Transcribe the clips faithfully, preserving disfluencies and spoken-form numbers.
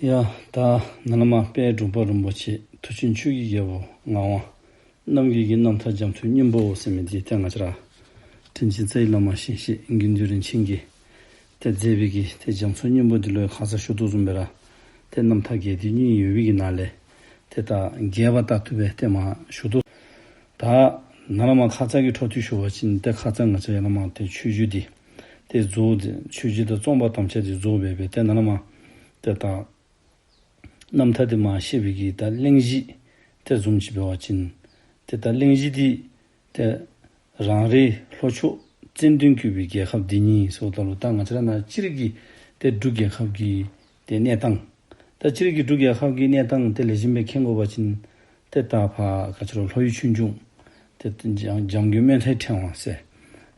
ཡ་ད་ནཱ་ལས་མར་དཔལ་འབྲུག་པ་རིན་པོ་ཆེ་མཐུ་ཆེན་ཆོས་ཀྱི་རྒྱལ་པོ་ངག་དབང་རྣམ་རྒྱལ་གྱི་རྣམ་ཐར་རྒྱ་མཚོའི་སྙིང་པོ་ཟེར་མི་འདི་ཏེ་ང་བཅས་ར་དྲིན་ཅན་རྩ་བའི་བླ་མ་ཞིང་གཤེགས་དགེ་འདུན་རིན་ཆེན་གྱིས་ཏེ་མཛད་པའི་གི་ཏེ་རྒྱ་མཚོའི་སྙིང་པོ་འདི་ལུ་ཡང་ཁ་ཙ་ཞུ་དོ་བཟུམ་སྦེ་ར་ཏེ་རྣམ་ཐར་རྒྱས་བསྡུས་གཉིས་ཡོད་པའི་གི་ནང་ལས་ཏེ་ད་རྒྱས་པ་ལྟར་དུ་སྦེ་ཏེ་མར་ཞུ་དོ། ད་ནཱ་ལས་མར་ཁ་ཙ་གི་འཕྲོ་མཐུད་ཞུ་བ་ཅིན་ཏེ་ཁ་ཙ་ང་བཅས་ཡར་ལས་མར་ཏེ་མཆོད་བརྗོད་འདི་ཏེ་རྫོགས་ཏེ་མཆོད་བརྗོད་དང་རྩོམ་པ་དམ་བཅའ་འདི་རྫོགས་སྦེ་སྦེ་ཏེ་ནཱ་ལས་མར་ཏེ་ད་རྣམ་ཐར་འདི་མར་བཤད་པའི་གི་ད་གླེང་གཞི་ཏེ་བཟུམ་ཅིག་འབད་བ་ཅིན་ཏེ་ད་གླེང་གཞི་འདི་ཏེ་རང་རེའི་ལྷོ་ཕྱོགས་ཙན་དན་བཀོད་པའི་རྒྱལ་ཁབ་འདི་ཉིད་ཟེརཝ་ད་ལུ་ད་ང་བཅས་ར་ནཱ་སྤྱིར་གྱི་ཏེ་འབྲུག་རྒྱལ་ཁབ་ཀྱི་ཏེ་གནས་སྟངས། ད་སྤྱིར་གྱི་འབྲུག་རྒྱལ་ཁབ་ཀྱི་གནས་སྟངས་ཏེ་ལེགས་ཤོམ་སྦེ་མཁྱེན་དགོ་པ་ཅིན་ཏེ་ད་ཕར་ག་ཅི་ར་ལྷོ་ཡུལ་ཆོས་འབྱུང་ཏེ་འཇམ་འཇམ་མགོན་སྨོན་མཐའི་ཕྲེང་བ་ཟེར་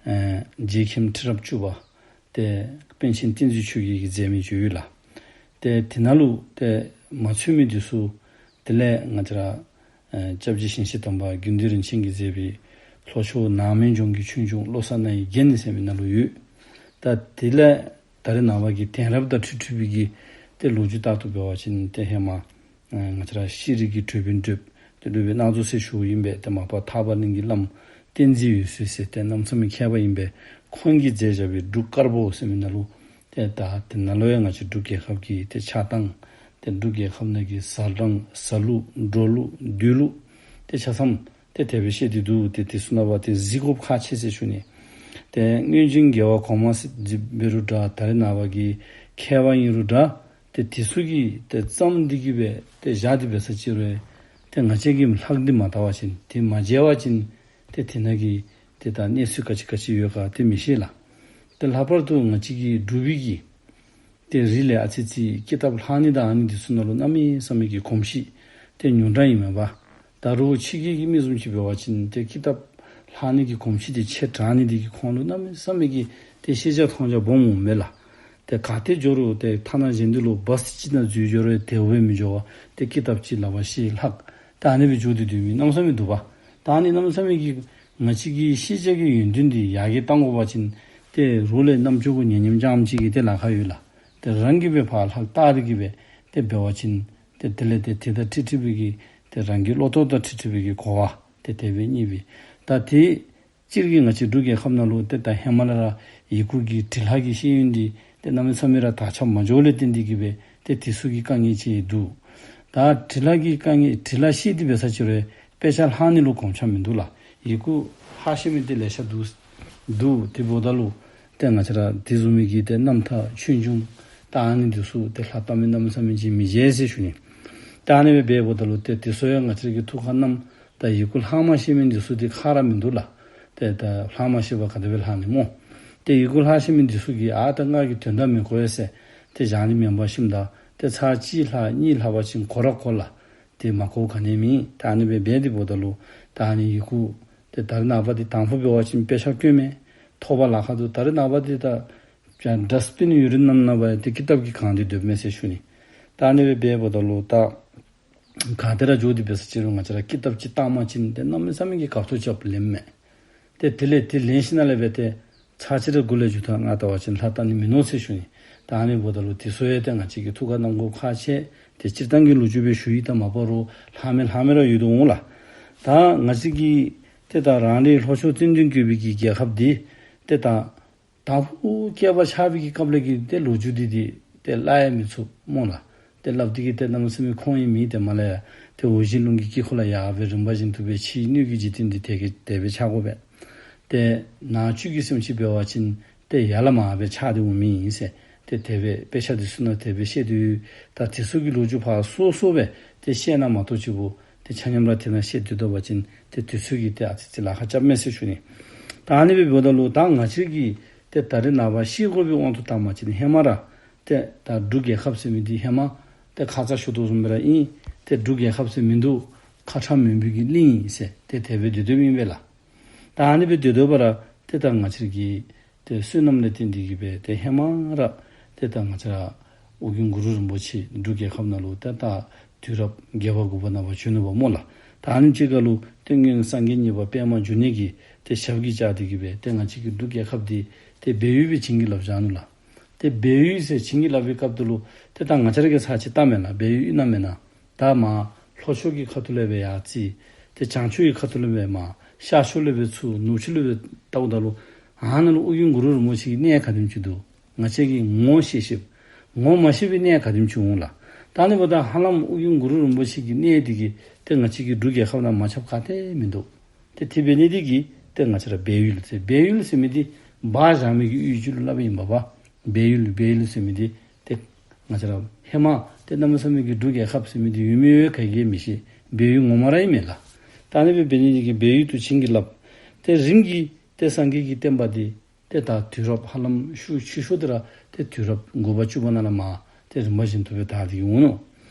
ཨེ་རྗེ་མཁན་ཁྲི་རབས་བཅུ་པ་ཏེ་པཎ་ཆེན་བསྟན་འཛིན་ཆོས་རྒྱལ་གྱིས་མཛད་མི་ཅིག་ཡོད་ལགས། ཏེ་དེ་ནང་ལུ་ཏེ་མ་ཚུད་མི་འདི་ཚུ་དེ་ལས་ང་བཅས་ར་ཨེ་སྐྱབས་རྗེ་ཞིང་གཤེགས་དམ་པ་དགེ་འདུན་རིན་ཆེན་གྱིས་མཛད་པའི་ལྷོ་ཕྱོགས་ནགས་མོའི་ལྗོངས་ཀྱི་ཆོས་འབྱུང་བློ་གསར་རྣ་བའི་རྒྱན་ཟེར་མི་ནང་ལུ་ཡོད། ད་དེ་ལས་ད་རེས་ནངས་པ་གི་དེང་རབས་དང་འཁྲིལ་འཁྲིལ་བའི་གི་ཏེ་ལོ་རྒྱུས་ལྟར་དུ་འབད་བ་ཅིན་ཏེ་ཧེ་མ་ཨེ་ང་བཅས་ར་ཤེས་རིག་གི་གྲོས་དཔོན་གྲོས་ཏེ་སློབ་དཔོན་རྣམ་རྫོགས་ཟེར་ཞུཝ་ཨིན་པས། ཏེ་མ་པ་ཐར་པ་གླིང་གི་བླམ་བསྟན་འཛིན་འོད་ཟེར་ཟེར་ཏེ་གནམ་མེད་ས་མེད་མཁས་པ་ཨིན་པས། ཁོང་གིས་མཛད་བཞག་པའི་འབྲུག་དཀར་པོ་ཟེར་མི་ནང་ལུ་ཏེ་ད་དེ་ནང་ལུ་ཡང་ང་བཅས་འབྲུག་རྒྱལ་ཁབ་ཀྱི་ཏེ་ཆགས་སྟངས་ཏེ་འབྲུག་རྒྱལ་ཁབ་ནང་གི་བཟའ་སྟངས་བཟའ་ལུགས་འགྲོ་ལུགས་སྡོད་ལུགས་ཏེ་ཆ་ཚང་ཏེ་དེ་སྦེ་བཤད་དེ་འདུག། ཏེ་དེ་ཚུ་ནང་པ་ཏེ་གཟིགས་དགོཔ་ཁག་ཆེ་ཟེར་ཞུ་ནི། ཏེ་སྔོན་བྱོན་རྒྱལ་བ་གོང་མ་ཟེར་འབད་རུང་འདྲ་ད་རེས་ནངས་པ་གི་མཁས་པ་ཨིན་རུང་འདྲ་ཏེ་དེ་ཚུ་གིས་ཏེ་བརྩམས་ཏེ་གི་སྦེ་ཏེ་བཞག་སྟེ་འབད་ས་ཅིག་རུང་ཏེ་ང་བཅས་ཀྱིས་ལྷག་སྟེ་མ་བལྟ་བ་ཅིན་ཏེ་མ་མཇལ་བ་ཅིན་ཏེ་དེ་ནང་གི་ཏེ་ད་གནས་ཚུལ་ག་ཅི་ག་ཅི་ཡོད་ག་ཏེ་མི་ཤེས་ལགས། ཏེ་ལྷག་པར་དུ་ང་བཅས་ཀྱི་འབྲུག་པའི་གི་ཏེ་རིགས་ལས་ཨ་ཙི་ཅིག་ཀི་ཏབ་ལྷག་ནི་དང་ཨ་ནི་འདི་ཚུ་ནང་ལུ་གནམ་མེད་ས་མེད་ཀྱི་གོམས་གཤིས་ཏེ་ཉུང་དྲགས་ཨིན་མས་པ། ད་རུང་ཕྱི་རྒྱལ་གྱི་མི་བཟུམ་ཅིག་འབད་བ་ཅིན་ཏེ་ཀི་ཏབ་ལྷག་ནི་གི་གོམས་གཤིས་འདི་ཆེ་དྲགས་ནི་འདི་གིས་ཁོང་ལུ་གནམ་མེད་ས་མེད་ཀྱི་ཏེ་ཤེས་བྱ་མཐོང་རྒྱ་སྦོམ་འོང་མས་ལགས། ཏེ་ག་ཏེ་འགྱོ་རུང་ཏེ་ཐ་ན་གཞན་འདི་ལུ་བཱས་ཅིག་ནང་འཛུལ་འགྱོ་རུང་དེ་སྦེ་མི་འགྱོ་བར་ཏེ་ཀི་ཏབ་ཅིག་ལག་པར་བཤེད་ལྷག་ཏེ་ཨ་ནི་སྦེ་འགྱོ་སྟེ་སྡོད་མི་གནམ་མེད་ས་མེད་འདུག་པ། ད་ཨ་ནི་གནམ་མེད་ས་མེད་ཀྱི་ང་བཅས་ཀྱི་ཤེས་བྱ་གི་ཡོན་ཏན་འདི་ཡར་རྒྱས་གཏང་དགོ་པ་ཅིན་ཏེ་རོགས་ལས་རྣམ་ཅོ་གུ་ཉན་ཉནམ་རྐྱངམ་ཅིག་གིས་ཏེ་ལཱ་ཁག་ཡོད་ལགས། ཏེ་རང་གིས་སྦེ་ཕར་ལྷག་བལྟ་སྟེ་གི་སྦེ་ཏེ་འབད་བ་ཅིན་ཏེ་དེ་ལས་ཏེ་དེ་དང་འཁྲིལ་འཁྲིལ་བའི་གི་ཏེ་རང་གི་བློ་ལྟོ་དང་འཁྲིལ་འཁྲིལ་བའི་གི་གོ་བ་ཏེ་དེ་སྦེ་རྙེད་པས། ད་ཏེ་སྤྱིར་གྱི་ང་བཅས་འབྲུག་རྒྱལ་ཁབ་ནང་ལུ་ཏེ་ད་ཧེ་མ་ལས་ར་ཡི་གུ་གི་འབྲི་ལྷག་གི་ཤེས་ཡོན་འདི་ཏེ་གནམ་མེད་ས་མེད་ར་དར་ཁྱབ་མ་འགྱོཝ་ལས་བརྟེན་ཏེ་གི་སྦེ་ཏེ་དེ་ཚུ་གི་དཀའ་ངལ་ཅིག་འདུག། ད་འབྲི་ལྷག་གི་དཀའ་ངལ་འབྲི་ལྷག་ཤེས་ཏེ་འབད་ས་ཅིག་རུང་དཔེ་ཆ་ལྷག་ནི་ལུ་གོམས་ཆ་མིན་འདུག་ལགས། ཡི་གུ་ཧ་ཤེས་མི་འདི་ལེ་ཤ་འདུག། འདུག། དེ་འབདཝ་ད་ལུ་ཏེ་ང་བཅས་ར་དེ་བཟུམ་མའི་གི་ཏེ་རྣམ་ཐར་ཆོས་འབྱུང་ད་ཨ་ནི་འདི་ཚུ་ཏེ་ལྷག་བལྟ་མི་གནམ་མེད་ས་མེད་ཅིག་མི་མཇལ་ཟེར་ཞུ་ནི། ད་ཨ་ནི་སྦེ་འབདཝ་ད་ལུ་ཏེ་དེ་ཚུ་ཡང་ང་བཅས་ཀྱིས་ཐུགས་ཁར་བསྣམས། ད་ཡི་གུ་ལྷག་མ་ཤེས་མི་འདི་ཚུ་འདི་ཁག་ར་མིན་འདུག་ལགས། ཏེ་ད་ལྷག་མ་ཤེས་པར་ག་དེ་སྦེ་ལྷག་ནི་སྨོ། ཏེ་ཡི་གུ་ལྷག་ཤེས་མི་འདི་ཚུ་གིས་ཨ་ད་ང་གིས་དོན་དག་མི་གོ་ཡ་ཟེར་ཏེ་བཞག་ནི་མེན་པར་ཞིནམ་ད་ཏེ་ཚར་གཅིག་ལྷག་གཉིས་ལྷག་པ་ཅིན་གོ་ར་གོ་ལགས། ཏེ་མ་གོ་ག་ནི་མེད། ད་ཨ་ནི་སྦེ་འབད་དེ་འབདཝ་ད་ལུ་ད་ཨ་ནི་ཡི་གུ་ཏེ་ད་རེས་ནངས་པ་འདི་དང་ཕུ་འབད་བ་ཅིན་དཔེ་ཆ་བཀོད་མི་ཐོབ་པར་ལཱ་ཁག་འདུག། ད་རེས་ནངས་པ་འདི་ད་ཌསཊ་བིན་ཡུ་རིན་ནང་ནང་པ་ཏེ་ཀི་ཏབ་ཀྱིས་གང་སྟེ་སྡོདཔ་མས་ཟེར་ཞུ་ནི། ད་ཨ་ནི་སྦེ་འབདཝ་ད་ལུ་ད་ག་ཏེ་ར་འགྱོ་སྟེ་འབད་ས་ཅིག་རུང་ང་བཅས་ར་ཀི་ཏབ་ཅིག་བཏང་པ་ཅིན་ཏེ་གནམ་མེད་ས་མེད་ཀྱི་དགའ་ཏོག་ཅིག་ལེནམ་མས། ཏེ་དེ་ལས་དེ་ལེན་ཞིནམ་ལས་སྦེ་ཏེ་ཚར་གཅིག་ར་མགུ་ལས་མཇུག་མཐའ་ང་བལྟ་བ་ཅིན་ལྷག་བལྟ་ནི་མིན་ནུག་ཟེར་ཞུ་ནི། ད་ཨ་ནི་འབདཝ་ད་ལུ་དེ་ཚུ་ཡང་ཏེ་ང་བཅས་ཀྱིས་ཐུགས་ཁར་བསྣམ་དགོཔ་ཁག་ཆེ། ཏེ་སྤྱིར་བཏང་གི་ལོ་རྒྱུས་སྦེ་ཞུ་ཡི། ད་མ་པ་རོགས་ལྷག་མི་ལྷག་མི་ར་ཡོད་དོ་འོང་ལགས། ད་ང་བཅས་ཀྱི་ཏེ་ད་རང་རེའི་ལྷོ་ཕྱོགས་ཙན་དན་བཀོད་པའི་གི་རྒྱལ་ཁབ་འདི་ཏེ་ད་དང་ཕུ་བསྐལ་པ་ཆགས་པའི་གི་སྐབས་ལས་ཀྱི་ཏེ་ལོ་རྒྱུས་འདི་འདི་ཏེ་སླབ་ཡང་མི་ཚུགས་སྨོ་ལགས། ཏེ་སླབ་སྟེ་གི་ཏེ་གནམ་མེད་ས་མེད་ཁུངས་ཡང་མེད། ཏེ་མ་ལས་ཡ་ཏེ་འོག་གཞི་རླུང་གི་དཀྱིལ་འཁོར་ལས་ཡར་སྦེ་རིམ་པ་བཞིན་དུ་སྦེ་ཕྱིའི་སྣོད་ཀྱི་འཇིག་རྟེན་འདི་དེ་གི་དེ་སྦེ་ཆགས་དགོ་པས། ཏེ་ནང་བཅུད་ཀྱི་སེམས་ཅན་འབད་བ་ཅིན་ཏེ་ཡར་ལས་མར་སྦེ་ཆགས་ཏེ་འོང་མི་ཨིན་ཟེར་ཏེ་དེ་སྦེ་དཔེ་ཆ་འདི་ཚུ་ནང་དེ་སྦེ་བཤད་དེ་ཡོད། ད་དེ་ཚུ་གི་ལོ་རྒྱུས་ཕར་སོ་སོ་སྦེ་ཏེ་བཤད་ན་མ་གཏོགས་ཅིག་པོ་ཏེ་ཆ་མཉམ་ར་དེ་ནང་བཤད་སྡོད་དོ་བ་ཅིན་ཏེ་དེ་ཚུ་གིས་ཏེ་ཨ་ཙི་ཅིག་ལཱ་ཁག་རྐྱབ་མས་ཟེར་ཞུ་ནི། ད་ཨ་ནི་སྦེ་འབདཝ་ད་ལུ་ད་ང་བཅས་ཀྱིས་ཏེ་ད་རེས་ནངས་པ་ཤེས་དགོ་པའི་དབང་དུ་བཏང་པ་ཅིན་ཧེ་མ་ར་ཏེ་ད་འབྲུག་རྒྱལ་ཁབ་ཟེར་མི་འདི་ཧེ་མ་ཏེ་ཁ་ཙ་ཞུ་དོ་བཟུམ་སྦེ་ར་ཨིན། ཏེ་འབྲུག་རྒྱལ་ཁབ་ཟེར་མིན་འདུག། ཁ་ཁྲ་མུན་པའི་གི་གླིང་ཨིན་ཟེར་ཏེ་དེ་སྦེ་སྡོད་སྡོདཔ་ཨིན་པས་ལགས། ད་ཨ་ནི་སྦེ་སྡོད་སྡོད་པ་ར་ཏེ་ད་ང་བཅས་ཀྱི་ཏེ་བསོད་ནམས་ལས་བརྟེན་ཏེ་གི་སྦེ་ཏེ་ཧེ་མ་ར་ཏེ་ད་ང་བཅས་ར་ཨོ་རྒྱན་གུ་རུ་རིན་པོ་ཆེ་འབྲུག་རྒྱལ་ཁབ་ནང་ལུ་ཏེ་ད་དུས་རབས་བརྒྱད་པ་དགུ་པ་ནང་པ་བྱོན་ནུག་པ་སྨོ་ལགས། ད་ཨ་ནི་ཅིག་ཁར་ལུ་ཏེ་སྔོན་སངས་རྒྱས་གཉིས་པ་པདྨ་འབྱུང་གནས་ཀྱིས་ཏེ་ཞབས་ཀྱིས་བཅགས་ཏེ་གི་སྦེ་ཏེ་ང་བཅས་ཀྱི་འབྲུག་རྒྱལ་ཁབ་འདི་ཏེ་སྦས་ཡུལ་སྦེ་བྱིན་གྱིས་བརླབས་བཞག་ནུག་ལགས། ཏེ་སྦས་ཡུལ་ཟེར་བྱིན་གྱིས་བརླབས་པའི་སྐབས་དེ་ལུ་ཏེ་ད་ང་བཅས་ར་གིས་ཚར་གཅིག་བལྟ་མེན་ན། སྦས་ཡུལ་ཨིན་ན་མེན་ན། ད་མར་ལྷོ་ཕྱོགས་ཀྱི་ཁ་ཐུག་ལས་སྦེ་ཡར་བརྩི། ཏེ་བྱང་ཕྱོགས་ཀྱི་ཁ་ཐུག་ལས་སྦེ་མར་ཤར་ཕྱོགས་ལས་སྦེ་ཚུར་ནུབ་ཕྱོགས་ལས་སྦེ་བལྟཝ་ད་ལུ་ཨ་ནཱ་ལུ་ཨོ་རྒྱན་གུ་རུ་རིན་པོ་ཆེ་གི་གནས་ག་དེམ་ཅིག་འདུག། ང་བཅས་ཀྱིས་ངོ་ཤེས་ཤེསཔ་ངོ་མ་ཤེས་པའི་གནས་ག་དེམ་ཅིག་འོང་ལགས། ད་ཨ་ནི་འབདཝ་ད་ཧ་ལམ་ཨོ་རྒྱན་གུ་རུ་རིན་པོ་ཆེ་གི་གནས་འདི་གིས་ཏེ་ང་བཅས་ཀྱི་འབྲུག་རྒྱལ་ཁབ་ནང་མ་ཁྱབ་ག་ཏེ་མིན་འདུག། ཏེ་དེ་འབད་ནི་འདི་གིས་ཏེ་ང་བཅས་ར་སྦས་ཡུལ་ཟེར། སྦས་ཡུལ་ཟེར་མི་འདི་སྦ་བཞག་མི་གི་ཡུལ་ཅིག་ལུ་སླབ་ཨིན་པས་པ། སྦས་ཡུལ་སྦས་ཡུལ་ཟེར་མི་འདི་ཏེ་ང་བཅས་ར་ཧེ་མ་ཏེ་གནམ་མེད་ས་མེད་ཀྱི་འབྲུག་རྒྱལ་ཁབ་ཟེར་མི་འདི་ཡོད་མི་ཡོད་ག་གིས་མི་ཤེས། སྦས་ཡུལ་ངོ་མ་ར་ཨིན་མས་ལགས། ད་ཨ་ནི་སྦེ་འབད་ནི་འདི་གིས་སྦས་ཡུལ་དུ་བྱིན་གྱིས་བརླབས། ཏེ་རིམ་གྱིས་ཏེ་སངས་རྒྱས་ཀྱི་བསྟན་པ་འདི་ཏེ་ད་དུས་རབས་ཧ་ལམ་ཤུལ་ཤུལ་ཤུལ་དེ་ར་ཏེ་དུས་རབས་དགུ་པ་བཅུ་པ་ནང་ལས་མར་ཏེ་རིམ་པ་བཞིན་དུ་སྦེ་དར་ཏེ་གི་འོང་ནུག།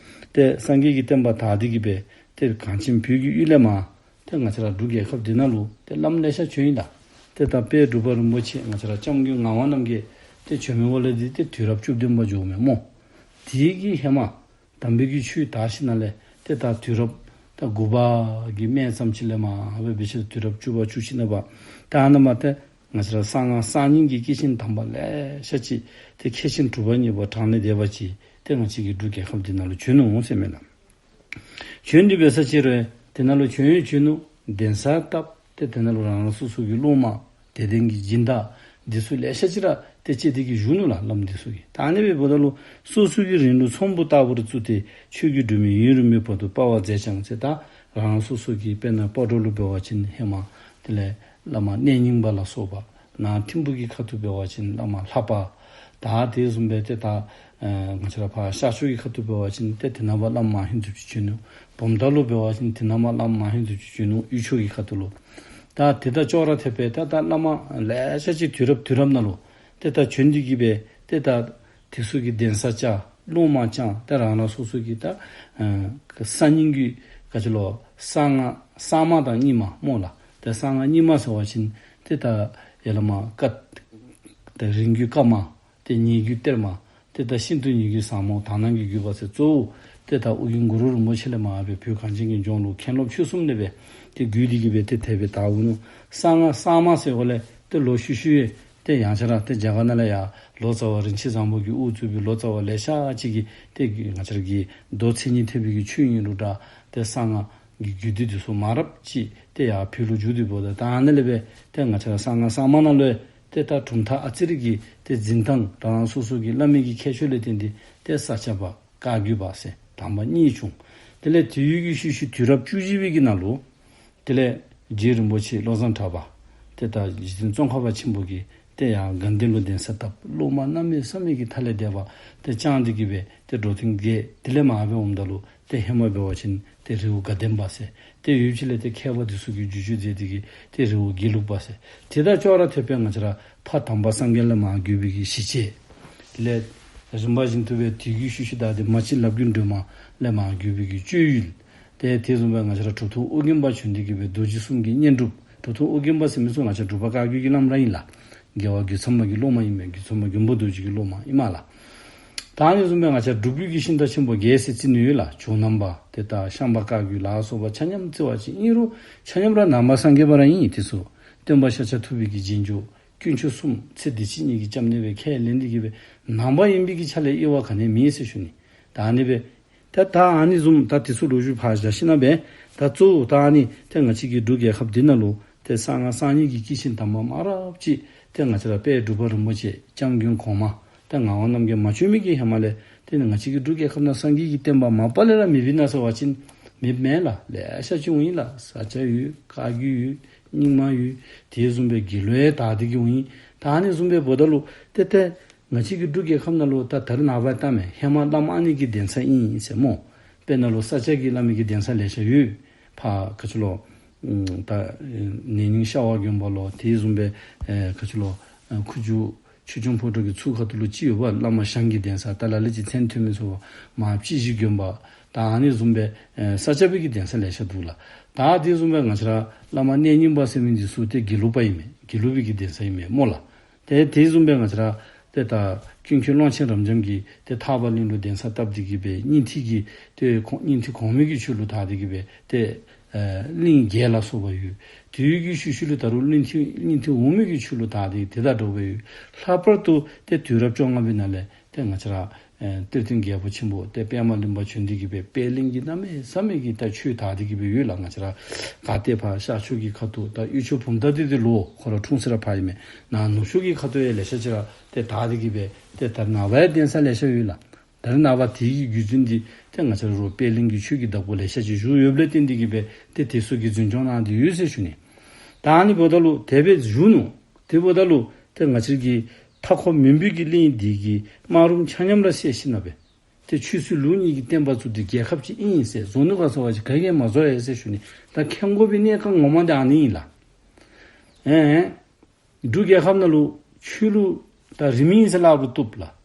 ཏེ་སངས་རྒྱས་ཀྱི་བསྟན་པ་དར་ཏེ་གི་སྦེ་ཏེ་གངས་ཅན་བོད་ཀྱི་ཡུལ་ལས་མར་ཏེ་ང་བཅས་ར་འབྲུག་རྒྱལ་ཁབ་འདི་ནང་ལུ་ཏེ་བླམ་ལེ་ཤ་བྱོན་ཡི་ལགས། ཏེ་ད་དཔལ་འབྲུག་པ་རིན་པོ་ཆེ་ང་བཅས་ར་སྐྱབས་མགོན་ངག་དབང་རྣམ་རྒྱལ་ཏེ་བྱོན་མི་འོག་ལས་འདི་ཏེ་དུས་རབས་བཅུ་བདུན་པ་འགྱོཝ་མས་སྨོ། དེ་གི་ཧེ་མ་དམ་པའི་གི་ཆོས་དར་ཞིནམ་ལས་ཏེ་ད་དུས་རབས་ད་དགུ་པ་གི་སྨད་ཙམ་ཅིག་ལས་མར་སྦེ་འབད་ཞིནམ་དུས་རབས་བཅུ་པ་བཅུ་གཅིག་ནང་པ་ད་ཨ་ནཱ་མར་ཏེ་ང་བཅས་ར་གསང་སྔགས་གསར་རྙིང་གི་སྐྱེས་ཆེན་དམ་པ་ལེ་ཤ་ཅིག་ཏེ་མཁས་ཆེན་གྲུབ་པ་བརྙེས་པ་གྲངས་ལས་འདས་པ་ཅིག་ཏེ་ང་བཅས་ཀྱི་འབྲུག་རྒྱལ་ཁབ་འདི་ནང་ལུ་བྱོན་ནུག་ཟེར་མས་ལགས། བྱོན་ཏེ་འབད་ས་ཅིག་རུང་དེ་ནང་ལུ་བྱོན་ཡང་བྱོན་ནུག། གདན་ས་བཏབ། ཏེ་དེ་ནང་ལུ་རང་རང་སོ་སོ་གི་སློབ་མ་དད་ལྡན་གྱི་སྦྱིན་བདག་འདི་ཚུ་ལེ་ཤ་ཅིག་ར་ཏེ་བཅས་ཏེ་གི་བཞུགས་ནུག་ལགས་བླམ་འདི་ཚུ་གིས། ད་ཨ་ནི་སྦེ་འབདཝ་ད་ལུ་སོ་སོ་གི་རིང་ལུགས་ཚོམ་བུ་ལྟ་བུར་བཙུགས་ཏེ་ཆོས་ཀྱི་སྒྲོན་མེ་ཡུན་རིང་མོའི་བར་དུ་སྤར་བར་མཛད་ཅིང་ཟེར། ད་རང་རང་སོ་སོ་གི་དཔེར་ན་སྤ་གྲོ་ལུ་འབད་བ་ཅིན་ཧེ་མ་དེ་ལས་བླ་མ་གནས་རྙིང་པ་ལ་སོགས་པ། ནཱ་ཐིམ་ཕུག་གི་ཁ་ཐུག་འབད་བ་ཅིན་བླ་མ་ལྷ་པ། ད་དེ་བཟུམ་སྦེ་ཏེ་ད་ཨེ་ང་བཅས་ར་ཕར་ཤར་ཕྱོགས་ཀྱི་ཁ་ཐུག་འབད་བ་ཅིན་ཏེ་དེ་ནང་པ་བླམ་མང་ཧིང་ཙམ་ཅིག་བྱོན་ནུག། བུམ་ཐང་ལུ་འབད་བ་ཅིན་དེ་ནང་པ་བླམ་མང་ཧིང་ཙམ་ཅིག་བྱོན་ནུག། དབུས་ཕྱོགས་ཀྱི་ཁ་ཐུག་ལུ། ད་དེ་དང་ཅོག་ར་འཐདཔ་སྦེ་ད་ད་བླ་མ་ལེ་ཤ་ཅིག་དུས་རབས་དུས་རབས་ནང་ལུ་ཏེ་ད་བྱོན་ཏེ་གི་སྦེ་ཏེ་ད་དེ་ཚུ་གི་གདན་ས་བཅགས། སློབ་མ་བསྐྱངས། ཏེ་རང་རང་སོ་སོ་གི་ད་ཨ་གསར་རྙིང་གི་ག་ཅི་ལོ་གསང་སྔགས་གསར་མ་དང་རྙིང་མ་སྨོ་ལགས། ཏེ་གསང་སྔགས་རྙིང་མ་ཟེར་བ་ཅིན་ཏེ་ད་ཡ་བླ་མ་བཀའ་ཏེ་རིང་བརྒྱུད་བཀའ་མ། ཏེ་ཉེ་བརྒྱུད་གཏེར་མ། ཏེ་ད་ཤིན་ཏུ་ཉེ་བརྒྱུད་ཟབ་མོ་དག་སྣང་གི་བརྒྱུད་པ་ཟེར་གཙོ་བོ་ཏེ་ད་ཨོ་རྒྱན་གུ་རུ་རིན་པོ་ཆེ་ལས་མར་སྦེ་བོད་གངས་ཅན་གྱི་ལྗོངས་ལུ་མཁན་སློབ་ཆོས་གསུམ་ལས་སྦེ་ཏེ་བརྒྱུད་དེ་གི་སྦེ་ཏེ་དེ་སྦེ་དར་འོང་ནུག། གསང་སྔགས་གསར་མ་ཟེར་འོག་ལས་ཏེ་ལོག་ཤུལ་ཤུལ་ཡང་ཏེ་ཡང་བསྐྱར་ཏེ་རྒྱ་གར་ནང་ལས་ཡར་ལོ་ཙཱ་བ་རིན་ཆེན་བཟང་པོ་གིས་དབུ་བཙུགས་པའི་ལོ་ཙཱ་བ་ལེ་ཤ་ཅིག་གིས་ཏེ་ང་བཅས་ར་གི་མདོ་མཚན་ཉིད་ཐེག་པའི་གི་ཆོས་ཉིད་ལུ་བསྒྲགས། ཏེ་གསང་སྔགས་ཀྱི་རྒྱུད་སྡེ་འདི་ཚུ་མང་རབས་ཅིག་ཏེ་ཡར་བོད་ལུ་བསྒྱུར་ཏེ་འབདཝ་ད་ད་ཨ་ནི་ལས་སྦེ་ཏེ་ང་བཅས་ར་གསང་སྔགས་གསར་མ་ནང་ལུ་ཡང་ཏེ་ད་གྲུབ་མཐའ་ཨ་ཙི་རེ་གི་ཏེ་འཛིན་སྟངས་རང་རང་སོ་སོ་གི་བླ་མའི་གི་ཁྱད་ཆོས་ལས་བརྟེན་ཏེ་ཏེ་ས་སྐྱ་པ་བཀའ་བརྒྱུད་པ་ཟེར་དང་པ་གཉིས་བྱུང་། དེ་ལས་དེའི་གི་ཤུལ་ཤུལ་དུས་རབས་བཅུ་བཞི་པའི་གི་ནང་ལུ་དེ་ལས་རྗེ་རིན་པོ་ཆེ་བློ་བཟང་གྲགས་པ་ཏེ་ད་རྗེ་བཙུན་ཙོང་ཁ་པ་ཆེན་པོ་གིས་ཏེ་ཡར་དགའ་ལྡན་ལུ་གདན་ས་བཏབ། སློབ་མ་གནམ་མེད་ས་མེད་ཀྱི་མཐའ་ལས་འདས་པ་ཏེ་བསྐྱངས་ཏེ་གི་སྦེ་ཏེ་འགྲོ་དོན་རྒྱས། དེ་ལས་མར་སྦེ་འོངམ་ད་ལུ་ཏེ་ཧེ་མ་འབད་བ་ཅིན་ཏེ་རི་བོ་དགའ་ལྡན་པ་ཟེར་ཏེ་ཡུལ་ཅིག་ལས་ཏེ་མཁས་པ་འདི་ཚུ་གིས་བསྒྱུར་བཅོས་མཛད་དེ་གི་ཏེ་རི་བོ་དགེ་ལུགས་པ་ཟེར། དེ་དང་ཅོག་ར་འཐདཔ་སྦེ་ང་བཅས་ར་ཕ་དམ་པ་སངས་རྒྱས་ལས་མར་བརྒྱུད་པའི་གི་ཞི་བྱེད། དེ་ལས་རིམ་པ་བཞིན་དུ་སྦེ་དེ་གི་ཤུལ་ཤུལ་ད་ཏེ་མ་གཅིག་ལབ་རྒྱུན་སྒྲོལ་མ་ལས་མར་བརྒྱུད་པའི་གི་གཅོད་ཡུལ། ཏེ་དེ་བཟུམ་སྦེ་ང་བཅས་ར་གྲུབ་ཐོབ་ཨོ་རྒྱན་པ་བྱོན་ཏེ་གི་སྦེ་རྡོ་རྗེ་གསུམ་གྱི་བསྙེན་སྒྲུབ། གྲུབ་ཐོབ་ཨོ་རྒྱན་པ་ཟེར་མི་ཚུ་ང་བཅས་འབྲུག་པ་བཀའ་བརྒྱུད་ཀྱི་བླམ་ར་ཨིན་ལགས། རྒྱལ་བ་རྒོད་ཚང་པ་གི་སློབ་མ་ཨིན་མས། རྒོད་ཚང་པ་མགོན་པོ་རྡོ་རྗེ་གི་སློབ་མ་ཨིན་མས་ལགས། ད་ཨ་ནི་བཟུམ་སྦེ་ང་བཅས་འབྲུག་བརྒྱུད་ཀྱི་ཤིང་རྟ་ཆེན་པོ་བརྒྱད་ཟེར་རྩི་ནི་ཡོད་ལགས། ཇོ་ནང་པ་ཏེ་ད་ཤངས་པ་བཀའ་བརྒྱུད་ལ་སོགས་པ་ཆ་མཉམ་རྩི་བ་ཅིན་ཨིན་རུང་ཆ་མཉམ་ར་ནང་པ་སངས་རྒྱས་པ་ར་ཨིན། དེ་ཚུ་སྟོན་པ་ཤཱཀྱ་ཐུབ་པའི་གི་རྗེས་འཇུག། དཀོན་མཆོག་གསུམ་ཚེ་འདི་ཕྱི་གཉིས་ཀྱི་སྐྱབས་གནས་སྦེ་ཁས་ལེན་ཏེ་གི་སྦེ་ནང་པ་ཨིན་པའི་གི་ཆ་ལས་དབྱེ་བ་ག་ནི་ཡང་མེད་ཟེར་ཞུ་ནི། ད་ཨ་ནི་སྦེ་ད་ད་ཨ་ནི་བཟུམ་ད་དེ་ཚུ་ལོ་རྒྱུས་ཕར་བཞག་ཞིནམ་སྦེ་ད་གཙོ་བོ་ད་ཨ་ནི་ཏེ་ང་བཅས་ཀྱི་འབྲུག་རྒྱལ་ཁབ་འདི་ནང་ལུ་ཏེ་གསང་སྔགས་གསར་རྙིང་གི་སྐྱེས་ཆེན་དམ་པ་མང་རབས་ཅིག་ཏེ་ང་བཅས་ར་དཔལ་འབྲུག་པ་རིན་པོ་ཆེ་སྐྱབས་མགོན་གོང་མ་ཏེ་ངག་དབང་རྣམ་རྒྱལ་མ་བྱོན་མི་གི་ཧེ་མ་ལས་ཏེ་ང་བཅས་ཀྱི་འབྲུག་རྒྱལ་ཁབ་ནང་སངས་རྒྱས་ཀྱི་བསྟན་པ་མ་པ་ལས་ར་མེད་པས་ན་ཟེར་བ་ཅིན་མེདཔ་མེན་ལགས། ལེ་ཤ་ཅིག་འོང་ཡི་ལགས། ས་སྐྱ་ཡོད། བཀའ་བརྒྱུད་ཡོད། རྙིང་མ་ཡོད། དེ་བཟུམ་སྦེ་དགེ་ལུགས་ཡང་དར་ཏེ་གི་འོང་ཡི། ད་ཨ་ནི་བཟུམ་སྦེ་འབདཝ་ད་ལུ་ཏེ་ཏེ་ང་བཅས་ཀྱི་འབྲུག་རྒྱལ་ཁབ་ནང་ལུ་ད་ད་རེས་ནངས་པ་ལྟ་མས། ཧེ་མ་བླམ་ཨ་ནི་གི་གདན་ས་ཨིན་ཟེར་སྨོ། དཔེར་ན་ལུ་ས་སྐྱ་གི་བླ་མའི་གི་གདན་ས་ལེ་ཤ་ཡོད། ཕར་ག་ཅི་ལོ་ཨམ་ད་ཨེ་གནས་རྙིང་ཤ་བ་དགོན་པ་ལོ། དེ་བཟུམ་སྦེ་ཨེ་ག་ཅི་ལོ་ཨེ་ཁུ་བྱུག་ཆོས་སྐྱོང་ཕོ་བྲང་གི་ཚུར་ཁ་ཐུག་ལུ་ཅིག་ཡོདཔ་བླ་མ་ཞང་གི་གདན་ས། ད་ལ་ལུ་ཅིག་མཚན་ཐོན་མི་ཚུགས་པས། མར་སྤྱི་གཞི་དགོན་པ། ད་ཨ་ནི་བཟུམ་སྦེ་ཨེ་ས་སྐྱ་པའི་གི་གདན་ས་ལེ་ཤ་འདུག་ལགས། ད་དེ་བཟུམ་སྦེ་ང་བཅས་ར་བླ་མ་གནས་རྙིང་པ་ཟེར་མི་འདི་ཚུ་ཏེ་དགེ་ལུགས་པ་ཨིན་མས། དགེ་ལུགས་པའི་གི་གདན་ས་ཨིན་མས་སྨོ་ལགས། ཏེ་དེ་བཟུམ་སྦེ་ང་བཅས་ར་ཏེ་ད་ཀུན་མཁྱེན་ཀློང་ཆེན་རབ་འབྱམས་ཀྱིས་ཏེ་ཐར་པ་གླིང་ལུ་གདན་ས་བཏབ་སྟེ་གི་སྦེ་སྙིང་ཐིག་གི་ཏེ་ཁོང་སྙིང་ཐིག་གོང་མའི་གི་ཆོས་ལུགས་དར་ཏེ་གི་སྦེ་ཏེ་ ཨེ་གླིང་བརྒྱད་ལ་སོགས་པ་ཡོད། དེའི་གི་ཤུལ་ཤུལ་ལུ་ད་རུང་གླིང་ཐིམ་གླིང་ཐིམ་འོག་མིན་གྱི་ཆོས་ལུགས་དར་ཏེ་དེ་དང་འདྲཝ་སྦེ་ཡོད། ལྷག་པར་དུ་ཏེ་དུས་རབས་བཅོ་ལྔ་པའི་ནང་ལས་ཏེ་ང་བཅས་ར་ཨེ་གཏེར་སྟོན་རྒྱལ་པོ་ཆེན་པོ་ཏེ་པདྨ་གླིང་པ་བྱོན་ཏེ་གི་སྦེ་པད་གླིང་གི་གནམ་མེད་ས་མེད་ཀྱི་ད་ཆོས་དར་ཏེ་གི་སྦེ་ཡོད་ལགས། ང་བཅས་ར་ག་ཏེ་ཕར་ཤར་ཕྱོགས་ཀྱི་ཁ་ཐུག་ད་དབུས་ཕྱོགས་བུམ་ཐང་འདི་ཏེ་ལོག་ཁོ་ར་འཁྲུངས་ས་ར་ཕར་ཨིན་མས། ནཱ་ནུབ་ཕྱོགས་ཀྱི་ཁ་ཐུག་ཡང་ལེ་ཤ་ཅིག་ར་ཏེ་དར་ཏེ་གི་སྦེ་ཏེ་ད་ནངས་པ་ཡང་གདན་ས་ལེ་ཤ་ཡོད་ལགས། ད་རེས་ནངས་པ་དེ་གི་བརྒྱུད་འཛིན་འདི་ཏེ་ང་བཅས་ར་རུ་པད་གླིང་གི་ཆོས་ཀྱི་བདག་པོ་ལེ་ཤ་ཅིག་བཞུགས་ཡོདཔ་ལས་བརྟེན་ཏེ་གི་སྦེ་ཏེ་དེ་ཚུ་གིས་འཛིན་སྐྱོང་གནང་སྟེ་ཡོད་ཟེར་ཞུ་ནི། ད་ཨ་ནི་འབདཝ་ད་ལུ་དེ་སྦེ་བཞུགས་ནུག། དེ་འབདཝ་ད་ལུ་ཏེ་ང་བཅས་ཀྱི་མཐའ་འཁོབ་མུན་པའི་གི་གླིང་འདི་གི་སྨག་རུམ་ཆ་མཉམ་ར་བསལ་ཞིནམ་ལས་ཏེ་ཆོས་སྲིད་ལུགས་གཉིས་ཀྱི་བསྟན་པ་བཙུགས་ཏེ་རྒྱལ་ཁབ་ཅིག་ཨིན་ཟེར་བཟོ་ནུག་ག་ཟེར་བ་ཅིན་ག་གིས་ཡང་མ་བཟོ་ཡི་ཟེར་ཞུ་ནི། ད་མཁྱེན་དགོ་པའི་གནད་འགག་ངོ་མ་འདི་ཨ་ནི་ཨིན་ལགས། ཨེ་འབྲུག་རྒྱལ་ཁབ་ནང་ལུ་ཆོས་ལུགས་ད་རིས་མེད་ཨིན་ཟེར་སླབ་རུང་བཏུབ་ལགས།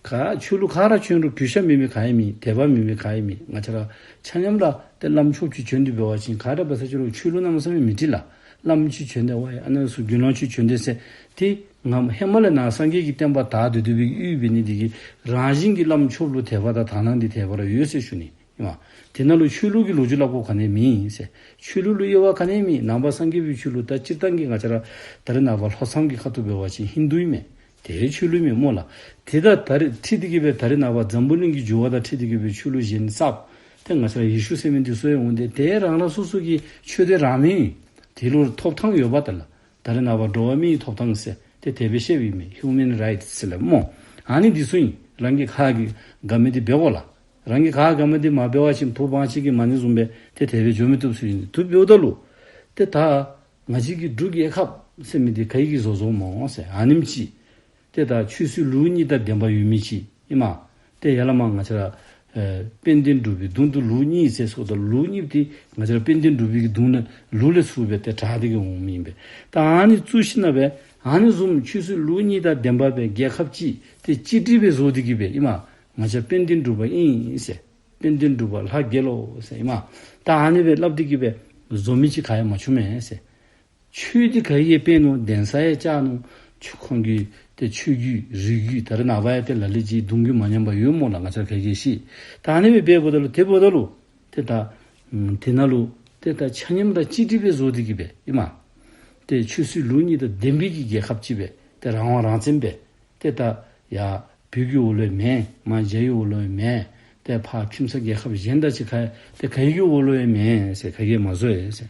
ག་ཆོས་ལུགས་ག་ར་བྱོན་རུང་གུས་ཞབས་མེད་མི་ག་ཡང་མེད། དད་པ་མེད་མི་ག་ཡང་མེད། ང་བཅས་ར་ཆ་མཉམ་ར་ཏེ་བླམ་ཆོསཔ་ཅིག་བྱོན་ཏེ་འབད་བ་ཅིན་ག་ར་འབད་ས་ཅིག་རུང་ཆོས་ལུགས་གནམ་མེད་ས་མེད་མི་འཁྲིལ་ལགས། བླམ་ཅིག་བྱོན་ཏེ་ཝའི་ཨ་ནཱ་ཚུ་དགེ་སློང་ཅིག་བྱོན་ཏེ་ཟེར་ཏེ་ང་ཧེ་མ་ལས་ནཱ་སངས་རྒྱས་ཀྱི་བསྟན་པ་དར་སྡོད་སྡོད་པའི་གི་ཡུལ་འབད་ནི་འདི་གིས་རང་བཞིན་གྱིས་བླམ་ཆོསཔ་ལུ་དད་པ་དང་དག་སྣང་འདི་དེ་སྦེ་ར་ཡོད་ཟེར་ཞུ་ནི། ཨིན་མས། དེ་ནང་ལུ་ཆོས་ལུགས་ཀྱི་ལོ་རྒྱུས་སླབ་དགོཔ་ག་ནི་ཡང་མེད་ཟེར། ཆོས་ལུགས་ལུ་དབྱེ་བ་ག་ནི་ཡང་མེད། ནང་པ་སངས་རྒྱས་པའི་ཆོས་ལུགས་ད་སྤྱིར་བཏང་གི་ང་བཅས་ར་ད་རེས་ནངས་པ་ལྷོ་མཚམས་ཀྱི་ཁ་ཐུག་འབད་བ་ཅིན་ཧིན་དུ་ཨིན་མས། དེ་ཆོས་ལུགས་མེན་སྨོ་ལགས། དེ་དང་ད་རེས་འཁྲིལ་ཏེ་གི་སྦེ་ད་རེས་ནངས་པ་འཛམ་བུ་གླིང་གི་འགྱུར་བ་དང་འཁྲིལ་ཏེ་གི་སྦེ་ཆོས་ལུགས་གཞན་གསརཔ་ཏེ་ང་བཅས་ར་ཡེ་ཤུ་ཟེར་མི་འདི་ཚུ་ཡང་འོང་སྟེ་ཏེ་རང་རང་སོ་སོ་གི་ཆོས་དེ་རང་མེན། དེ་ལུ་ཐོབ་ཐང་ཡོདཔ་ད་ལགས། ད་རེས་ནངས་པ་འགྲོ་བ་མིའི་ཐོབ་ཐང་ཟེར་ཏེ་དེ་སྦེ་བཤད་པའི་མི་ཧིའུ་མེན་རའིཊསི་ཟེར་སླབ་སྨོ། ཨ་ནི་འདི་ཚུ་ཨིན། རང་གིས་ག་གིས་དགའ་མི་འདི་འབད་དགོ་ལགས། རང་གིས་ག་དགའ་མི་འདི་མ་འབད་བ་ཅིན་བུ་འབངས་ཅིག་གིས་མ་ཎི་བཟུམ་སྦེ་ཏེ་དེ་སྦེ་འགྱོ་མི་བཏུབ་ཟེར་ཨིན། དེ་འབདཝ་ད་ལུ་ཏེ་ད་ང་བཅས་ཀྱི་འབྲུག་རྒྱལ་ཁབ་ཟེར་མི་འདི་ག་གིས་བཟོ་བཟོཝ་སྨོ་ཟེར། ཨ་ནེམ་ཅིག་ཏེ་ད་ཆོས་སྲིད་ལུགས་གཉིས་དང་ལྡན་པ་ཡོད་མི་ཅིག་ཨིན་མས། ཏེ་ཡར་ལས་མར་ང་བཅས་ར་ཨེ་དཔལ་ལྡན་འབྲུག་པའི་གདུང་དུ་ལུགས་གཉིས་ཟེར་སོངམ་ད་ལུགས་གཉིས་འདི་ང་བཅས་ར་དཔལ་ལྡན་འབྲུག་པའི་གི་གདུང་ནང་ལུགས་ལས་ཚུར་སྦེ་ཏེ་དར་ཏེ་གི་འོང་མི་ཨིན་པས། ད་ཨ་ནི་བཙུགས་ཞིནམ་ལས་ཨ་ནི་བཟུམ་ཆོས་སྲིད་ལུགས་གཉིས་དང་ལྡན་པ་སྦེ་རྒྱལ་ཁབ་ཅིག་ཏེ་གཅིག་སྒྲིལ་སྦེ་བཟོ་སྟེ་གི་སྦེ་ཨིན་མས། ང་བཅས་དཔལ་ལྡན་འབྲུག་པ་ཨིན་ཟེར། དཔལ་ལྡན་འབྲུག་པ་ལྷ་རྒྱལ་ལོ་ཟེར་ཨིན་མས། ད་ཨ་ནི་སྦེ་སླབ་སྟེ་གི་སྦེ་བཟོ་མི་ཅིག་ག་ཡང་མ་བྱུང་མས་ཟེར། ཆོས་འདི་ག་གིས་ཡང་སྤེལ་ནུག། གདན་ས་ཡང་བཅག་ནུག། ཆོས་ཁོང་གི་ཏེ་ཆོས་བརྒྱུད་རིགས་བརྒྱུད་ད་རེས་ནངས་པ་ཡང་ཏེ་ལ་ལུ་ཅིག་གདུང་བརྒྱུད་མ་ཉམས་པ་ཡོད་སྨོ་ལགས། ང་བཅས་ག་གིས་ཤེས། ད་ཨ་ནི་སྦེ་འབདཝ་ད་ལུ་དེ་འབདཝ་ད་ལུ་ཏེ་ད་ཨམ་དེ་ནང་ལུ་ཏེ་ད་ཆ་མཉམ་ར་གཅིག་སྒྲིལ་སྦེ་བཟོ་སྟེ་གི་སྦེ་ཨིན་མས། ཏེ་ཆོས་སྲིད་ལུགས་གཉིས་དང་ལྡན་པའི་གི་རྒྱལ་ཁབ་ཅིག་སྦེ་ཏེ་རང་དབང་རང་བཙན་སྦེ་ཏེ་ད་ཡར་བོད་ཀྱི་འོག་ལུ་ཡང་མེན། མར་རྒྱ་ཡི་འོག་ལུ་ཡང་མེན། ཏེ་ཕར་ཁྱིམ་ཚང་རྒྱལ་ཁབ་གཞན་དང་གཅིག་ཁར་ཏེ་ག་གི་འོག་ལུ་ཡང་མེན་ཟེར། ག་གིས་མ་བཟོ་ཡི་ཟེར།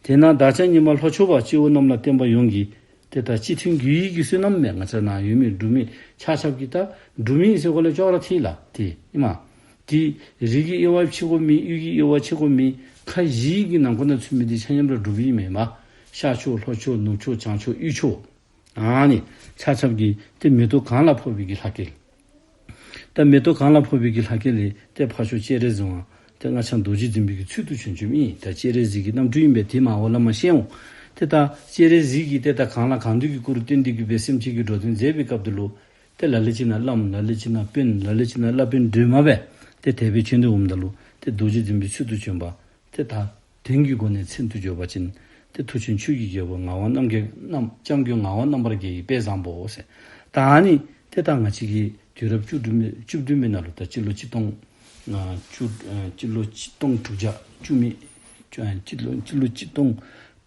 དེས་ན་བདག་ཅག་ཉི་མ་ལྷོ་ཕྱོགས་པ། སྤྱི་བོ་གནམ་ལ་བརྟེན་པ་ཡོངས་ཀྱིས། ཏེ་ད་སྤྱི་མཐུན་བརྒྱུད་ཡིག་གི་བསོད་ནམས་མས། ང་བཅས་ནཱ་ཡོད་མི་འབྲུག་མི་ཆ་ཁྱབ་ཀྱིས་ད་འབྲུག་མི་ཟེར་གོ་ལས་ཅོག་ར་འཐད་ལགས། ཏེ་ཨིན་མས། ཏེ་རིགས་ཀྱི་དབྱེ་བ་ཕྱེ་དགོཔ་མེད། ཡུལ་གྱི་དབྱེ་བ་ཕྱེ་དགོཔ་མེད། ཁ་བཞི་གི་ནང་འཁོད་ན་ཚུད་མི་འདི་ཆ་མཉམ་ར་འབྲུག་པའི་ཨིན་མས། ཤར་ཕྱོགས་ལྷོ་ཕྱོགས་ནུབ་ཕྱོགས་བྱང་ཕྱོགས་དབུས་ཕྱོགས། ཨ་ནི་ཆ་ཁྱབ་ཀྱིས་ཏེ་མེ་ཏོག་གང་ལ་ཕོག་པའི་གི་ལྷ་སྐལ། ད་མེ་ཏོག་གང་ལ་ཕོག་པའི་གི་ལྷ་སྐལ་ལས་ཏེ་ཕར་ཕྱོགས་སྤྱན་རས་གཟིགས་དབང་ཏེ་སྔགས་འཆང་རྡོ་རྗེ་འཛིན་པའི་གི་ཚུལ་དུ་བྱོན་བྱོནམ་ཨིན། ད་སྤྱན་རས་གཟིགས་ཀྱི་རྣམ་སྤྲུལ་ཨིན་པས། དེ་མར་འོག་ལས་མར་ཤེས་འོང་། ཏེ་ད་སྤྱན་རས་གཟིགས་ཀྱིས་ཏེ་ད་གང་ལ་གང་འདུལ་གྱི་སྐུ་རུ་སྟོན་ཏེ་གི་སྦེ་སེམས་ཅན་གྱི་འགྲོ་དོན་མཛད་པའི་སྐབས་དེ་ལུ་ཏེ་ལ་ལུ་ཅིག་ནང་བླམ་ལ་ལུ་ཅིག་ནང་དཔོན་ལ་ལུ་ཅིག་ནང་བླ་དཔོན་སྒྲོལ་མ་སྦེ་ཏེ་དེ་སྦེ་བྱོན་ཏེ་འོངམ་ད་ལུ་ཏེ་རྡོ་རྗེ་འཛིན་པའི་ཚུལ་དུ་བྱོན་པ། ཏེ་ད་དོན་གྱི་སྒོ་ནས་མཚན་དུ་བརྗོད་པ་ཅིན་ཏེ་མཐུ་ཆེན་ཆོས་ཀྱི་རྒྱལ་པོ་ངག་དབང་རྣམ་རྒྱལ་རྣམ་སྐྱབས་མགོན་ངག་དབང་རྣམ་པར་རྒྱལ་གྱི་དཔལ་བཟང་པོ་ཟེར། ད་ཨ་ནི་ཏེ་ད་ང་བཅས་ཀྱི་དུས་རབས་བཅུ་བདུན་པའི་བཅུ་བདུན་པའི་ནང་ལུ་ད་སྤྱི་ལོ་ཆིག་སྟོང་ཨ་བཅུ་ཨ་སྤྱི་ལོ་ཆིག་སྟོང་དྲུག་བརྒྱ་བཅུ་མེད་བཅུ་ཨ་སྤྱི་ལོ་སྤྱི་ལོ་ཆིག་སྟོང་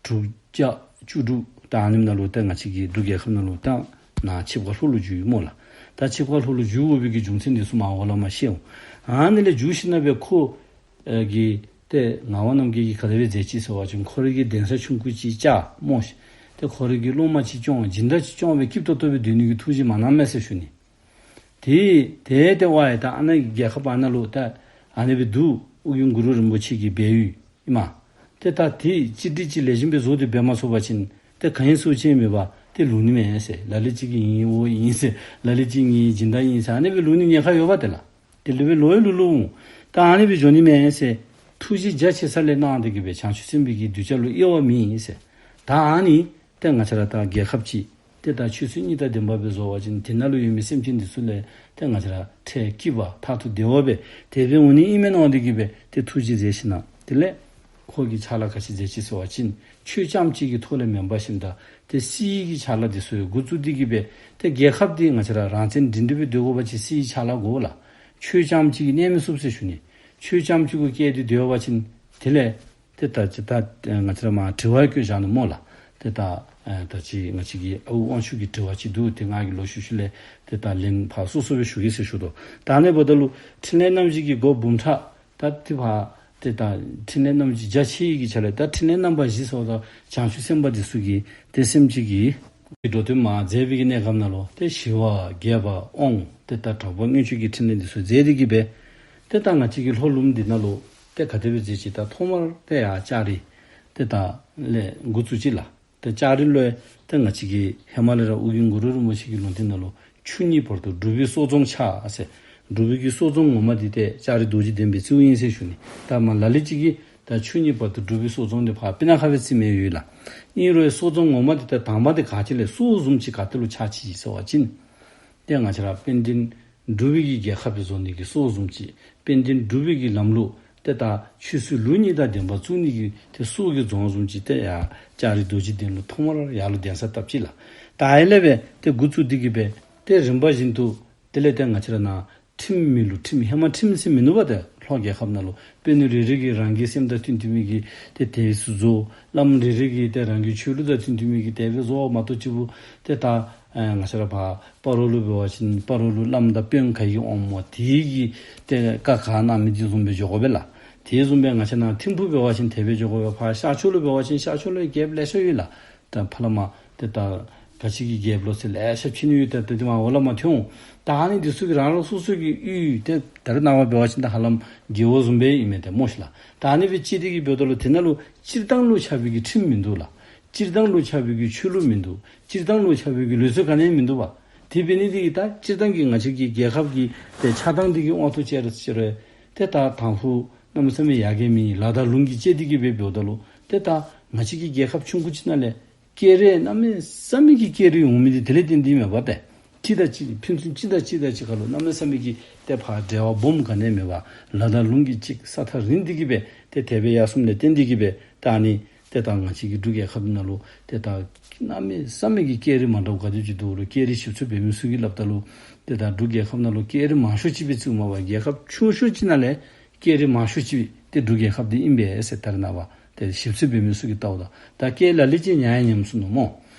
དྲུག་བརྒྱ་བཅུ་དྲུག་ད་ཨ་ནེམ་ནང་ལུ་ཏེ་ང་བཅས་ཀྱི་འབྲུག་རྒྱལ་ཁབ་ནང་ལུ་ད་ནཱ་ཆིབས་ཁ་ལྷོ་ལུ་བསྒྱུར་ཡི་སྨོ་ལགས། ད་ཆིབས་ཁ་ལྷོ་ལུ་བསྒྱུར་དགོ་པའི་གི་རྒྱུ་མཚན་འདི་ཚུ་མར་འོག་ལས་མར་ཤེས་འོང་། ཨ་ནི་ལས་བསྒྱུར་ཞིནམ་ལས་ཁོ་ཨེ་གི་ཏེ་ངག་དབང་རྣམ་རྒྱལ་གྱིས་ག་དེ་སྦེ་མཛད་ཅི་ཟེར་བ་ཅིན་ཁོ་རའི་གི་གདན་ས་ཆུང་ཀུ་ཅིག་བཅགས་སྨོ་ཤིག། ཏེ་ཁོ་རའི་གི་སློབ་མ་ཅིག་སྐྱོང་སྦྱིན་བདག་ཅིག་སྐྱོང་སྦེ་སྐྱིད་ཏོག་ཏོ་སྦེ་སྡོད་ནི་གི་ཐུགས་བཞེད་མ་གནང་མས་ཟེར་ཞུ་ནི། ཏེ་ཏེ་ཏེ་ཝའི་ད་ཨ་ནཱ་རྒྱལ་ཁབ་ཨ་ནཱ་ལུ་ད་ཨ་ནི་སྦེ་འདུག། ཨོ་རྒྱན་གུ་རུ་རིན་པོ་ཆེ་གི་སྦས་ཡུལ་ཨིན་མས། ཏེ་ད་དེ་གཅིག་སྒྲིལ་ཅིག་ལེགས་ཤོམ་སྦེ་བཟོ་སྟེ་འབད་མ་ཚུགས་པ་ཅིན་ཏེ་ག་ཡང་སུ་ཅིག་མེད་པར་ཏེ་ལུས་ནི་མས་ཟེར། ལ་ལུ་ཅིག་གིས་ཨིན་འོ་ཨིན་ཟེར། ལ་ལུ་ཅིག་ངེའི་སྦྱིན་བདག་ཨིན་ཟེར། ཨ་ནི་སྦེ་ལུས་ནི་ཉེན་ཁ་ཡོདཔ་ཏེ་ལགས། དེ་ལུ་སྦེ་ལུས་ཡང་ལུས་ལུས་འོང་། ད་ཨ་ནི་སྦེ་འགྱོ་ནི་མས་ཟེར། ཐུགས་རྗེ་རྒྱ་ཆེ་ས་ལས་གནང་སྟེ་གི་སྦེ་བྱང་ཆུབ་སེམས་དཔའི་གི་གདུལ་བྱ་ལུ་དབྱེ་བ་མེད་ཟེར། ད་ཨ་ནི་ཏེ་ང་བཅས་ར་ད་རྒྱལ་ཁབ་ཅིག་ཏེ་ད་ཆོས་སྲིད་གཉིས་དང་ལྡན་པ་སྦེ་བཟོ་བ་ཅིན་དེ་ནང་ལུ་ཡོད་མི་སེམས་ཅན་འདི་ཚུ་ལས་ཏེ་ང་བཅས་ར་ཁྲལ་སྐྱིད་པ་མཐར་ཐུག་བདེ་བ་སྦེ་དེ་སྦེ་འོང་ནི་ཨིན་མས་མནོ་སྟེ་གི་སྦེ་ཏེ་ཐུགས་རྗེ་མཛད་ཞིནམ་ལས་དེ་ལས་ཁོ་གིས་ཕྱག་ལཱ་ག་ཅི་མཛད་ཅི་ཟེར་བ་ཅིན་ཆོས་རྐྱངམ་གཅིག་གི་ཐོག་ལས་མེན་པར་ཞིནམ་ད་ཏེ་སྲིད་ཀྱི་ཕྱག་ལཱ་འདི་ཚུ་ཡང་འགོ་བཙུགས་ཏེ་གི་སྦེ་ཏེ་རྒྱལ་ཁབ་འདི་ང་བཅས་ར་རང་བཙན་སྒྲིང་སྒྲི་སྦེ་སྡོད་དགོ་པ་ཅིན་སྲིད་ཀྱི་ཕྱག་ལཱ་དགོ་ལགས། ཆོས་རྐྱངམ་གཅིག་གིས་གནས་མི་ཚུགས་ཟེར་ཞུ་ནི། ཆོས་རྐྱངམ་གཅིག་གུ་བཀལ་ཏེ་སྡོད་པ་ཅིན་དེ་ལས་ ཏེ་ད་ཅི་ད་ང་བཅས་ར་མར་དྲི་བ་བཀོད་བཞག་ནུག་སྨོ་ལགས། ཏེ་ད་ཨེ་ད་ཅི་ང་བཅས་ཀྱི་ཨའུ་དབང་ཕྱུག་གི་དྲི་བ་ཅིག་འདུག། ཏེ་ང་གིས་ལོག་ཤུལ་ཤུལ་ལས་ཏེ་ད་ལན་ཕར་སོ་སོ་སྦེ་ཞུ་གེ་ཟེར་ཞུ་དོ། ད་ཨ་ནི་འབདཝ་ད་ལུ་ཕྲིན་ལས་རྣམ་བཞི་གི་སྒོ་འབུམ་ཕྲག། ད་ཏེ་ཕར་ཏེ་ད་ཕྲིན་ལས་རྣམ་བཞི་རྒྱ་ཆེ་བའི་གི་ཆ་ལས་ད་ཕྲིན་ལས་རྣམ་པ་བཞི་ཟེརཝ་ད་བྱང་ཆུབ་སེམས་དཔའ་འདི་ཚུ་གི་ཏེ་སེམས་ཅན་གྱི་འགྲོ་དོན་མར་མཛད་པའི་གི་གནས་སྐབས་ནང་ལུ་ཏེ་ཞི་བ་རྒྱས་པ་དབང་ཏེ་ད་དྲག་པོ་མངོན་སྤྱོད་ཀྱི་ཕྲིན་ལས་འདི་ཚུ་མཛད་དེ་གི་སྦེ་ཏེ་ད་ང་བཅས་ཀྱི་ལྷོ་ལུངམ་འདི་ནང་ལུ་ཏེ་ག་དེ་སྦེ་མཛད་ཅི། ད་ཐོག་མར་ཏེ་ཡར་ལྕགས་རི་ཏེ་ད་ལས་འགོ་བཙུགས་ཅི་ལགས། ཏེ་ལྕགས་རི་ལུ་ཏེ་ང་བཅས་ཀྱི་ཧེ་མ་ལས་ར་ཨོ་རྒྱན་གུ་རུ་རིན་པོ་ཆེ་གི་ལུང་བསྟན་ནང་ལུ་ཆུ་གཉིས་བར་དུ་འབྲུག་པའི་སྲོག་རྫོང་ཆགས་ཟེར། འབྲུག་པའི་གི་སྲོག་རྫོང་ངོ་མ་འདི་ཏེ་ལྕགས་རི་རྡོ་རྗེ་གདན་སྦེ་བརྩིཝ་ཨིན་ཟེར་ཞུ་ནི། ད་མར་ལ་ལུ་ཅིག་གིས་ད་ཆུ་གཉིས་བར་དུ་འབྲུག་པའི་སྲོག་རྫོང་འདི་ཕར་སྤུ་ན་ཁ་སྦེ་བརྩི་མི་ཡོད་ལགས། ཨིན་རུང་སྲོག་རྫོང་ངོ་མ་འདི་ད་དང་པ་འདི་ག་ཅི་ལས་སྲོག་བཟུམ་ཅིག་ག་ཏེ་ལུ་ཆགས་ཅི་ཟེར་བ་ཅིན་ཏེ་ང་བཅས་ར་དཔལ་ལྡན་འབྲུག་པའི་གི་རྒྱལ་ཁབ་སྦེ་བཟོ་ནི་གི་སྲོག་བཟུམ་ཅིག། དཔལ་ལྡན་འབྲུག་པའི་གི་ལམ་ལུགས་ཏེ་ད་ཆོས་སྲིད་ལུགས་གཉིས་དང་ལྡན་པ་བཙུགས་ནི་གི་ཏེ་སྲོག་གི་རྫོང་བཟུམ་ཅིག་ཏེ་ཡར་ལྕགས་རི་རྡོ་རྗེ་གདན་ལུ་ཐོག་མར་ཡར་ལུ་གདན་ས་བཏབ་ཅི་ལགས། ད་ཨ་ནི་ལས་སྦེ་ཏེ་འགོ་བཙུགས་ཏེ་གི་སྦེ་ཏེ་རིམ་པ་བཞིན་དུ་དེ་ལས་ཏེ་ང་བཅས་ར་ནཱ་ཁྲིམས་མེད་ལུ་ཁྲིམས། ཧེ་མ་ཁྲིམས་ཟེར་མིན་ནུག་པ། ཏེ་ལྷོ་རྒྱལ་ཁབ་ནང་ལུ་དཔོན་གནས་རེ་རེ་གིས་རང་གི་སེམས་དང་མཐུན་མཐུན་མི་གི་ཏེ་དེ་ཚུ་བཟོ། བླམ་རེ་རེ་གིས་ཏེ་རང་གི་ཆོས་ལུགས་དང་མཐུན་མཐུན་མི་གི་དེ་སྦེ་བཟོ་བ་མ་གཏོགས་ཅིག་པུ་ཏེ་ད་ཨེ་ང་བཅས་ར་ཕར་སྤ་རོ་ལུ་འབད་བ་ཅིན་སྤ་རོ་ལུ་བླམ་དང་དཔོན་ག་གིས་འོངམ་སྨོ་དེ་གིས་ཏེ་བཀའ་ག་གནང་མི་དེ་བཟུམ་སྦེ་འགྱོ་དགོ་པས་ལགས། དེ་བཟུམ་སྦེ་ང་བཅས་ནཱ་ཐིམ་ཕུག་འབད་བ་ཅིན་དེ་སྦེ་འགྱོ་དགོ་པས། ཕར་ཤར་ཕྱོགས་ལུ་འབད་བ་ཅིན་ཤར་ཕྱོགས་ལུ་རྒྱལཔོ་ལེ་ཤ་ཡོད་ལགས། ད་ཕར་ལས་མར་ཏེ་ད་ག་ཅི་གི་རྒྱལཔོ་ལོ་ཟེར་ལེ་ཤ་ཕྱད་ནི་ཡོད། ད་ཏེ་དེ་མར་འོག་ལས་མར་ཐོན་འོང་། ད་ཨ་ནི་འདི་ཚུ་གི་རང་རང་སོ་སོ་གི་ཡུལ་ཏེ་ད་རེས་ནངས་པ་འབད་བ་ཅིན་ད་ཧ་ལམ་རྒེད་འོག་བཟུམ་སྦེ་ཨིན་མས་ཏེ་སྨོ་ཤི་ལགས། ད་ཨ་ནི་སྦེ་བརྩི་སྟེ་གི་འབདཝ་ད་ལུ་དེ་ནང་ལུ་སྤྱིར་བཏང་ལུ་ཁྱབ་པའི་གི་ཁྲིམས་མིན་འདུག་ལགས། སྤྱིར་བཏང་ལུ་ཁྱབ་པའི་གི་ཆོས་ལུགས་མིན་འདུག། སྤྱིར་བཏང་ལུ་ཁྱབ་པའི་གི་ལུགས་སྲོལ་ག་ནི་ཡང་མིན་འདུག་པ། དེ་འབད་ནི་འདི་གིས་ད་སྤྱིར་བཏང་གི་ང་བཅས་ཀྱི་རྒྱལ་ཁབ་ཀྱི་ཏེ་ཆགས་སྟངས་འདི་གི་དབང་དུ་བྱས་ར་བྱས་རུང་ཏེ་ད་དང་ཕུ་གནམ་མེད་ས་མེད་ཡར་རྒྱས་མེད། ལ་དང་ལུང་གིས་བཅད་དེ་གི་སྦེ་འབདཝ་ད་ལུ་ཏེ་ད་ང་བཅས་ཀྱི་རྒྱལ་ཁབ་ཆུང་ཀུ་ཅིག་ནང་ལས་སྐད་རིགས་གནམ་མེད་ས་མེད་ཀྱི་སྐད་རིགས་འོང་མི་འདི་དེ་ལས་བརྟེན་ཏེ་མས་པ་ཏེ། གཅིག་དང་གཅིག་ཕན་ཚུན་གཅིག་དང་གཅིག་དང་གཅིག་ཁར་ལུ་གནམ་མེད་ས་མེད་ཀྱི་ཏེ་ཕར་འབྲེལ་བ་སྦོམ་ག་ནི་ཡང་མེད་པར་ལ་དང་ལུང་གིས་བཅད་ས་ཐག་རིང་སྟེ་གི་སྦེ་ཏེ་དེ་སྦེ་ཡར་སོངམ་ལས་བརྟེན་ཏེ་གི་སྦེ་ད་ཨ་ནི་ཏེ་ད་ང་བཅས་ཀྱི་འབྲུག་རྒྱལ་ཁབ་ནང་ལུ་ཏེ་ད་གནམ་མེད་ས་མེད་ཀྱི་སྐད་རིགས་མ་འདྲཝ་ག་དེ་ཅིག་འདུག་རུང་སྐད་རིགས་ཞིབ་འཚོལ་འབད་མི་ཚུ་གིས་སླབ་ད་ལུ་ཏེ་ད་འབྲུག་རྒྱལ་ཁབ་ནང་ལུ་སྐད་རིགས་མང་ཤོས་ཅིག་སྦེ་བརྩིཝ་མས་པ། རྒྱལ་ཁབ་ཆུང་ཤོས་ཅིག་ནང་ལས་སྐད་རིགས་མང་ཤོས་ཅིག་ཏེ་འབྲུག་རྒྱལ་ཁབ་འདི་ཨིན་པས་ཟེར་ད་རེས་ནངས་པ་ཏེ་ཞིབ་འཚོལ་འབད་མི་ཚུ་གིས་བལྟཝ་ད་ད་སྐད་ལ་ལུ་ཅིག་ཉམས་ཡང་ཉམས་སོང་ནུག་སྨོ།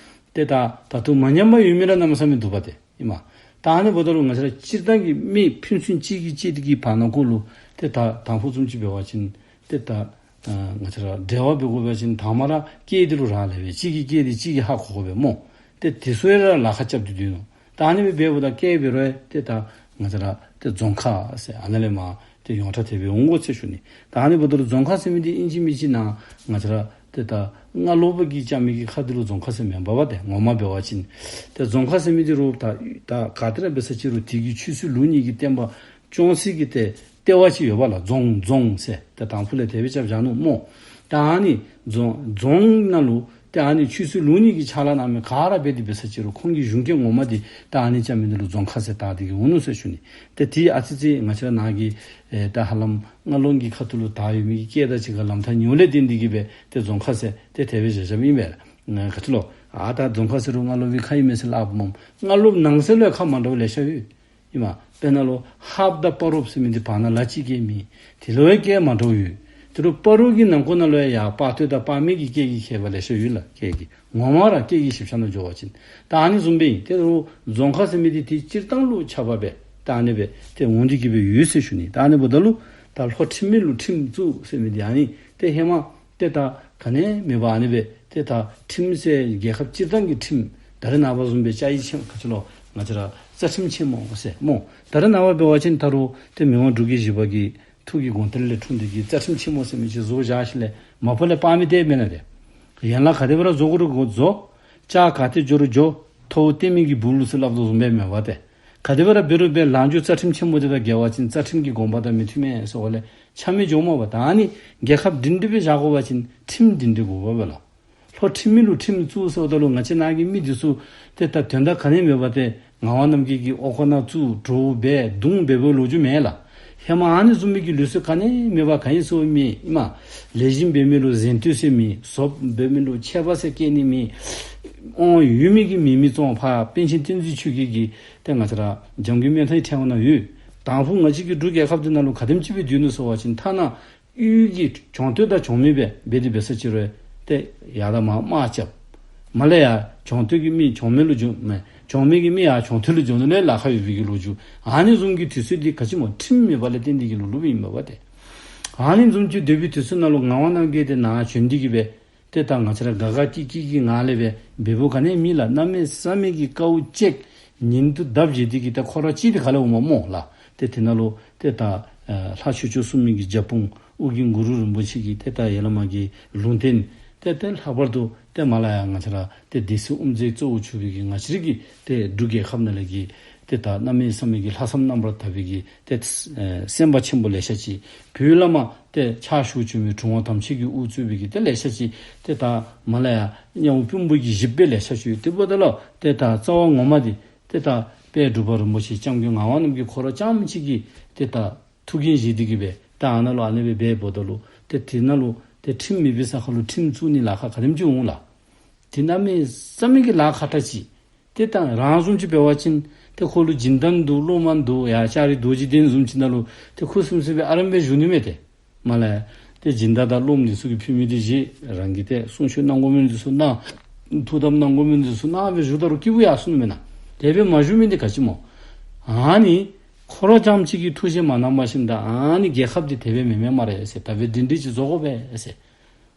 ཏེ་ད་ད་དུང་མ་ཉམས་པར་ཡོད་མི་ར་གནམ་མེད་ས་མེད་འདུག་པ་ཏེ་ཨིན་མས། ད་ཨ་ནི་འབདཝ་ད་ལུ་ང་བཅས་ར་སྤྱིར་བཏང་གི་མི་ཕན་ཚུན་གཅིག་གིས་གཅིག་གི་བར་ན་གུ་ལུ་ཏེ་ད་དང་ཕུ་བཟུམ་ཅིག་འབད་བ་ཅིན་ཏེ་ད་ཨ་ང་བཅས་ར་འབྲེལ་བ་འབད་དགོ་པ་ཅིན་དང་པ་ར་སྐད་འདི་ལུ་རག་ལས་པས། གཅིག་གི་སྐད་འདི་གཅིག་གིས་ཧ་གོ་དགོ་པས་སྨོ། ཏེ་དེ་ཚུ་ཡང་ར་ལཱ་ཁག་རྐྱབ་སྟེ་སྡོད་ནུག། ད་ཨ་ནི་སྦེ་འབདཝ་ད་སྐད་འབད་རུང་ཏེ་ད་ང་བཅས་ར་ཏེ་རྫོང་ཁ་ཟེར་ཨ་ནཱ་ལས་མར་ཏེ་ཡོངས་གྲགས་དེ་སྦེ་འོང་དགོ་ཟེར་ཞུ་ནི། ད་ཨ་ནི་འབདཝ་ད་ལུ་རྫོང་ཁ་ཟེར་མི་འདི་ཨིན་ཅི་མིན་ཅི་ནཱ་ང་བཅས་ར་ཏེ་ད་རྔ་ལོག་པ་གིས་རྐྱབ་མི་གི་ཁ་འདི་ལུ་རྫོང་ཁ་ཟེར་མེན་པ་པ་ཏེ་ངོ་མ་འབད་བ་ཅིན། ཏེ་རྫོང་ཁ་ཟེར་མི་འདི་རུང་ད་ད་ག་ཏེ་ར་འབད་ས་ཅིག་རུང་དེ་གི་ཆོས་སྲིད་ལུགས་གཉིས་ཀྱི་བསྟན་པ་སྐྱོང་སའི་གི་ཏེ་ལྟེ་བ་ཅིག་ཡོད་པ་ལགས། རྫོང་རྫོང་ཟེར་ཏེ་དང་ཕུ་ལས་དེ་སྦེ་རྐྱབ་བཞག་ནུག་སྨོ། ད་ཨ་ནི་རྫོང་རྫོང་ནང་ལུ་ཏེ་ཨ་ནི་ཆོས་སྲིད་ལུགས་གཉིས་ཀྱི་ཕྱག་ལཱ་གནང་མི་ག་ར་འབད་དེ་འབད་ས་ཅིག་རུང་ཁོང་གི་གཞུང་སྐད་ངོ་མ་འདི་ད་ཨ་ནི་རྐྱབ་མི་འདི་ལུ་རྫོང་ཁ་ཟེར་བཏགས་ཏེ་གི་འོང་ནུག་ཟེར་ཞུ་ནི། ཏེ་དེ་ཨ་ཙི་ཙི་ང་བཅས་ར་ནཱ་གི་ཨེ་ད་ཧ་ལམ་རྔ་ལོག་གི་ཁ་ཐུག་ལུ་ད་ཡོད་མི་གི་སྐད་དང་གཅིག་ཁར་ལམ་ཐག་ཉེ་བ་ལས་བརྟེན་ཏེ་གི་སྦེ་ཏེ་རྫོང་ཁ་ཟེར་ཏེ་དེ་སྦེ་བཞག་བཞགཔ་ཨིན་པས། ང་ག་ཅི་ལོ་ཨ་ད་རྫོང་ཁ་ཟེར་རུང་རྔ་ལོག་པའི་ཁ་ཨིན་མས་ཟེར་སླབ་སྨོ། རྔ་ལོག་ནང་གསེས་ལུ་ཡང་ཁ་མ་འདྲཝ་ལེ་ཤ་ཡོད། ཨིན་མས། དཔེར་ན་ལུ་ཧཱཔ་དང་སྤ་རོཔ་ཟེར་མི་འདི་བར་ན་ལ་གཅིག་གི་མི་དེ་ལུ་ཡང་སྐད་མ་འདྲཝ་ཡོད། དེ་རུང་སྤ་རོ་གི་ནང་འཁོད་ནང་ལུ་ཡང་ཡར་སྤ་སྟོད་དང་སྤ་སྨད་ཀྱི་སྐད་ཀྱི་ཁྱད་པར་ལེ་ཤ་ཡོད་ལགས། སྐད་ཀྱི་ངོ་མ་ར་སྐད་ཀྱི་ཞིབ་ཆ་ནང་འགྱོ་བ་ཅིན། ད་ཨ་ནི་བཟུམ་སྦེ་ཨིན། དེ་རུང་རྫོང་ཁ་ཟེར་མི་འདི་ཏེ་སྤྱིར་བཏང་ལུ་ཁྱབ་པ་སྦེ་ད་ཨ་ནི་སྦེ་ཏེ་འོང་སྟེ་གི་སྦེ་ཡོད་ཟེར་ཞུ་ནི། ད་ཨ་ནི་འབདཝ་ད་ལུ་ད་ལྷོ་ཁྲིམས་མེད་ལུ་ཁྲིམས་བཙུགས་ཟེར་མི་འདི་ཨ་ནི་ཏེ་ཧེ་མ་ཏེ་ད་ག་ནི་མེད་པར་ཨ་ནི་སྦེ་ཏེ་ད་ཁྲིམས་ཟེར་རྒྱལ་ཁབ་སྤྱིར་བཏང་གི་ཁྲིམས་ད་རེས་ནངས་པ་བཟུམ་སྦེ་ཅ་ཡིག་ཆེན་ག་ཅི་ལོ་ང་བཅས་ར་རྩ་ཁྲིམས་ཆེན་མོ་ཟེར་སྨོ། ད་རེས་ནངས་པ་འབད་བ་ཅིན་ད་རུང་ཏེ་མི་དབང་འབྲུག་རྒྱལ་བཞི་པ་གི་ཐུགས་ཀྱི་དགོངས་གཏེར་ལས་འཁྲུངས་ཏེ་གི་རྩ་ཁྲིམས་ཆེན་མོ་ཟེར་མི་ཅིག་བཟོ་བཞག་ཞིནམ་ལས་མ་པ་ལས་སྤར་མི་དེ་མེན་ན་ཏེ། ཡན་ལག་ག་དེ་སྦེ་ར་བཟོ་དགོ་རུང་བཟོ། ལྕགས་ག་ཏེ་འགྱོ་རུང་འགྱོ། ཐོཝ་བསྟན་མི་གི་སྦུག་ལུ་ཟེར་སླབ་དོ་བཟུམ་སྦེ་མེན་པ་ཏེ། ག་དེ་སྦེ་ར་འབད་རུང་འབད་ལངས་རྒྱུ་རྩ་ཁྲིམས་ཆེན་མོ་དེ་དང་འགལ་བ་ཅིན་རྩ་ཁྲིམས་ཀྱི་དགོངས་པ་དང་མི་མཐུན་མས་ཟེར་བ་ལས་ཆ་མེད་འགྱོཝ་མས་པ། ད་ཨ་ནི་རྒྱལ་ཁབ་སྒྲིང་སྒྲི་སྦེ་བཞག་དགོ་པ་ཅིན་ཁྲིམས་སྒྲིང་སྒྲི་དགོ་པས་ལགས། ལྷོ་ཁྲིམས་མེད་ལུ་ཁྲིམས་བཙུགས་ཟེརཝ་ད་ལུ་ང་བཅས་ནཱ་གི་མི་འདི་ཚུ་ཏེ་ད་དོན་དག་ག་ནི་མེད་པར་ཏེ་ངག་དབང་རྣམ་རྒྱལ་གྱི་ཨོ་ཁོ་ན་བཙུགས་གྲོགས་འབད་རྡུང་འབད་བའི་ལོ་རྒྱུས་མེད་ལགས། ཧེ་མ་ཨ་ནི་བཟུམ་མའི་གི་ལུགས་སྲོལ་ག་ནི་མེད་པར་ག་ཨིན་ཟེར་མི་ཨིན་མས། ལེགས་ཤོམ་འབད་མི་ལུ་གཟེངས་བསྟོད་ཟེར་མི། ཟོགཔ་འབད་མི་ལུ་ཆད་པ་ཟེར་བཀལ་ནི་མེད། དབང་ཡོད་མི་གི་མེད་མི་བཙོང་ཕར་པཎ་ཆེན་བསྟན་འཛིན་ཆོས་རྒྱལ་གྱི་ཏེ་ང་བཅས་ར་འཇམ་མགོན་སྨོན་མཐའི་ཕྲེང་བ་ནང་ཡོད། དང་ཕུ་ང་བཅས་ཀྱི་འབྲུག་རྒྱལ་ཁབ་འདི་ནང་ལུ་ག་དེམ་ཅིག་སྦེ་སྡོད་ནུག་ཟེར་བ་ཅིན་ཐ་ན་ གཡུས་ཀྱི་གྱོང་ཐོས་དང་གྱོང་མི་སྦེ་འབད་དེ་འབད་ས་ཅིག་རུང་ཏེ་ཡར་དང་མར་དམག་རྐྱབ། མར་ལས་ཡར་གྱོང་ཐོས་ཀྱི་མི་གྱོང་མི་ལུ་འགྱོ་མི་གྱོང་མི་གི་མི་ཡར་གྱོང་ཐོས་ལུ་འགྱོ་ནི་ལས་ལཱ་ཁག་ཡོད་པའི་གི་ལོ་རྒྱུས། ཨ་ནི་བཟུམ་གྱི་དུས་ཚོད་འདི་ག་ཅི་སྨོ་ཁྲིམས་མེད་པ་ལས་བརྟེན་ཏེ་གི་ལོ་ལུ་སྦེ་ཨིན་པས་ཏེ། ཨ་ནི་བཟུམ་ཅིག་སྡོད་པའི་དུས་ཚོད་ནང་ལུ་ངག་དབང་རྣམ་རྒྱལ་དེ་ནཱ་བྱོན་ཏེ་གི་སྦེ་ཏེ་ད་ང་བཅས་ར་དགའ་དགའ་སྐྱིད་སྐྱིད་ཀྱི་ངང་ལས་སྦེ་འབདཝ་ག་ནི་མེད་ལགས། གནམ་མེད་ས་མེད་ཀྱི་དཀའཝ་སྤྱད་ཉིན་དུ་ལྡབ་བཞེས་ཏེ་གི་ད་ཁོ་ར་གཅིག་དེ་ག་ལས་འོངམ་སྨོ་ལགས། ཏེ་དེ་ནང་ལུ་ཏེ་ད་ལྷ་ཆོས་སྐྱོང་སྲུང་མའི་གི་རྒྱབ་དཔུང་ཨོ་རྒྱན་གུ་རུ་རིན་པོ་ཆེ་གི་ཏེ་ད་ཡ་བླ་མ་གི་ལུང་བསྟན། ཏེ་ཏེ་ལྷག་པར་དུ་ཏེ་མར་ལས་ཡར་ང་བཅས་ར་ཏེ་སྡེ་སྲིད་དབུ་མཛད་གཙོ་བོ་གྱུར་པའི་གི་ང་བཅས་རའི་གི་ཏེ་འབྲུག་རྒྱལ་ཁབ་ནང་ལས་ཀྱི་ཏེ་ད་གནམ་མེད་ས་མེད་ཀྱི་ལྷག་བསམ་རྣམ་པར་དག་པའི་གི་ཏེ་སེམས་དཔའ་ཆེན་པོ་ལེ་ཤ་ཅིག། བོད་བླ་མ་ཏེ་ཕྱག་ཞུ་བྱོན་མི་གྲུབ་དབང་དམ་ཆོས་ཀྱིས་དབུ་གཙོས་པའི་གི་ཏེ་ལེ་ཤ་ཅིག། ཏེ་ད་མར་ལས་ཡར་མཉན་ཡོད་སྤུན་པོ་གི་གཞི་སྦེ་ལེ་ཤ་ཅིག་ཡོད། དེ་འབདཝ་ད་ལུ་ཏེ་ད་རྩ་བ་ངོ་མ་འདི་ཏེ་ད་དཔལ་འབྲུག་པ་རིན་པོ་ཆེ་སྐྱབས་མགོན་ངག་དབང་རྣམ་རྒྱལ་ཁོ་ར་རྐྱངམ་གཅིག་གིས་ཏེ་ད་ཐུགས་འགན་བཞེས་ཏེ་གི་སྦེ་ད་ཨ་ནཱ་ལུ་ཨ་ནི་སྦེ་འབདཝ་ད་ལུ་ཏེ་དེ་ནང་ལུ་ཏེ་ཁྲིམས་མེད་པའི་ས་ཁར་ལུ་ཁྲིམས་བཙུགས་ནི་ལཱ་ཁག་ག་དེམ་ཅིག་འོང་ལགས། དེ་གནམ་མེད་ས་མེད་ཀྱི་ལཱ་ཁག་དྲགས་ཅིག། ཏེ་ད་རང་བཟུམ་ཅིག་འབད་བ་ཅིན་ཏེ་ཁོ་ལུ་སྦྱིན་བདག་འདུག། སློབ་མ་འདུག། ཡར་ལྕགས་རི་རྡོ་རྗེ་གདན་བཟུམ་ཅིག་ནང་ལུ་ཏེ་ཁུ་སིམ་སིམ་སྦེ་ཨ་རམ་སྦེ་བཞུགས་ནི་མས་ཏེ། མར་ལས་ཏེ་སྦྱིན་བདག་དང་སློབ་མ་འདི་ཚུ་གིས་ཕུལ་མི་འདི་བཞེས། རང་གིས་ཏེ་གསུང་ཆོག་གནང་དགོ་མི་འདི་ཚུ་གནང་། ཐུགས་དམ་གནང་དགོ་མི་འདི་ཚུ་གནང་སྦེ་བཞུགས་ད་རུང་སྐྱིད་པོ་ཡར་སོང་ནི་མེན་ན། དེ་སྦེ་མ་བཞུགས་མི་འདི་ག་ཅི་སྨོ། ཨ་ནི་ཁོ་ར་རྐྱངམ་གཅིག་གིས་ཐུགས་བཞེད་མ་གནང་བ་ཅིན་ད་ཨ་ནི་རྒྱལ་ཁབ་འདི་དེ་སྦེ་མེན་མས་སྨ་རེ་ཟེར། ད་འབད་འདི་འདྲ་ཅིག་བཟོ་དགོ་པས་ཟེར།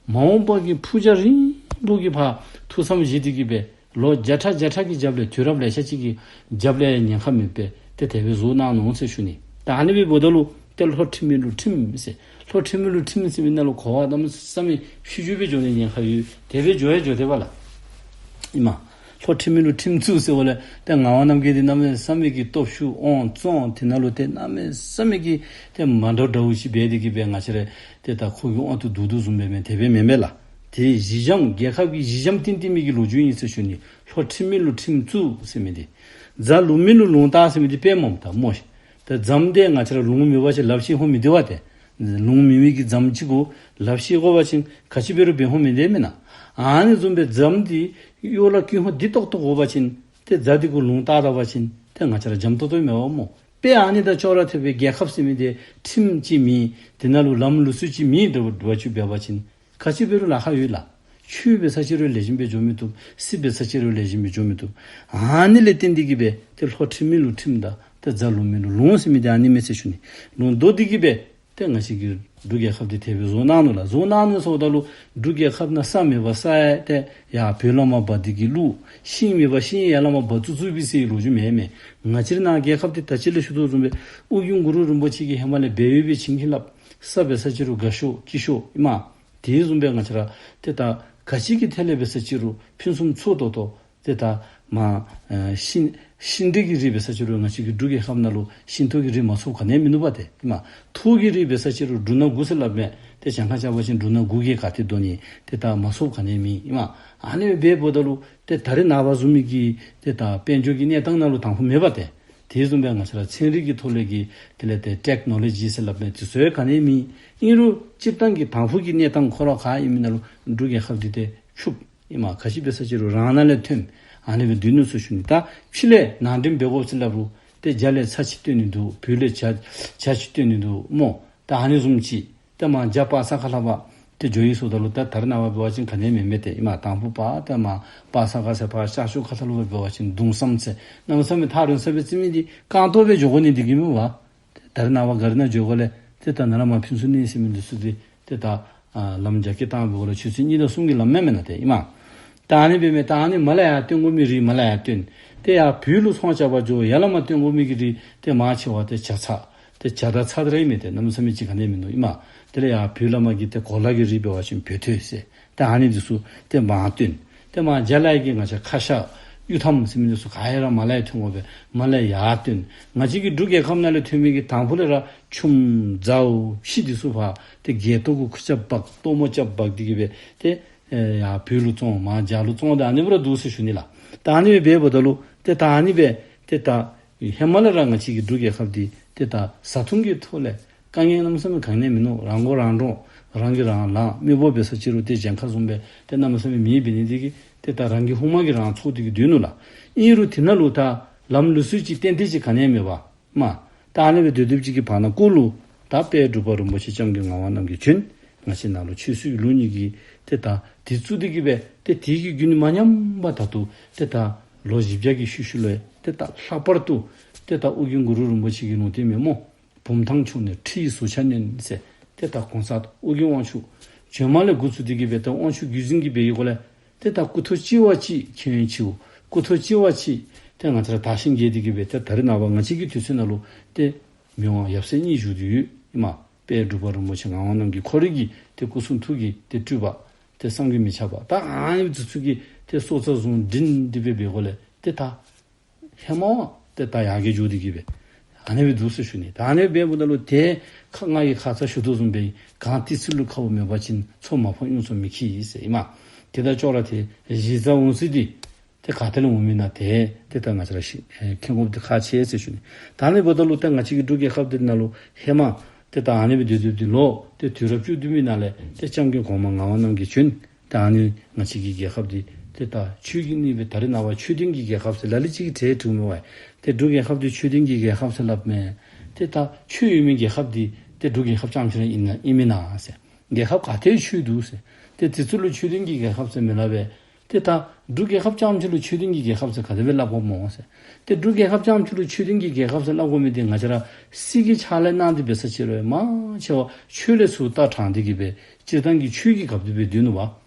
མ་འོངས་པ་གི་ཕུགས་རྒྱང་རིང་པོ་གི་ཕར་ཐུགས་བསམ་བཞེས་ཏེ་གི་སྦེ་ལོ་བརྒྱ་ཕྲག་བརྒྱ་ཕྲག་གི་རྒྱབ་ལས་དུས་རབས་ལེ་ཤ་ཅིག་གི་རྒྱབ་ལས་ཉེན་ཁ་མེད་པར་ཏེ་དེ་སྦེ་བཟོ་གནང་ནུག་ཟེར་ཞུ་ནི། ད་ཨ་ནི་སྦེ་འབདཝ་ད་ལུ་ཏེ་ལྷོ་ཁྲིམས་མེད་ལུ་ཁྲིམས་ཟེར། ལྷོ་ཁྲིམས་མེད་ལུ་ཁྲིམས་ཟེར་མི་ནང་ལུ་གོ་བ་གནམ་མེད་ས་མེད་ཕྱི་འགྱུར་སྦེ་འགྱོ་ནི་ཉེན་ཁ་ཡོད། དེ་སྦེ་འགྱོ་ཡང་འགྱོ་དེས་པ་ལགས། ཨིན་མས། ལྷོ་ཁྲིམས་མེད་ལུ་ཁྲིམས་བཙུགས་ཟེརཝ་ལས་ཏེ་ངག་དབང་རྣམ་རྒྱལ་འདི་གནམ་མེད་ས་མེད་ཀྱི་སྟོབས་ཤུགས་དབང་བཙོང་། དེ་ནང་ལུ་ཏེ་གནམ་མེད་ས་མེད་ཀྱི་ཏེ་མ་འདྲཝ་འདྲཝ་ཅིག་འབད་དེ་གི་སྦེ་ང་བཅས་ར་ཏེ་ད་ཁོ་གི་དབང་དུ་བསྡུ་བསྡུཝ་བཟུམ་སྦེ་མེན། དེ་སྦེ་མེན་པས་ལགས། ཏེ་གཞི་འགྱམ་རྒྱལ་ཁབ་ཀྱི་གཞི་འགྱམ་བཏིང་བཏིང་མི་གི་ལོ་རྒྱུས་ཨིན་ཟེར་ཞུ་ནི། ལྷོ་ཁྲིམས་མེད་ལུ་ཁྲིམས་བཙུགས་ཟེར་མི་འདི། རྫ་ལུང་མེད་ལུ་ལུང་བཏགས་ཟེར་མི་འདི་དཔེ་མས་ད་སྨོ་ཤིག། ཏེ་རྫམ་འདི་ང་བཅས་ར་ལུང་མེད་པ་ཅིན་ལགཔ་བཤེད་འོང་མི་བདེ་བས་ཏེ། ལུང་མེད་མི་གི་རྫམ་ཅིག་གུ་ལགཔ་བཤེད་དགོ་པ་ཅིན་ག་ཅི་འབད་རུང་འབད་འོང་མི་བདེ་མེན་ན། ཨ་ནི་བཟུམ་སྦེ་རྫམ་འདི་གཡོག་ལ་ཀུན་སློང་བདེ་ཏོག་ཏོ་དགོ་པ་ཅིན་ཏེ་རྫ་འདི་གུ་ལུང་བཏགས་ད་པ་ཅིན་ཏེ་ང་བཅས་ར་འཇམ་ཏོང་ཏོ་མེན་པ་སྨོ། དཔེ་ཨ་ནི་དང་ཅོག་ར་འཐདཔ་སྦེ་རྒྱལ་ཁབ་ཟེར་མི་འདི་ཁྲིམས་ཅིག་མེད། དེ་ནང་ལུ་ལམ་ལུགས་སྲོལ་ཅིག་མེད་དོ་བ་ཅིག་འབད་བ་ཅིན་ག་ཅི་འབད་རུང་ལཱ་ཁག་ཡོད་ལགས། ཆོས་འབད་ས་ཅིག་རུང་ལེགས་ཤོམ་སྦེ་འགྱོ་མི་བཏུབ། སྲིད་འབད་ས་ཅིག་རུང་ལེགས་ཤོམ་སྦེ་འགྱོ་མི་བཏུབ། ཨ་ནི་ལས་བརྟེན་ཏེ་གི་སྦེ་ཏེ་ལྷོ་ཁྲིམས་མེད་ལུ་ཁྲིམས་དང་ཏེ་རྫ་ལུང་མེད་ལུ་ལུང་ཟེར་མི་འདི་ཨ་ནི་མས་ཟེར་ཞུ་ནི། ལུང་བསྡོམས་ཏེ་གི་སྦེ་ཏེ་ང་བཅས་ཀྱི་འབྲུག་རྒྱལ་ཁབ་འདི་དེ་སྦེ་བཟོ་གནང་ནུག་ལགས། བཟོ་གནང་ནུག་ཟེརཝ་ད་ལུ་འབྲུག་རྒྱལ་ཁབ་ནང་ས་མེད་པར་ས་ཡང་ཏེ་ཡར་བོད་ལས་མར་འབག་སྟེ་གི་བླུགས། ཤིང་མེད་པར་ཤིང་ཡར་ལས་མར་འབག་བཙུགས་བཙུགསཔ་ཨིན་ཟེར་ལོ་རྒྱུས་མེན་མས། ང་བཅས་རའི་ནཱ་རྒྱལ་ཁབ་འདི་ད་ཅི་ལས་ཞུ་དོ་བཟུམ་སྦེ་ཨོ་རྒྱན་གུ་རུ་རིན་པོ་ཆེ་གིས་ཧེ་མ་ལས་འབད་ཡོད་པའི་བྱིན་གྱིས་བརླབས། ས་འབད་ས་ཅིག་རུང་དགའ་ཤོས་སྐྱིད་ཤོས་ཨིན་མས། དེ་བཟུམ་སྦེ་ང་བཅས་ར་ཏེ་ད་ག་ཅི་གི་ཐད་ལས་འབད་ས་ཅིག་རུང་ཕུན་སུམ་ཚོགས་ཏོག་ཏོ། ཏེ་ད་མར་ཨེ་ཤིང་ཤིང་འབྲས་ཀྱི་རིགས་འབད་ས་ཅིག་རུང་ང་བཅས་ཀྱི་འབྲུག་རྒྱལ་ཁབ་ནང་ལུ་ཤིང་ཏོག་གི་རིགས་མ་ཚུགསཔ་ག་ནི་ཡང་མིན་ནུག་པ་ཏེ་ཨིན་མས། ཐོག་གི་རིགས་འབད་ས་ཅིག་རུང་འབྲུ་སྣ་དགུ་ཟེར་སླབ་མས། ཏེ་གྱངས་ཁ་རྐྱབ་པ་ཅིན་འབྲུ་སྣ་དགུ་གིས་ག་ཏེ་དོ་ནི། ཏེ་ད་མ་ཚུགསཔ་ག་ནི་ཡང་མེད་ཨིན་མས། ཨ་ནི་སྦེ་འབདཝ་ད་ལུ་ཏེ་ད་རེས་ནངས་པ་བཟུམ་མའི་གི་ཏེ་ད་དཔལ་འབྱོར་གྱི་གནས་སྟངས་ནང་ལུ་དང་ཕུ་མེད་པ་ཏེ། དེ་བཟུམ་སྦེ་ང་བཅས་ར་ཚན་རིག་གི་ཐོག་ལས་ཀྱི་དེ་ལས་ཏེ་ཊེཀ་ནོ་ལོ་ཇི་ཟེར་སླབ་མས། དེ་ཚུ་ཡང་ག་ནི་ཡང་མེད། ཨིན་རུང་སྤྱིར་བཏང་གི་དང་ཕུ་གི་གནས་སྟངས་ཁོ་ར་ག་ཨིན་མི་ནང་ལུ་འབྲུག་རྒྱལ་ཁབ་འདི་ཏེ་ཕྱུགཔོ་ཨིན་མས། ག་ཅི་འབད་ས་ཅིག་རུང་རང་ནང་ལས་ཐོནམ་ཨ་ནི་སྦེ་སྡོད་ནུག་ཟེར་ཞུ་ནི། ད་ཕྱི་ལས་ནང་འདྲེན་འབད་དགོ་ཟེར་སླབ་རུང་ཏེ་རྒྱ་ལས་ཚྭ་ཅིག་བཏོན་ནི་འདུག། བོད་ལས་ཇ་ཇ་ཅིག་བཏོན་ནི་འདུག་སྨོ། ད་ཨ་ནི་བཟུམ་ཅིག། ཏེ་མར་རྒྱ་པ་ས་ཁ་ལྷ་པ་ཏེ་འགྱོ་ཡི་ཟེརཝ་ད་ལུ་ད་ད་རེས་ནངས་པ་འབད་བ་ཅིན་ག་ནི་ཡང་མེན་མས་ཏེ་ཨིན་མས། དང་ཕུ་པ་ཏེ་མར་པ་ས་ག་ཟེར་ཕར་ཤར་ཕྱོགས་ཁ་ཐུག་ལུ་འབད་བ་ཅིན་གདུང་བསམ་ཟེར་གནམ་མེད་ས་མེད་ཐག་རིང་ས་སྦེ་རྩི་མི་འདི་རྐང་སྟོང་སྦེ་འགྱོ་དགོ་ནི་འདི་གིས་མེན་པ། ད་རེས་ནངས་པ་གཱ་རི་ནང་འགྱོ་དགོཔ་ལས་ཏེ་ད་ནཱ་ལས་མར་ཕུན་ཚོགས་གླིང་ཟེར་མི་འདི་ཚུ་འདི་ཏེ་ད་ཨ་ལམ་རྒྱ་སྐྱེད་བཏང་འབདཝ་ལས་ཆུ་ཚོད་གཉིས་དང་གསུམ་གྱི་ལམ་མས་མེན་ན་ཏེ་ཨིན་མས། ད་ཨ་ནི་འབད་མི་ད་ཨ་ནི་མར་ལས་ཡར་བཏོན་དགོ་མི་རིགས་མར་ལས་ཡར་བཏོན། ཏེ་ཡར་བོད་ལུ་ཚོང་རྐྱབ་པར་འགྱོ་ཡར་ལས་མར་བཏོན་དགོ་མི་གི་རིགས་ཏེ་མང་ཆེ་བ་ཏེ་ཇ་ཚྭ། ཏེ་ཇ་དང་ཚྭ་དེ་ར་ཨིན་མས། ཏེ་གནམ་མེད་ས་མེད་ཅིག་ག་ནི་ཡང་མིན་འདུག་ཨིན་མས། དེ་ལས་ཡར་བོད་ལས་མར་གྱི་ཏེ་གོ་ལ་གི་རིགས་འབད་བ་ཅིན་བོད་ཐེལ་ཟེར། ཏེ་ཨ་ནི་འདི་ཚུ་ཏེ་མར་བཏོན། ཏེ་མར་རྒྱ་ལས་ཀྱི་ང་བཅས་ཁ་ཤ་གཡུ་ཐམ་ཟེར་མི་འདི་ཚུ་ག་ཡ་ར་མར་ལས་ཐོན་དགོ་པས། མར་ལས་ཡར་བཏོན། ང་བཅས་ཀྱི་འབྲུག་རྒྱལ་ཁབ་ནང་ལས་ཐོན་མི་གི་དང་ཕུ་ལས་ར་ཆུམ་ཟཝ་ཕྱེ་འདི་ཚུ་ཕར་ཏེ་སྒལ་ཏོ་གུ་ཁུར་ཆ་འབག་སྟོང་མོ་ཆ་འབག་སྟེ་གི་སྦེ་ཏེ་ཨེ་ཡར་བོད་ལུ་བཙོང་མར་རྒྱ་ལུ་བཙོང་ད་ཨ་ནི་སྦེ་ར་འདུག་ཟེར་ཞུ་ནི་ལགས། ད་ཨ་ནི་སྦེ་འབདཝ་ད་ལུ་ཏེ་ད་ཨ་ནི་སྦེ་ཏེ་ད་ཧེ་མ་ལས་ར་ང་བཅས་ཀྱི་འབྲུག་རྒྱལ་ཁབ་འདི་ཏེ་ད་བཟའ་འཐུང་གི་ཐོག་ལས་དཀའ་ངལ་གནམ་མེད་ས་མེད་ག་ནི་ཡང་མིན་ནུག། རང་མགོ་རང་འདྲོངས་རང་གིས་རང་ལངས། མི་འབོར་འབད་ས་ཅིག་རུང་ཏེ་གྱངས་ཁ་བཟུམ་སྦེ་ཏེ་གནམ་མེད་ས་མེད་མེད། འབད་ནི་འདི་གིས་ཏེ་ད་རང་གི་ཧུ་མ་གིས་རང་འཚོ་སྟེ་གི་སྡོད་ནུག་ལགས། ཨིན་རུང་དེ་ནང་ལུ་ད་ལམ་ལུགས་སྲོལ་ཅིག་ཏན་ཏན་ཅིག་ག་ནི་ཡང་མེད་པར་མར་ད་ཨ་ནི་སྦེ་སྡོད་སྡོདཔ་ཅིག་གི་བར་ན་སྐོར་ལུ་ ད་དཔལ་འབྲུག་པ་རིན་པོ་ཆེ་སྐྱབས་མགོན་ངག་དབང་རྣམ་རྒྱལ་བྱོན། ང་བཅས་ནང་ལུ་ཆོས་སྲིད་ཀྱི་ལུགས་གཉིས་ཀྱི་ཏེ་ད་དེ་བཙུགས་ཏེ་གི་སྦེ་ཏེ་དེ་གི་རྒྱུན་མ་ཉམས་པར་ད་ལྟོ་ཏེ་ད་ལོ་བཞི་བརྒྱ་གི་ཤུལ་ཤུལ་ལུ་ཏེ་ད་ལྷག་པར་དུ་ཏེ་ད་ཨོ་རྒྱན་གུ་རུ་རིན་པོ་ཆེ་གི་ལུང་བསྟན་མེན་སྨོ། བུམ་ཐང་ཕྱོགས་ནས་ཁྲི་ཡི་ཟུར་ཆ་བསྣན་ཟེར། ཏེ་ད་གོང་ས་ཨོ་རྒྱན་དབང་ཕྱུག་བྱོན་མ་ལས་འགོ་བཙུགས་ཏེ་གི་སྦེ་ད་དབང་ཕྱུག་བརྒྱུད་འཛིན་གྱི་སྦེ་ཡི་གོ་ལས་ཏེ་ད་སྐུ་ཐོག་གཅིག་བ་གཅིག་མཁྱེན་ཡོན་ཆེ་བོ། སྐུ་ཐོག་གཅིག་བ་གཅིག་ཏེ་ང་བཅས་ར་དར་ཞིང་རྒྱས་ཏེ་གི་སྦེ་ཏེ་ད་རེས་ནངས་པ་ང་བཅས་ཀྱི་དུས་ཚོད་ནང་ལུ་ཏེ་མི་དབང་ཡབ་སྲས་གཉིས་བཞུགས་ཏེ་ཡོད་ཨིན་མས། དཔལ་འབྲུག་པ་རིན་པོ་ཆེ་ངག་དབང་རྣམ་རྒྱལ་ཁོ་རའི་གི་ཏེ་སྐུ་གསུང་ཐུགས་ཀྱི་ཏེ་སྤྲུལ་པ་ཏེ་བསམ་གྱིས་མི་ཁྱབ་པ། ད་ཨ་ནི་འདི་ཚུ་གི་ཏེ་སྲོག་རྩ་བཟུང་སྒྲིང་སྒྲི་སྦེ་འབད་དགོ་ལས་ཏེ་ད་ཧེ་མ་བ་ཏེ་ད་ཡར་རྒྱས་འགྱོ་སྟེ་གི་སྦེ་ཨ་ནི་སྦེ་འདུག་ཟེར་ཞུ་ནི། ད་ཨ་ནི་སྦེ་འབདཝ་ད་ལུ་ཏེ་ཁ་ང་གིས་ཁ་ཙ་ཞུ་དོ་བཟུམ་སྦེ་གངས་ཏི་སེ་ལུ་ཁཝ་མེད་པ་ཅིན་མཚོ་མ་ཕམ་གཡུ་མཚོ་མི་འཁྱིལ་ཟེར་ཨིན་མས། ཏེ་ད་ཅོག་ར་ཏེ་གཞི་རྩ་འོང་ས་འདི་ཏེ་ག་ཏེ་ལས་འོང་མི་ན་ཏེ་ཏེ་ད་ང་བཅས་ར་ཤེས་ཨེ་མཁྱེན་དགོཔ་འདི་ཁག་ཆེ་ཟེར་ཞུ་ནི། ད་ཨ་ནི་འབདཝ་ད་ལུ་ཏེ་ང་བཅས་ཀྱི་འབྲུག་རྒྱལ་ཁབ་འདི་ནང་ལུ་ཧེ་མ་ཏེ་ད་ཨ་ནི་སྦེ་སྡོད་སྡོདཔ་འདི་ལུ་ཏེ་དུས་རབས་བཅུ་བདུན་པའི་ནང་ལས་ཏེ་སྐྱབས་མགོན་གོང་མ་ངག་དབང་རྣམ་རྒྱལ་བྱོན། ད་ཨ་ནི་ང་བཅས་ཀྱི་རྒྱལ་ཁབ་འདི་ཏེ་ད་ཆོས་ཀྱི་གནས་སྦེ་ད་རེས་ནངས་པ་ཆོས་ལྡན་གྱི་རྒྱལ་ཁབ་ཟེར་ལ་ལུ་ཅིག་གིས་གྲས་དྲིཝ་མས་པ། ཏེ་འབྲུག་རྒྱལ་ཁབ་འདི་ཆོས་ལྡན་གྱི་རྒྱལ་ཁབ་ཟེར་སླབ་མས། ཏེ་ད་ཆོས་ཡོད་མི་རྒྱལ་ཁབ་འདི་ཏེ་འབྲུག་རྒྱལ་ཁབ་རྐྱངམ་ཅིག་ར་ཨིན་ན་ཨིན་མེན་ན་ཟེར། རྒྱལ་ཁབ་ག་ཏེ་ཆོས་འདུག་ཟེར། ཏེ་དེ་ཚུ་ལུ་ཆོས་ལྡན་གྱི་རྒྱལ་ཁབ་ཟེར་མི་སླབ་པས། ཏེ་ད་འབྲུག་རྒྱལ་ཁབ་རྐྱངམ་ཅིག་ལུ་ཆོས་ལྡན་གྱི་རྒྱལ་ཁབ་ཟེར་ག་དེ་སྦེ་སླབ་དགོཔ་སྨོ་ཟེར། ཏེ་འབྲུག་རྒྱལ་ཁབ་རྐྱངམ་ཅིག་ལུ་ཆོས་ལྡན་གྱི་རྒྱལ་ཁབ་ཟེར་སླབ་དགོ་མི་འདི་ང་བཅས་ར་སྲིད་ཀྱི་ཕྱག་ལཱ་གནང་སྟེ་འབད་ས་ཅིག་རུང་མང་ཆེ་བ་ཆོས་ལས་ཚུར་ལྟ་དྲངས་ཏེ་གི་སྦེ་སྤྱིར་བཏང་གི་ཆོས་ཀྱི་རྒྱབ་ཏུ་སྦེ་སྡོད་ནུག་པ།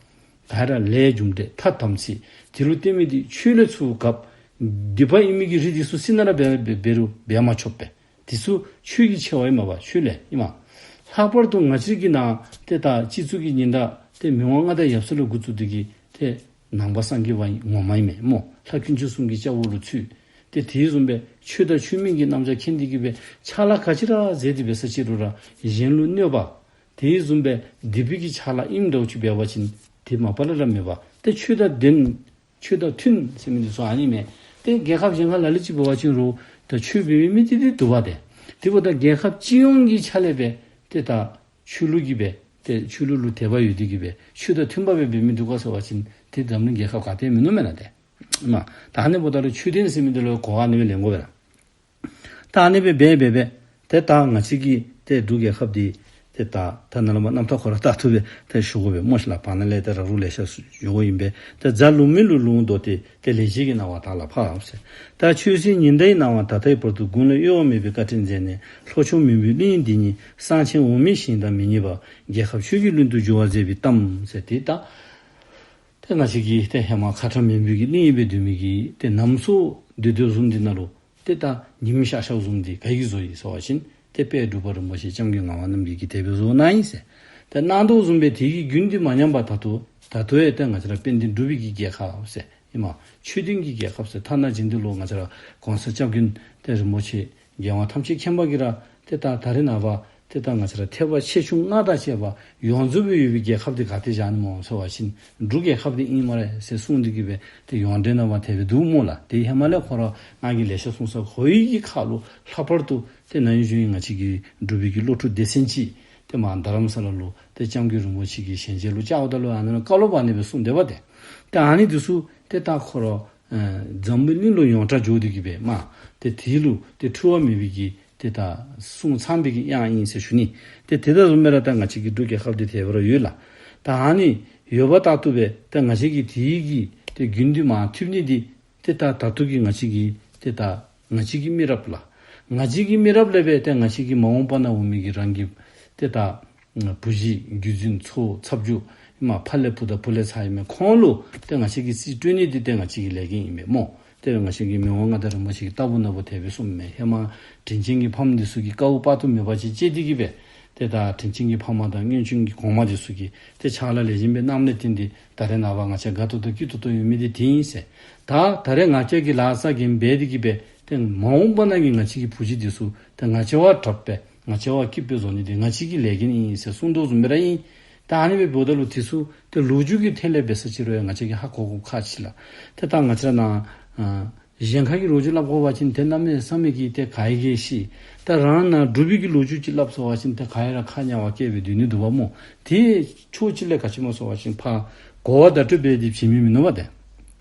ག་ར་ལས་རྒྱུ་འབྲས་ཐ་དམ་ཚིག་དེ་ལུ་བརྟེན་མི་འདི་ཆོས་ལས་ཚུར་རྒྱབ་སྡིག་པ་ཨིན་མི་གི་རིགས་འདི་ཚུ་སྲིད་ནང་ར་འབད་འབད་འབད་རུང་འབད་མ་ཆོགཔ་སྦེ། དེ་ཚུ་ཆོས་ཀྱི་ཆེ་བ་ཨིན་མས་པ། ཆོས་ལས་ཨིན་མས། ལྷག་པར་དུ་ང་བཅས་ཀྱི་ནང་ཏེ་ད་སྤྱི་གཙུག་གི་ཉི་ཟླ་ཏེ་མི་དབང་མངའ་བདག་ཡབ་སྲས་ལས་འགོ་བཙུགས་ཏེ་གི་ཏེ་ནང་པ་སངས་རྒྱས་པ་ངོ་མ་ཨིན་མས་སྨོ། ལྷ་དཀོན་མཆོག་གསུམ་གྱི་སྐྱབས་འོག་ལུ་ཚུད། ཏེ་དེ་བཟུམ་སྦེ་ཆོས་དང་ཆོས་མིན་གྱི་རྣམ་གཞག་མཁྱེན་ཏེ་གི་སྦེ་ཕྱག་ལཱ་ག་ཅི་ར་མཛད་དེ་འབད་ས་ཅིག་རུང་ར་གཞན་ལུ་གནོད་པ། དེ་བཟུམ་སྦེ་སྡིག་པའི་གི་ཕྱག་ལཱ་ཨིནམ་འདྲཝ་ཅིག་འབད་བ་ཅིན་ཏེ་མ་པ་ལས་ར་མེད་པ། ཏེ་ཆོས་དང་ལྡན་ཆོས་དང་མཐུན་ཟེར་མི་འདི་ཚུ་ཨ་ནི་མས། ཏེ་རྒྱལ་ཁབ་གཞན་ཁར་ལ་ལུ་ཅིག་འབད་བ་ཅིན་རུང་ད་ཆོས་འབད་མི་མི་འདི་འདི་འདུག་པ་ཏེ། དེ་འབདཝ་ད་རྒྱལ་ཁབ་སྤྱི་ཡོངས་ཀྱི་ཆ་ལས་སྦེ་ཏེ་ད་ཆོས་ལུགས་ཀྱི་སྦེ་ཏེ་ཆོས་ལུགས་ལུ་དད་པ་ཡོད་དེ་གི་སྦེ་ཆོས་དང་མཐུན་པ་སྦེ་འབད་མི་འདུག་ག་ཟེར་བ་ཅིན་ཏེ་འཛམ་གླིང་རྒྱལ་ཁབ་ག་ཏེ་མིན་ནུག་མེན་ན་ཏེ། མ་ད་ཨ་ནི་འབདཝ་ད་ལུ་ཆོས་ལྡན་ཟེར་མི་འདི་ལུ་གོ་བ་ཨ་ནི་སྦེ་ལེན་དགོ་པས་ལགས། ད་ཨ་ནི་སྦེ་འབད་འབད་འབད་ཏེ་ད་ང་བཅས་ཀྱི་ཏེ་འབྲུག་རྒྱལ་ཁབ་འདི་ཏེ་ད་ད་ནཱ་ལས་མར་རྣམ་ཐར་ཁོ་ར་ད་ཐུག་སྦེ་ཏེ་ཞུ་དགོ་པས་སྨོ་ཤིག་ལགས། བར་ན་ལས་ཏེ་ར་རུང་ལེ་ཤ་ཞུ་དགོ་ཨིན་པས། ཏེ་རྫ་ལུང་མི་ལུ་ལུང་བརྡོལ་ཏེ། ཏེ་ལེགས་བྱས་ཀྱི་སྣང་བ་དག་ལ་ཕབ་ཟེར། ད་ཆོས་སྲིད་ཉི་ཟླའི་སྣང་བ་ད་ལྟའི་བར་དུ། དགུང་ལོ་གཡོ་བ་མེད་པའི་བཀའ་དྲིན་མཛད་ནས། ལྷོ་ཕྱོགས་མུན་པའི་གླིང་འདི་ཉིད། གསང་ཆེན་འོག་མིན་ཞིང་དང་མི་ཉིད་པ། རྒྱལ་ཁབ་ཆོས་ཀྱི་གླིང་དུ་འགྱུར་བར་མཛད་པའི་གཏམ་ཟེར། ཏེ་ད་ཏེ་ང་བཅས་ཀྱི་ཏེ་ཧེ་མ་ཁ་ཁྲ་མུན་པའི་གླིང་ཨིན་པའི་སྡོད་མི་གི་ཏེ་ནམ་སོ་སྡོད་སྡོདཔ་བཟུམ་འདི་ནང་ལུ་ཏེ་ད་ཉིམ་ཤར་ཤརཝ་བཟུམ་འདི་ག་གིས་བཟོ་ཡི་ཟེར་བ་ཅིན་ཏེ་དཔལ་འབྲུག་པ་རིན་པོ་ཆེ་སྐྱབས་མགོན་ངག་དབང་རྣམ་རྒྱལ་གྱིས་དེ་སྦེ་བཟོ་གནང་ཡི་ཟེར། ཏེ་གནང་དོ་བཟུམ་སྦེ་དེ་གི་རྒྱུན་འདི་མ་ཉམས་པར་ད་ལྟོ་ད་ལྟོ་ཡང་ཏེ་ང་བཅས་ར་དཔལ་ལྡན་འབྲུག་པའི་གི་རྒྱལ་ཁབ་ཟེར་ཨིན་མས། ཆོས་ལྡན་གྱི་རྒྱལ་ཁབ་ཟེར་ཐ་ན་རྗེས་འདི་ལུ་ང་བཅས་ར་གོང་ས་སྐྱབས་མགོན་ཏེ་རིན་པོ་ཆེ་རྒྱལ་དབང་ཐམས་ཅད་མཁྱེན་པ་གིས་ར་ཏེ་ད་ད་རེས་ནངས་པ་ཏེ་ད་ང་བཅས་ར་ཐེག་པ་ཆེ་ཆུང་སྔགས་དང་བཅས་པ་ཡོངས་རྫོགས་སྦེ་ཡོད་པའི་རྒྱལ་ཁབ་འདི་ག་ཏེ་བཞག་ནི་སྨོ་ཟེར་བ་ཅིན་འབྲུག་རྒྱལ་ཁབ་འདི་ཨིན་སྨ་རེ་ཟེར་གསུངས་ཏེ་གི་སྦེ་ཏེ་ཡོངས་འབྲེལ་ནང་མར་དེ་སྦེ་འདུག་སྨོ་ལགས། ཏེ་ཧེ་མ་ལས་ཁོ་ར་ང་གིས་ལེ་ཤ་གསུངས་ས་གོ་བའི་གི་ཁ་ལུ་ལྷག་པར་དུ་ཏེ་ན་ཧིང་གཞེས་ནིང་ང་བཅས་ཀྱི་འབྲུག་པའི་གི་བློ་གྲོས་སྡེ་ཚན་ཅིག་ཏེ་མར་རྡ་རམ་ས་ལ་ལུ་ཏེ་སྐྱབས་མགོན་རིན་པོ་ཆེ་གི་ཞལ་མཇལ་ལུ་བཅརཝ་ད་ལུ་ཨ་ནཱ་ལུ་བཀའ་སློབ་ཨ་ནི་སྦེ་གསུངས་སྡོདཔ་ཏེ། ཏེ་ཨ་ནི་འདི་ཚུ་ཏེ་ད་ཁོ་ར་ཨེ་འཛམ་བུ་གླིང་ལུ་ཡོངས་གྲགས་འགྱོ་སྟེ་གི་སྦེ་མ་ཏེ་དེ་ལུ་ཏེ་འཁྲུལ་བ་མེད་པའི་གི་ཏེ་ད་གསུང་ཚངས་པའི་གི་དབྱངས་ཨིན་ཟེར་ཞུ་ནི། ཏེ་དེ་དང་བཟུམ་སྦེ་ར་ད་ང་བཅས་ཀྱི་འབྲུག་རྒྱལ་ཁབ་འདི་དེ་སྦེ་ར་ཡོད་ལགས། ད་ཨ་ནི་ཡོདཔ་ལྟར་དུ་སྦེ་ད་ང་བཅས་ཀྱི་དེ་གི་ཏེ་རྒྱུན་འདི་མ་ཐུབ་ནི་འདི་ཏེ་ད་ད་ལྟོ་གི་ང་བཅས་ཀྱི་ཏེ་ད་ང་བཅས་ཀྱི་མི་རབས་ལགས། ང་བཅས་ཀྱི་མི་རབས་ལས་སྦེ་ཏེ་ང་བཅས་ཀྱི་མ་འོངས་པ་ན་འོང་མི་གི་རང་གི་ཏེ་ད་བུ་གཞི་བརྒྱུད་འཛིན་ཚའོ་ཚ་བརྒྱུད་མ་ཕ་ལས་བུ་དང་བུ་ལས་ཚ་ཨིན་མས། ཁོང་ལུ་ཏེ་ང་བཅས་ཀྱིས་རྩིས་སྤྲོད་ནི་འདི་ཏེ་ང་བཅས་ཀྱི་ལས་འགན་ཨིན་མས་སྨོ། ཏེ་ང་བཅས་ཀྱི་མི་དབང་མངའ་བདག་རིན་པོ་ཆེ་གིས་ལྟ་བུ་ན་བུ་དེ་སྦེ་གསུངམ་མས། ཧེ་མ་དྲིན་ཅན་གྱི་ཕམ་འདི་ཚུ་གིས་དཀའཝ་དཔག་ཏུ་མེད་པ་ཅིག་སྤྱད་དེ་གི་སྦེ་ཏེ་ད་དྲིན་ཅན་གྱི་ཕ་མ་དང་སྔོན་བྱོན་གྱི་གོང་མ་འདི་ཚུ་གིས་ཏེ་ཕྱག་ལཱ་ལེགས་ཤོམ་སྦེ་གནངམ་ལས་བརྟེན་ཏེ་ད་རེས་ནངས་པ་ང་བཅས་དགའ་ཏོག་ཏོ་སྐྱིད་ཏོག་ཏོ་ཡོད་མི་འདི་དེ་ཨིན་ཟེར། ད་ད་རེས་ང་བཅས་ཀྱིས་ལཱ་ས་གིན་འབད་དེ་གི་སྦེ་ཏེ་མ་འོངས་པ་ན་གི་ང་བཅས་ཀྱི་བུ་གཞི་འདི་ཚུ་ཏེ་ང་བཅས་བ་དྲགཔ་སྦེ་ང་བཅས་བ་སྐྱིདཔ་སྦེ་བཟོ་ནི་འདི་ང་བཅས་ཀྱི་ལས་འགན་ཨིན་ཟེར་གསུངས་དོ་བཟུམ་སྦེ་ར་ཨིན། ད་ཨ་ནི་སྦེ་འབདཝ་ད་ལུ་དེ་ཚུ་ཏེ་ལོ་རྒྱུས་ཀྱི་ཐད་ལས་འབད་ས་ཅིག་རུང་ཡང་ང་བཅས་ཀྱིས་ཧ་གོ་དགོཔ་ཁག་ཆེ་ལགས། ཏེ་ད་ང་བཅས་ནཱ་ཨ་གཞན་ཁ་གི་ལོ་རྒྱུས་སླབ་དགོ་པ་ཅིན་ཏེ་གནམ་མེད་ས་མེད་ཀྱི་ཏེ་ག་ཡི་གེ་ཤེས། ད་རང་ནཱ་འབྲུག་པའི་གི་ལོ་རྒྱུས་ཅིག་སླབ་ཟེར་བ་ཅིན་ཏེ་ག་ཡི་ར་ཁ་ཉ་བ་སྐྱེ་བའི་དུས་ནི་འདུག་པ་སྨོ། ཏེ་ཕྱོགས་གཅིག་ལས་ག་ཅི་སྨོ་ཟེར་བ་ཅིན་ཕར་གོ་བ་བརྡ་སྤྲོད་འབད་དེ་བྱིན་མི་མིན་ནུག་པ་ཏེ།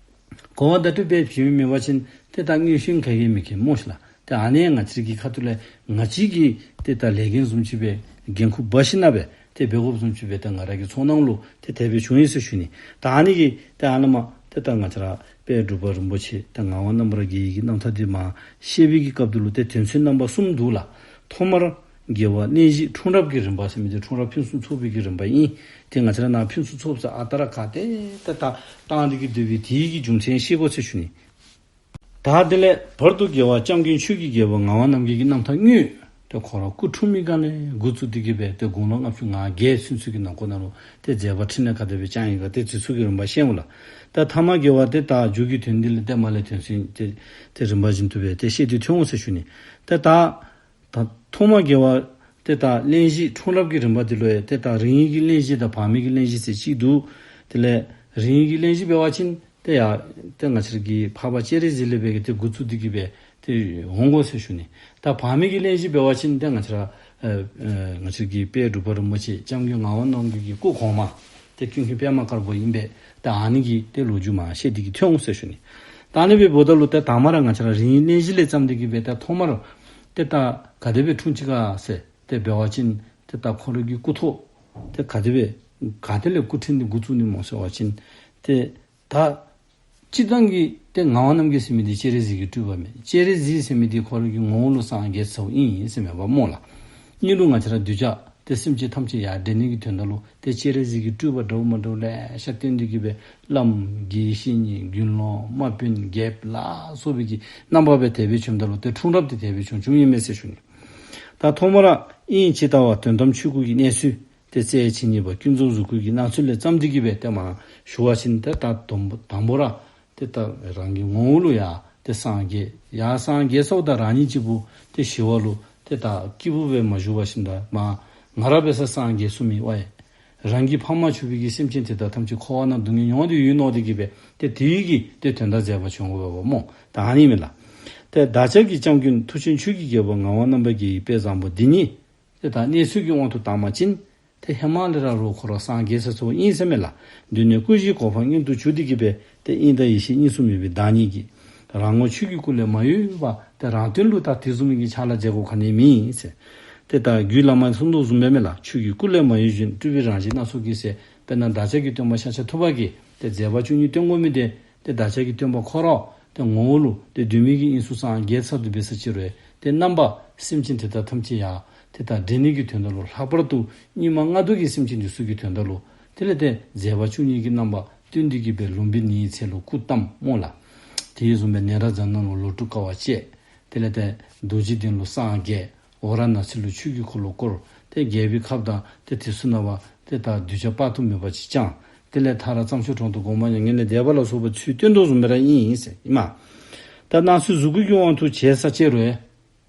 གོ་བ་བརྡ་སྤྲོད་འབད་བྱིན་མི་མེད་པ་ཅིན་ཏེ་ད་དངོས་ཤུལ་ག་གིས་མི་མཁྱེན་སྨོ་ཤིག་ལགས། ཏེ་ཨ་ནི་ང་བཅས་ཀྱི་ཁ་ཐུག་ལས་ང་བཅས་ཀྱིས་ཏེ་ད་ལས་འགན་བཟུམ་ཅིག་སྦེ་འགན་ཁུར་འབག་ཞིནམ་ལས་སྦེ་ཏེ་འབད་དགོཔ་བཟུམ་ཅིག་སྦེ་ད་ང་ར་གི་ཚོར་སྣང་ལུ་ཏེ་དེ་སྦེ་བྱུང་ཡི་ཟེར་ཞུ་ནི། ད་ཨ་ནི་གིས་ཏེ་ཨ་ནཱ་མར་ཏེ་ད་ང་བཅས་ར་དཔལ་འབྲུག་པ་རིན་པོ་ཆེ་ད་ངག་དབང་རྣམ་པར་རྒྱལ་བའི་གི་རྣམ་ཐར་འདི་མར་བཤད་པའི་གི་སྐབས་འདི་ལུ་ཏེ་དོན་ཚན་རྣམ་པ་གསུམ་འདུག་ལགས། ཐོག་མར་རྒྱལ་བ་གླེང་གཞི་འཁྲུངས་རབས་ཀྱི་རིམ་པ་ཟེར་མི་འདི་འཁྲུངས་རབས་ཕུན་སུམ་ཚོགས་པའི་གི་རིམ་པ་ཨིན། ཏེ་ང་བཅས་ར་ནཱ་ཕུན་སུམ་ཚོགསཔ་ཟེར་ཨ་རྟག་ར་ག་ཏེ་ཏེ་ད་བཏང་སྟེ་གི་སྡོད་པའི་དེའི་གི་རྒྱུ་མཚན་ཤེས་དགོ་ཟེར་ཞུ་ནི། ད་དེ་ལས་བར་དུ་རྒྱལ་བ་སྐྱབས་མགོན་ཆོས་ཀྱི་རྒྱལ་པོ་ངག་དབང་རྣམ་རྒྱལ་གྱི་རྣམ་ཐར་དངོས། ཏེ་ཁོ་ར་སྐུ་འཁྲུངས་མི་སྒང་ལས་འགོ་བཙུགས་ཏེ་གི་སྦེ་ཏེ་དགུང་ལོ་ལྔ་བཅུ་ང་བརྒྱད་ཚུན་ཚོད་ཀྱི་ནང་འཁོད་ནང་ལུ་ཏེ་མཛད་པ་འཕྲིན་ལས་ག་དེ་སྦེ་བསྐྱངས་ཡི་ག་ཏེ་དེ་ཚུ་གི་རིམ་པ་བཤད་འོང་ལགས། ད་ཐ་མ་དགེ་བ་ཏེ་ད་མཇུག་གི་དོན་འདི་ལས་ཏེ་མར་ལས་དོན་ཚན་ཏེ་ཏེ་རིམ་པ་བཞིན་དུ་སྦེ་ཏེ་བཤད་དེ་ཐོན་འོང་ཟེར་ཞུ་ནི། ཏེ་ད་ད་ཐོག་མ་དགེ་བ་ཏེ་ད་གླེང་གཞི་འཁྲུངས་རབས་ཀྱི་རིམ་པ་འདི་ལུ་ཡང་ཏེ་ད་རིང་གི་གླེང་གཞི་དང་བར་མའི་གི་གླེང་གཞི་ཟེར་གཅིག་འདུག། དེ་ལས་རིང་གི་གླེང་གཞི་འབད་བ་ཅིན་ཏེ་ཡར་ཏེ་ང་བཅས་ར་གི་འཕགས་པ་སྤྱན་རས་གཟིགས་ལས་སྦེ་གི་ཏེ་འགོ་བཙུགས་ཏེ་གི་སྦེ་ཏེ་འོང་དགོ་ཟེར་ཞུ་ནི། ད་བར་མའི་གི་གླེང་གཞི་འབད་བ་ཅིན་ཏེ་ང་བཅས་ར་ཨ་ཨ་ང་བཅས་ར་གི་དཔལ་འབྲུག་པ་རིན་པོ་ཆེ་སྐྱབས་མགོན་ངག་དབང་རྣམ་རྒྱལ་གྱི་སྐུ་གོང་མ་ཏེ་ཀུན་མཁྱེན་པདྨ་དཀར་པོ་ཨིན་པས། ད་ཨ་ནི་གི་ཏེ་ལོ་རྒྱུས་མར་བཤད་དེ་གི་ཐོན་འོང་ཟེར་ཞུ་ནི། ད་ཨ་ནི་སྦེ་འབདཝ་ད་ལུ་ཏེ་དང་པ་ར་ང་བཅས་ར་རིང་གླེང་གཞི་ལས་བརྩམས་ཏེ་གི་སྦེ་ཏེ་ཐོག་མར་ཏེ་ད་ག་དེ་སྦེ་འཁྲུངས་ཅི་ག་ཟེར་ཏེ་འབད་བ་ཅིན་ཏེ་ད་ཁོ་ར་གི་སྐུ་ཐོག་ཏེ་ག་དེ་སྦེ་ག་ཏེ་ལས་སྐུ་ཕྲེང་འདི་འགོ་བཙུགས་ནི་སྨོ་ཟེར་བ་ཅིན་ཏེ་ད་སྤྱིར་བཏང་གི་ཏེ་ངག་དབང་རྣམ་རྒྱལ་ཟེར་མི་འདི་སྤྱན་རས་གཟིགས་ཀྱི་སྤྲུལ་པ་མས། སྤྱན་རས་གཟིགས་ཟེར་མི་འདི་ཁོ་ར་གི་ངོ་བོ་ལུ་སངས་རྒྱས་ཚརཝ་ཨིན་ཟེར་མས་པ་སྨོ་ལགས། ཨ་ནི་ལུ་ང་བཅས་ར་གདུལ་བྱ་ཏེ་སེམས་ཅན་ཐམས་ཅད་ཡར་འདྲེན་ནི་གི་དོན་དག་ལུ་ཏེ་སྤྱན་རས་གཟིགས་ཀྱི་སྤྲུལ་པ་འདྲཝ་མ་འདྲཝ་ལེ་ཤ་བསྟན་ཏེ་གི་སྦེ་བླམ་དགེ་བཤེས་གཉེན་དགེ་སློང་དམག་དཔོན་རྒྱལཔོ་ལ་སོགས་པའི་གི་རྣམ་པ་སྦེ་དེ་སྦེ་བྱོནམ་ད་ལུ་ཏེ་འཁྲུངས་རབས་འདི་དེ་སྦེ་བྱུང་བྱུངམ་ཨིན་མས་ཟེར་ཞུ་ནི། ད་ཐོག་མར་དབྱིན་ཇི་ལྟ་བ་དོན་དམ་ཆོས་སྐུ་གི་གནས་ཚུལ་ཏེ་རྩལ་ཆེ་ཉིད་པ་ཀུན་རྫོབ་གཟུགས་སྐུ་གི་སྣང་ཚུལ་ལས་བརྩམས་ཏེ་གི་སྦེ་ཏེ་མར་ཞུ་བ་ཅིན་ཏེ་ད་དང་པོ་དང་པོ་ར་ཏེ་ད་རང་གི་ངོ་བོ་ལུ་ཡར་ཏེ་སངས་རྒྱས་ཡར་སངས་རྒྱས་ཚརཝ་ད་རང་ཉིད་གཅིག་པུ་ཏེ་ཞི་བ་ལུ་ཏེ་ད་སྐྱིད་པོ་སྦེ་མ་བཞུགས་པར་ཞིནམ་ད་མར་ང་ར་འབད་ས་སངས་རྒྱས་སོང་མི་ཝའི་རང་གིས་ཕ་མར་གྱུར་པའི་གི་སེམས་ཅན་དེ་དག་ཐམས་ཅད་འཁོར་བ་ནང་སྡུག་བསྔལ་མྱོང་སྟེ་ཡོད་མནོ་སྟེ་གི་སྦེ་ཏེ་དེའི་གི་ཏེ་དོན་དག་མཛད་པ་བྱུང་དགོ་པས་པ་སྨོ། ད་ཨ་ནི་མས་ལགས། ཏེ་བདག་ཅག་གི་སྐྱབས་མགོན་མཐུ་ཆེན་ཆོས་ཀྱི་རྒྱལ་པོ་ངག་དབང་རྣམ་པར་རྒྱལ་བའི་དཔལ་བཟང་པོ་འདི་ཉིད་ཏེ་ད་གནས་ཚུལ་གྱི་དབང་དུ་བཏང་བ་ཅིན་ཏེ་ཧེ་མ་ལས་ར་རོགས་ཁོ་ར་སངས་རྒྱས་ཚར་ཚརཝ་ཨིན་ཟེར་མས་ལགས། གདོད་ནས་སྐུ་བཞིའི་གོ་འཕང་མངོན་དུ་གྱུར་ཏེ་གི་སྦེ་ཏེ་དབྱིངས་དང་ཡེ་ཤེས་གཉིས་སུ་མེད་པའི་བདག་ཉིད་ཀྱིས་རང་ངོ་ཆོས་ཀྱི་སྐུ་ལས་མ་གཡོས་པར་ཏེ་རང་དོན་ལུ་ད་དེ་བཟུམ་མའི་གི་ཕྱག་ལཱ་མཛད་དགོཔ་ག་ནི་མེད་ཟེར། ཏེ་ད་རྒྱུད་བླ་མ་གསུང་དོ་བཟུམ་སྦེ་མས་ལགས། ཆོས་ཀྱི་སྐུ་ལས་མ་གཡོས་བཞིན། སྤྲུལ་པའི་རང་བཞིན་སྣ་ཚོགས་ཀྱིས་ཟེར། དཔེར་ན་བདག་ཅག་གི་སྟོན་པ་ཤཱཀྱ་ཐུབ་པ་གིས་ཏེ་མཛད་པ་བཅུ་གཉིས་སྟོན་དགོ་མི་འདི་ཏེ་བདག་ཅག་གི་སྟོན་པ་ཁོ་ར་ཏེ་ངོ་བོ་ལུ་ཏེ་གདོད་མའི་གི་དབྱིངས་སུ་སངས་རྒྱས་ཚར་དོ་འབད་ས་ཅིག་རུང་ཏེ་རྣམ་པ་སེམས་ཅན་དེ་དག་ཐམས་ཅད་ཡར་ཏེ་ད་འདྲེན་ནི་གི་དོན་དག་ལུ་ལྷག་པར་དུ་སྙིགས་མ་ལྔ་བདོ་གི་སེམས་ཅན་འདི་ཚུ་གི་དོན་དག་ལུ་དེ་ལས་ཏེ་མཛད་པ་བཅུ་གཉིས་ཀྱི་རྣམ་པ་སྟོན་ཏེ་གི་སྦེ་ལུམ་བི་ནིའི་ཚལ་ལུ་སྐུ་བལྟམས་སྨོ་ལགས། དེ་བཟུམ་སྦེ་ནཻ་རཉྫ་ན་ལུ་ལོ་དྲུག་དཀའ་བ་སྤྱད། དེ་ལས་ཏེ་རྡོ་རྗེ་གདན་ལུ་སངས་རྒྱས། ཝཱ་ར་ཎཱ་སི་ལུ་ཆོས་ཀྱི་འཁོར་ལོ་བསྐོར། ཏེ་རྒྱལ་པོའི་ཁབ་དང་ཏེ་དེ་ཚུ་ནང་པ་ཏེ་ད་གདུལ་བྱ་དཔག་ཏུ་མེད་པ་ཅིག་བསྐྱངས། དེ་ལས་མཐར་རྩྭ་མཆོག་གྲོང་དུ་དགོངས་པ་མྱ་ངན་ལས་འདས་པ་ལ་སོགས་པ་ཚུལ་སྟོན་དོ་བཟུམ་སྦེ་ར་ཨིན་ཟེར་ཨིན་མས། ད་སྣང་ཚུལ་གཟུགས་སྐུ་གི་དབང་དུ་བྱས་ས་ཅིག་རུང་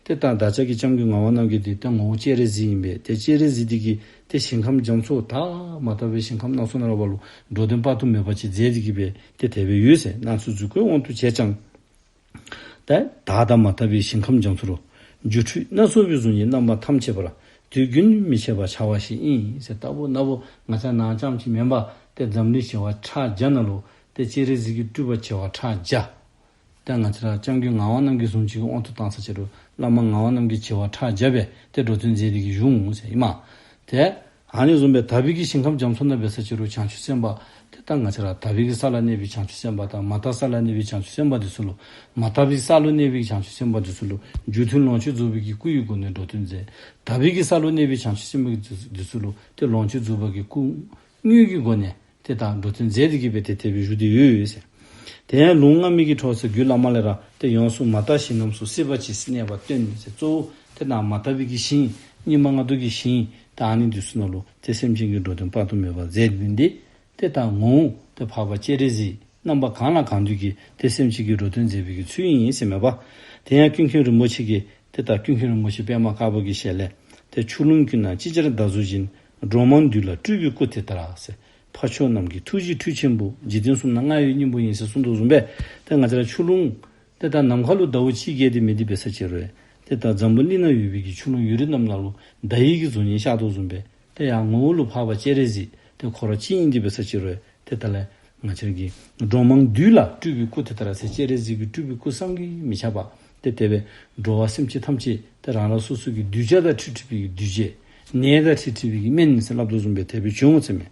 ཏེ་ད་བདག་ཅག་གི་སྐྱབས་མགོན་ངག་དབང་རྣམ་རྒྱལ་འདི་ཏེ་ངོ་བོ་སྤྱན་རས་གཟིགས་ཨིན་པས། ཏེ་སྤྱན་རས་གཟིགས་འདི་གིས་ཏེ་ཞིང་ཁམས་རྒྱ་མཚོ་དང་མ་དག་པའི་ཞིང་ཁམས་སྣ་ཚོགས་ནང་ར་བ་ལུ་འགྲོ་དོན་དཔག་ཏུ་མེད་པ་ཅིག་མཛད་དེ་གི་སྦེ་ཏེ་དེ་སྦེ་ཡོད་ཟེར། སྣང་ཚུལ་གཟུགས་སྐུའི་དབང་དུ་བྱས་ཀྱང་ད་དག་དང་མ་དག་པའི་ཞིང་ཁམས་རྒྱ་མཚོ་རུ། སྒྱུ་འཕྲུལ་སྣ་ཚོགས་པའི་གཟུགས་བརྙན་རྣམ་པ་ཐམས་ཅད་པར། དུས་རྒྱུན་མི་ཆད་པར་འཆར་བ་ཞིག་ཨིན་ཟེར། ལྟ་བུ་ན་བུ་ང་བཅས་ནང་ཙམ་ཅིག་མེན་པར་ཏེ་འཛམ་གླིང་བྱེ་བ་ཕྲག་བརྒྱ་ནང་ལུ་ཏེ་སྤྱན་རས་གཟིགས་ཀྱི་སྤྲུལ་པ་བྱེ་བ་ཕྲག་བརྒྱ། ཏེ་ང་བཅས་ར་སྐྱབས་མགོན་ངག་དབང་རྣམ་རྒྱལ་བཟུམ་ཅིག་གི་དབང་དུ་བཏང་ས་ཅིག་རུང་བླ་མ་ངག་དབང་རྣམ་རྒྱལ་བྱེ་བ་ཕྲག་བརྒྱ་སྦེ་ཏེ་འགྲོ་དོན་མཛད་དེ་གི་བཞུགས་འོང་ཟེར་ཨིན་མས། ཏེ་ཨ་ནི་བཟུམ་སྦེ་དག་པའི་གི་ཞིང་ཁམས་རྒྱ་མཚོ་ནང་འབད་ས་ཅིག་རུང་བྱང་ཆུབ་སེམས་དཔའ་ཏེ་ད་ང་བཅས་ར་དག་པའི་གི་ས་ལ་གནས་པའི་བྱང་ཆུབ་སེམས་དཔའ་དང་མ་དག་ས་ལ་གནས་པའི་བྱང་ཆུབ་སེམས་དཔའ་འདི་ཚུ་ལུ་མ་དག་པའི་ས་ལུ་གནས་པའི་བྱང་ཆུབ་སེམས་དཔའ་འདི་ཚུ་ལུ་རྒྱུ་མཐུན་ལོངས་སྤྱོད་རྫོགས་པའི་གི་སྐུ་ཡི་སྒོ་ནས་འགྲོ་དོན་མཛད། དག་པའི་གི་ས་ལུ་གནས་པའི་བྱང་ཆུབ་སེམས་དཔའ་འདི་ཚུ་ལུ་ཏེ་ལོངས་སྤྱོད་རྫོགས་པ་གི་སྐུ་དངོས་ཀྱི་སྒོ་ནས་ཏེ་ད་འགྲོ་དོན་མཛད་དེ་གི་སྦེ་ཏེ་དེ་སྦེ་བཞུགས་ཏེ་ཡོད་ཟེར། དེ་ཡང་ལུང་ལྔ་མིག་གི་གྲོགས་ཟེར་རྒྱུད་བླ་མ་ལས་ར་ཏེ་ཡོངས་སུ་མ་དག་ཞིང་རྣམས་སུ་སྲིད་པ་ཇི་སྲིད་གནས་པ་སྟོན་ཟེར། གཙོ་བོ་ཏེ་ད་མ་དག་པའི་གི་ཞིང་སྙིགས་མ་ལྔ་བདོ་གི་ཞིང་ད་ཨ་ནི་འདི་ཚུ་ནང་ལུ་ཏེ་སེམས་ཅན་གྱི་འགྲོ་དོན་དཔག་ཏུ་མེད་པ་མཛད་ནི་འདི་ཏེ་ད་ངོ་བོ་ཏེ་འཕགས་པ་སྤྱན་རས་གཟིགས་རྣམ་པ་གང་ལ་གང་འདུལ་གྱིས་ཏེ་སེམས་ཅན་གྱི་འགྲོ་དོན་མཛད་པའི་གི་ཚུལ་ཨིན་ཟེར་མས་པ། དེ་ཡང་ཀུན་མཁྱེན་རིན་པོ་ཆེ་གིས་ཏེ་ད་ཀུན་མཁྱེན་རིན་པོ་ཆེ་པདྨ་དཀར་པོ་གི་ཞལ་ལས་ཏེ་ཆུ་ཀླུང་ཀུན་ན་ཅིག་ཅར་བདག་གཟུགས་བཞིན། འགྲོ་མང་འདུལ་ལ་སྤྲུལ་པའི་སྐུ་དེ་ལྟར་ཟེར། འཕགས་མཆོག་རྣམས་ཀྱི་ཐུགས་རྗེའི་མཐུ་ཆེན་པོ། འཇིག་རྟེན་གསུམ་ན་མངའ་ཡི་སྙིང་པོ་ཡིན་ཟེར་གསུངས་དོ་བཟུམ་སྦེ་ཏེ་ང་བཅས་ར་ཆུ་ཀླུང་ཏེ་ད་ནམ་མཁའ་ལུ་ཟླཝ་གཅིག་བརྒལ་ཏེ་མེད་དེ་འབད་ས་ཅིག་རུང་ཏེ་ད་འཛམ་བུ་གླིང་ན་ཡོད་པའི་གི་ཆུ་ཀླུང་ཡུལ་རིས་རྣམས་ནང་ལུ་ཟླ་ཡི་གི་གཟུགས་བརྙན་ཤར་དོ་བཟུམ་སྦེ་ཏེ་ཡང་ངོ་བོ་ལུ་འཕགས་པ་སྤྱན་རས་གཟིགས་ཏེ་ཁོ་ར་གཅིག་ཨིན་དེ་འབད་ས་ཅིག་རུང་ཏེ་ད་ལས་ང་བཅས་ར་གི་འགྲོ་མང་འདུལ་ལ་སྤྲུལ་པའི་སྐུ་དེ་ལྟར་ཟེར་སྤྱན་རས་གཟིགས་ཀྱི་སྤྲུལ་པའི་སྐུ་བསམ་གྱིས་མི་ཁྱབ་པ་ ཏེ་དེ་སྦེ་འགྲོ་བ་སེམས་ཅན་ཐམས་ཅད་ཏེ་རང་རང་སོ་སོ་གི་གདུལ་བྱ་དང་འཁྲིལ་འཁྲིལ་བའི་གི་གདུལ་བྱ། ནད་དང་འཁྲིལ་འཁྲིལ་བའི་གི་སྨན་ཟེར་སླབ་དོ་བཟུམ་སྦེ་དེ་སྦེ་བྱུང་ཟེར་མས།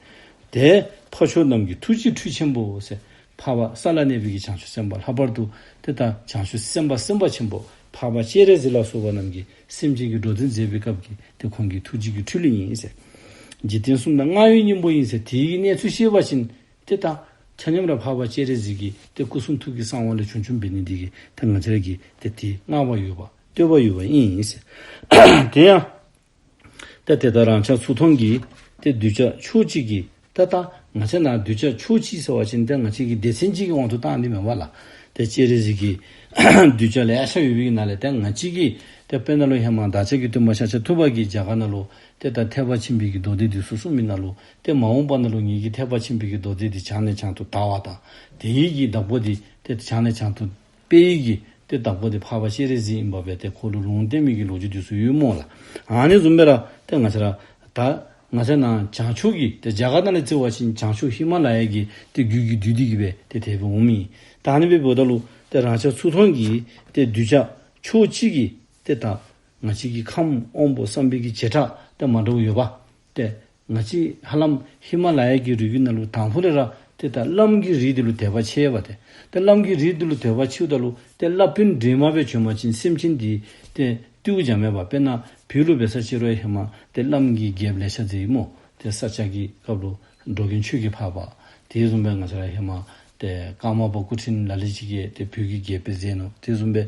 ཏེ་འཕགས་མཆོག་རྣམས་ཀྱི་ཐུགས་རྗེའི་ཁྲུས་ཆེན་པོ་ཟེར། འཕགས་པ་ས་ལ་གནས་པའི་གི་བྱང་ཆུབ་སེམས་དཔའ། ལྷག་པར་དུ་ཏེ་ད་བྱང་ཆུབ་སེམས་དཔའ་སེམས་དཔའ་ཆེན་པོ་འཕགས་པ་སྤྱན་རས་གཟིགས་ལ་སོགས་པ་རྣམས་ཀྱིས་སེམས་ཅན་གྱི་འགྲོ་དོན་མཛད་པའི་སྐབས་ཀྱི་ཏེ་ཁོང་གི་ཐུགས་རྗེ་གི་ཁྲུས་ལས་ཨིན་ཟེར། འཇིག་རྟེན་གསུམ་དང་མངའ་བའི་སྙིང་པོ་ཡིན་ཟེར། དེའི་གི་གནས་ཚུལ་ཤེས་པ་ཅིན་ཏེ་ད་ཆ་མཉམ་ར་འཕགས་པ་སྤྱན་རས་གཟིགས་ཀྱི་ཏེ་སྐུ་གསུང་ཐུགས་ཀྱི་གསང་བ་ལས་བྱུང་བྱུངམ་འབད་ནི་འདི་གིས་ད་ང་བཅས་ར་གིས་ཏེ་དེ་བསྔགས་པ་ཡོད་པ་བསྟོད་པ་ཡོད་པ་ཨིན་ཟེར། དེ་ཡང་ད་དེ་ལྟར་རང་ཅག་ཚུར་མཐོང་གི་ཏེ་གདུལ་བྱ་ཕྱོགས་གཅིག་གི་ད་ད་ང་བཅས་ནང་གདུལ་བྱ་ཕྱོགས་གཅིག་ཟེར་བ་ཅིན་ཏེ་ང་བཅས་ཀྱི་སྡེ་ཚན་གཅིག་གི་དབང་དུ་བཏང་ནི་མེན་པ་ལགས། ཏེ་སྤྱན་རས་གཟིགས་ཀྱི་གདུལ་བྱ་ལེ་ཤ་ཡོད་པའི་ནང་ལས་ཏེ་ང་བཅས་ཀྱི་ཏེ་དཔེར་ན་ལུ་ཧེ་མ་བདག་ཅག་གི་སྟོན་པ་ཤཱཀྱ་ཐུབ་པ་གིས་རྒྱ་གར་ནང་ལུ་ཏེ་ད་ཐེག་པ་ཆེན་པོའི་གི་མདོ་སྡེ་འདི་ཚུ་གསུངས་མི་ནང་ལུ་ཏེ་མ་འོངས་པ་ནང་ལུ་ངེ་གི་ཐེག་པ་ཆེན་པོའི་གི་མདོ་སྡེ་འདི་བྱང་ནས་བྱང་དུ་དར་བ་དང་དེའི་གི་བདག་པོ་འདི་ཏེ་བྱང་ནས་བྱང་དུ་སྤེལ་ཡི་གི་ཏེ་བདག་པོ་འདི་འཕགས་པ་སྤྱན་རས་གཟིགས་ཨིན་པ་སྦེ་ཏེ་ཁོ་ལུ་ལུང་བསྟན་མི་གི་ལོ་རྒྱུས་འདི་ཚུ་ཡོད་སྨོ་ལགས། ཨ་ནི་བཟུམ་སྦེ་ར་ཏེ་ང་བཅས་ར་ད་ང་བཅས་ནང་བྱང་ཕྱོགས་ཀྱི་ཏེ་རྒྱ་གར་ནང་ལས་བརྩི་བ་ཅིན་བྱང་ཕྱོགས་ཧི་མ་ལ་ཡ་གི་ཏེ་རྒྱུད་ཀྱི་འདུས་འདི་གིས་སྦེ་ཏེ་དེ་སྦེ་འོང་མི་ཨིན། ད་ཨ་ནི་སྦེ་འབདཝ་ད་ལུ་ཏེ་རང་ཅག་ཚུར་མཐོང་གི་ཏེ་གདུལ་བྱ་ཕྱོགས་གཅིག་གི་ཏེ་ད་ང་བཅས་ཀྱི་ཁམས་དབང་པོ་བསམ་པའི་གི་བྱེ་བྲག་ཏེ་མ་འདྲཝ་ཡོད་པ། ཏེ་ང་བཅས་ཧ་ལམ་ཧི་མ་ལ་ཡ་གི་རི་རྒྱུད་ནང་ལུ་དང་ཕུ་ལས་ར་ཏེ་ད་བླམ་གི་རིགས་འདི་ལུ་དད་པ་ཆེ་བ་ཏེ། ཏེ་བླམ་གི་རིགས་འདི་ལུ་དད་པ་ཆེཝ་ད་ལུ་ཏེ་བླ་དཔོན་འདྲེས་མ་སྦེ་བྱོན་པ་ཅིན་སེམས་ཅན་འདི་ཏེ་བཏུལ་བྱ་མེད་པ། དཔེར་ན་བོད་ལུ་འབད་ས་ཅིག་རུང་ཧེ་མ་ཏེ་བླམ་གི་རྒྱལཔོ་ལེ་ཤ་མཛད་ཡི་སྨོ། ཏེ་ས་སྐྱ་གི་སྐབས་ལུ་འགྲོ་མགོན་ཆོས་ཀྱི་འཕགས་པ། དེ་བཟུམ་སྦེ་ང་བཅས་ར་ཧེ་མ་ཏེ་ཀརྨ་པ་སྐུ་ཕྲེང་ལ་ལུ་ཅིག་གིས་ཏེ་བོད་ཀྱི་རྒྱལཔོ་མཛད་ནུག། དེ་བཟུམ་སྦེ་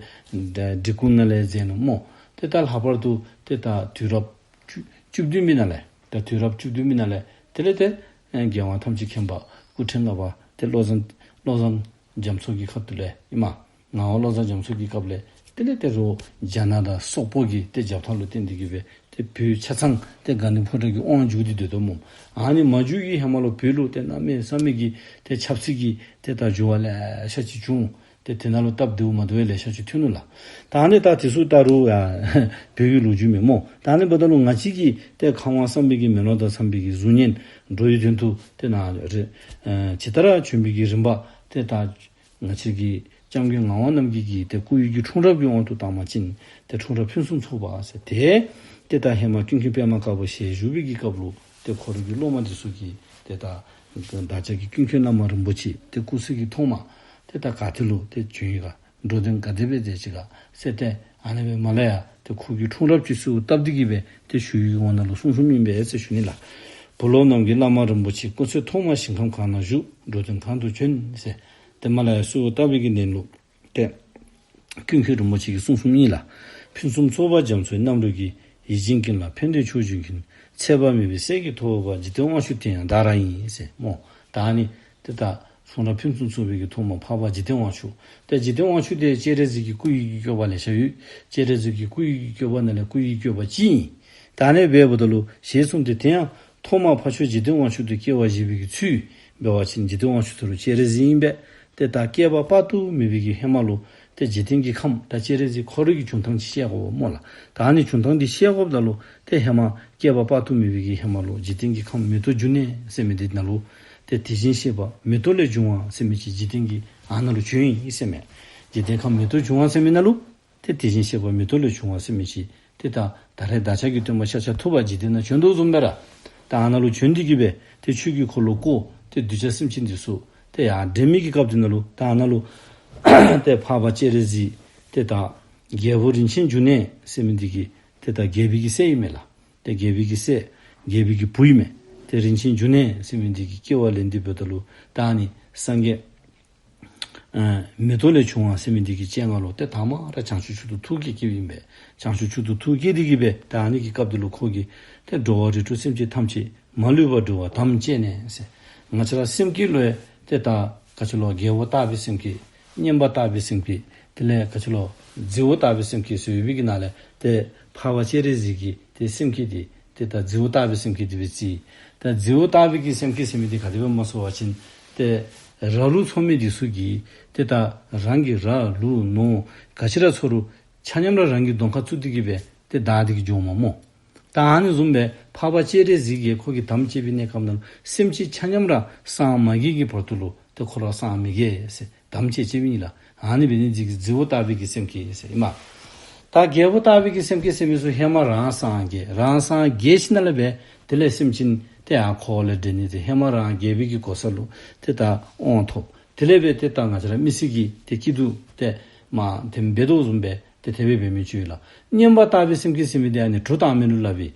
འབྲི་གུང་ནང་ལས་མཛད་ནུག་སྨོ། ཏེ་ད་ལྷག་པར་དུ་ཏེ་ད་དུས་རབས་བཅུ་བཅུ་བདུན་པའི་ནང་ལས་ད་དུས་རབས་བཅུ་བདུན་པའི་ནང་ལས་དེ་ལས་ཏེ་ཨེ་རྒྱལ་དབང་ཐམས་ཅད་མཁྱེན་པ་སྐུ་ཕྲེང་ལྔ་པ་ཏེ་བློ་བཟང་བློ་བཟང་རྒྱ་མཚོ་གི་སྐབས་དེ་ལས་ཨིན་མས། ངག་དབང་བློ་བཟང་རྒྱ་མཚོ་གི་སྐབས་ལས་དེ་ལས་ཏེ་རོགས་རྒྱ་ནག་དང་སོག་པོ་གི་ཏེ་རྒྱབ་ཐག་ལུ་བརྟེན་ཏེ་གིས་སྦེ་ཏེ་བོད་ཆ་ཚང་ཏེ་དགའ་ལྡན་ཕོ་བྲང་གི་དབང་བསྒྱུར་ཏེ་སྡོད་དོ་སྨོ། ཨ་ནི་མ་བསྒྱུར་གྱི་ཧེ་མ་ལུ་བོད་ལུ་ཏེ་གནམ་མེད་ས་མེད་ཀྱི་ཏེ་ཆབ་སྲིད་ཀྱི་ཏེ་ད་འགྱུར་བ་ལེ་ཤ་ཅིག་བྱུང་། ཏེ་དེ་ནང་ལུ་སྟབས་བདེཝ་མ་བདེཝ་ལེ་ཤ་ཅིག་ཐོན་ནུག་ལགས། ད་ཨ་ནི་ད་དེ་ཚུ་ད་རུང་ཡང་བོད་ཀྱི་ལོ་རྒྱུས་མས་སྨོ། ད་ཨ་ནི་འབདཝ་ད་ལུ་ང་བཅས་ཀྱི་ཏེ་ཁམས་དབང་བསམ་འཕེལ་གྱི་མེ་ལོང་དང་འཚམས་པའི་གི་གཟུགས་བརྙན་འགྲོ་བའི་དོན་དུ་ཏེ་ནཱ་རེ་ཨེ་ཇི་ལྟར་བྱོན་པའི་གི་རིམ་པ་ཏེ་ད་ང་བཅས་ཀྱི་སྐྱབས་མགོན་ངག་དབང་རྣམ་རྒྱལ་གྱི་ཏེ་སྐུ་ཡི་གི་འཁྲུངས་རབས་ཀྱི་དབང་དུ་བཏང་བ་ཅིན་ཏེ་འཁྲུངས་རབས་ཕུན་སུམ་ཚོགས་པ་ཟེར་ཏེ་ཏེ་ད་ཧེ་མ་ཀུན་མཁྱེན་པདྨ་དཀར་པོ་ཞལ་བཞུགས་པའི་གི་སྐབས་ལུ་ཏེ་ཁོ་རའི་གི་སློབ་མ་འདི་ཚུ་གིས་ཏེ་ད་བདག་ཅག་གི་ཀུན་མཁྱེན་བླ་མ་རིན་པོ་ཆེ་ཏེ་སྐུ་ཚེ་གི་ཐོག་མ་ཏེ་ད་ག་ཏེ་ལུ་ཏེ་བྱོན་ཡི་ག་འགྲོ་དོན་ག་དེ་སྦེ་མཛད་ཅི་ག་ཟེར་ཏེ་ཨ་ནི་སྦེ་མ་ལ་ཡ་ཏེ་ཁོ་གི་འཁྲུངས་རབས་ཅིག་གསོལཝ་བཏབ་སྟེ་གིས་སྦེ་ཏེ་ཞུ་ཡི་གི་ངོ་ནང་ལུ་གསུངས་གསུངསམ་ཨིན་པས་ཟེར་ཞུ་ནི་ལགས། བུ་སློབ་རྣམས་ཀྱིས་བླ་མ་རིན་པོ་ཆེ་སྐུ་ཚེ་ཐོག་མ་ཞིང་ཁམས་གང་ན་བཞུགས། འགྲོ་དོན་གང་དུ་བྱོན་ཟེར་ཏེ་མ་ལ་ཡ་གསོལཝ་བཏབ་པའི་གི་ནང་ལུ་ཏེ་ཀུན་མཁྱེན་རིན་པོ་ཆེ་གིས་གསུངས་གསུངསམ་ཨིན་ལགས། ཕུན་སུམ་ཚོགས་པ་རྒྱ་མཚོའི་རྣམ་རོལ་གྱིས། ཡིད་བཞིན་ཀུན་ལ་ཕན་བདེའི་མཆོག་སྦྱིན་མཁན། ཚེ་དཔག་མེད་པའི་སྲས་ཀྱིས་ཐོབ་པ། འཇིག་རྟེན་དབང་ཕྱུག་དེ་ཡང་བདག་རང་ཡིན་ཟེར་སྨོ། ད་ཨ་ནི་ཏེ་ད་གསུང་རབ་ཕུན་སུམ་ཚོགས་པའི་གི་ཐོག་མ་འཕགས་པ་འཇིག་རྟེན་དབང་ཕྱུག། ཏེ་འཇིག་རྟེན་དབང་ཕྱུག་དེ་སྤྱན་རས་གཟིགས་ཀྱི་སྐུ་ཡི་གི་བཀོད་པ་ལེ་ཤ་ཡོད། སྤྱན་རས་གཟིགས་ཀྱི་སྐུ་ཡི་གི་བཀོད་པ་ནང་ལས་སྐུ་ཡི་བཀོད་པ་གཅིག་ཨིན། ད་ཨ་ནི་སྦེ་འབདཝ་ད་ལུ་ཞེས་གསུངས་ཏེ་དེ་ཡང་ཐོག་མར་འཕགས་མཆོག་འཇིག་རྟེན་དབང་ཕྱུག་ཏུ་སྐྱེ་བ་བཞེས་པའི་གི་ཚུལ་འབད་བ་ཅིན་འཇིག་རྟེན་དབང་ཕྱུག་ད་རུང་སྤྱན་རས་གཟིགས་ཨིན་པས། ཏེ་ད་བསྐལ་པ་དཔག་ཏུ་མེད་པའི་གི་ཧེ་མ་ལུ་ཏེ་འཇིག་རྟེན་གྱི་ཁམས་ད་སྤྱན་རས་གཟིགས་ཁོ་རའི་གི་བྱུང་ཐངས་ཅིག་བཤད་དགོ་པས་སྨོ་ལགས། ད་ཨ་ནི་བྱུང་ཐངས་འདི་བཤད་དགོཔ་ད་ལུ་ཏེ་ཧེ་མ་བསྐལ་པ་དཔག་ཏུ་མེད་པའི་གི་ཧེ་མ་ལུ་འཇིག་རྟེན་གྱི་ཁམས་མེ་ཏོག་འབྱུང་གནས་ཟེར་མི་འདི་ནང་ལུ་ཏེ་དེ་བཞིན་གཤེགས་པ་མེ་ཏོག་ལས་བྱུང་བ་ཟེར་མི་ཅིག་འཇིག་རྟེན་གྱི་ཨ་ནཱ་ལུ་བྱོན་ཡི་ཟེར་མས། འཇིག་རྟེན་ཁམས་མེ་ཏོག་འབྱུང་བ་ཟེར་མི་ནང་ལུ་ཏེ་དེ་བཞིན་གཤེགས་པ་མེ་ཏོག་ལས་བྱུང་བ་ཟེར་མི་ཅིག་ཏེ་ད་ད་རེས་བདག་ཅག་གི་སྟོན་པ་ཤཱཀྱ་ཐུབ་པ་འཇིག་རྟེན་ནང་བྱོན་དོ་བཟུམ་སྦེ་ར་ད་ཨ་ནཱ་ལུ་བྱོན་ཏེ་གིས་སྦེ་ཏེ་ཆོས་ཀྱི་འཁོར་ལོ་བསྐོར། ཏེ་གདུལ་བྱ་སེམས་ཅན་འདི་ཚུ་ཏེ་ཡར་འདྲེན་མི་གི་སྐབས་འདི་ནང་ལུ་ད་ཨ་ནཱ་ལུ་ཏེ་འཕགས་པ་སྤྱན་རས་གཟིགས་ཏེ་ད་རྒྱལ་པོ་རིན་ཆེན་འབྱུང་གནས་ཟེར་མི་འདི་གི་ཏེ་ད་རྒྱལ་པོའི་གི་སྲས་ཨིན་མས་ལགས། ཏེ་རྒྱལ་པོའི་གི་སྲས་རྒྱལ་པོའི་གི་བུ་ཨིན་མས། ཏེ་རིན་ཆེན་འབྱུང་གནས་ཟེར་མི་འདི་གི་སྐྱེ་བ་ལེན་ཏེ་འབདཝ་ད་ལུ་ད་ཨ་ནི་སངས་རྒྱས་ཨ་མེ་ཏོག་ལས་བྱུང་བ་ཟེར་མི་འདི་གི་སྤྱན་སྔར་ལུ་ཏེ་དང་པ་ར་བྱང་ཆུབ་མཆོག་ཏུ་ཐུགས་བསྐྱེད་བསྐྱེདཔ་ཨིན་པས། བྱང་ཆུབ་མཆོག་ཏུ་ཐུགས་བསྐྱེད་དེ་གིས་སྦེ་ད་ཨ་ནི་གི་སྐབས་འདི་ལུ་ཁོ་གིས་ཏེ་འགྲོ་བ་རིགས་དྲུག་སེམས་ཅན་ཐམས་ཅད་མ་ལུས་པར་སྒྲོལ་བ་དམ་བཅས་ནས་ཟེར། ང་བཅས་ར་སེམས་བསྐྱེད་ལུ་ཡང་ཏེ་ད་ག་ཅི་ལོ་རྒྱལ་པོ་ལྟ་བུའི་སེམས་བསྐྱེད། མཉན་པ་ལྟ་བུའི་སེམས་བསྐྱེད། དེ་ལས་ག་ཅི་ལོ་རྫི་བོ་ལྟ་བུའི་སེམས་བསྐྱེད་ཟེར་ཡོད་པའི་གི་ནང་ལས་ཏེ་འཕགས་པ་སྤྱན་རས་གཟིགས་ཀྱི་ཏེ་སེམས་བསྐྱེད་འདི་ཏེ་ད་རྫི་བོ་ལྟ་བུའི་སེམས་བསྐྱེད་འདི་སྦེ་བརྩི། ད་རྫི་བོ་ལྟ་བུའི་གི་སེམས་བསྐྱེད་ཟེར་མི་འདི་ག་དེ་སྦེ་སྨོ་ཟེར་བ་ཅིན་ཏེ་ར་ལུག་འཚོ་མི་འདི་ཚུ་གིས་ཏེ་ད་རང་གི་ར་ལུག་ནོར་ག་ཅི་ར་འཚོ་རུང་ཆ་མཉམ་ར་རང་གི་གདོང་ཁར་བཙུགས་ཏེ་གིས་སྦེ་ཏེ་བདའ་སྟེ་གིས་འགྱོཝ་མས་སྨོ། ད་ཨ་ནི་བཟུམ་སྦེ་འཕགས་པ་སྤྱན་རས་གཟིགས་ཀྱིས་ཁོ་གིས་དམ་བཅས་པའི་གནས་སྐབས་ནང་སེམས་ཅན་ཆ་མཉམ་ར་སངས་མ་རྒྱས་ཀྱི་བར་དུ་ལུ་ཏེ་ཁོ་ར་སངས་མི་རྒྱས་ཟེར་དམ་བཅས་བཅས་པའི་ཨིན་ལགས། ཨ་ནི་འབད་ནི་འདི་གིས་རྫི་བོ་ལྟ་བུའི་གི་སེམས་བསྐྱེད་ཟེར་ཨིན་མས། ད་རྒྱལ་པོ་ལྟ་བུའི་གི་སེམས་བསྐྱེད་ཟེར་མི་ཚུ་ཧེ་མ་རང་སངས་རྒྱས། རང་སངས་རྒྱས་ཞིནམ་ལས་འབད་དེ་ལས་སེམས་ཅན་ཏེ་ཡར་འཁོར་བ་ལས་འདྲེན་ནི་ཏེ་ཧེ་མ་རང་རྒྱལ་པོའི་གི་གོ་ས་ལུ་ཏེ་ད་དབང་ཐོབ། དེ་ལས་འབད་ཏེ་ད་ང་བཅས་ར་མི་སེར་གྱི་ཏེ་སྐྱིད་སྡུག་ཏེ་མ་དེམ་འབད་དོ་བཟུམ་སྦེ་ཏེ་དེ་སྦེ་འབད་མི་ཚུ་ཡོད་ལགས། མཉན་པ་ལྟ་བུའི་སེམས་བསྐྱེད་ཟེར་མི་འདི་ཨ་ནི་གྲུ་བཏང་མི་ལུ་སླབ་ཨིན།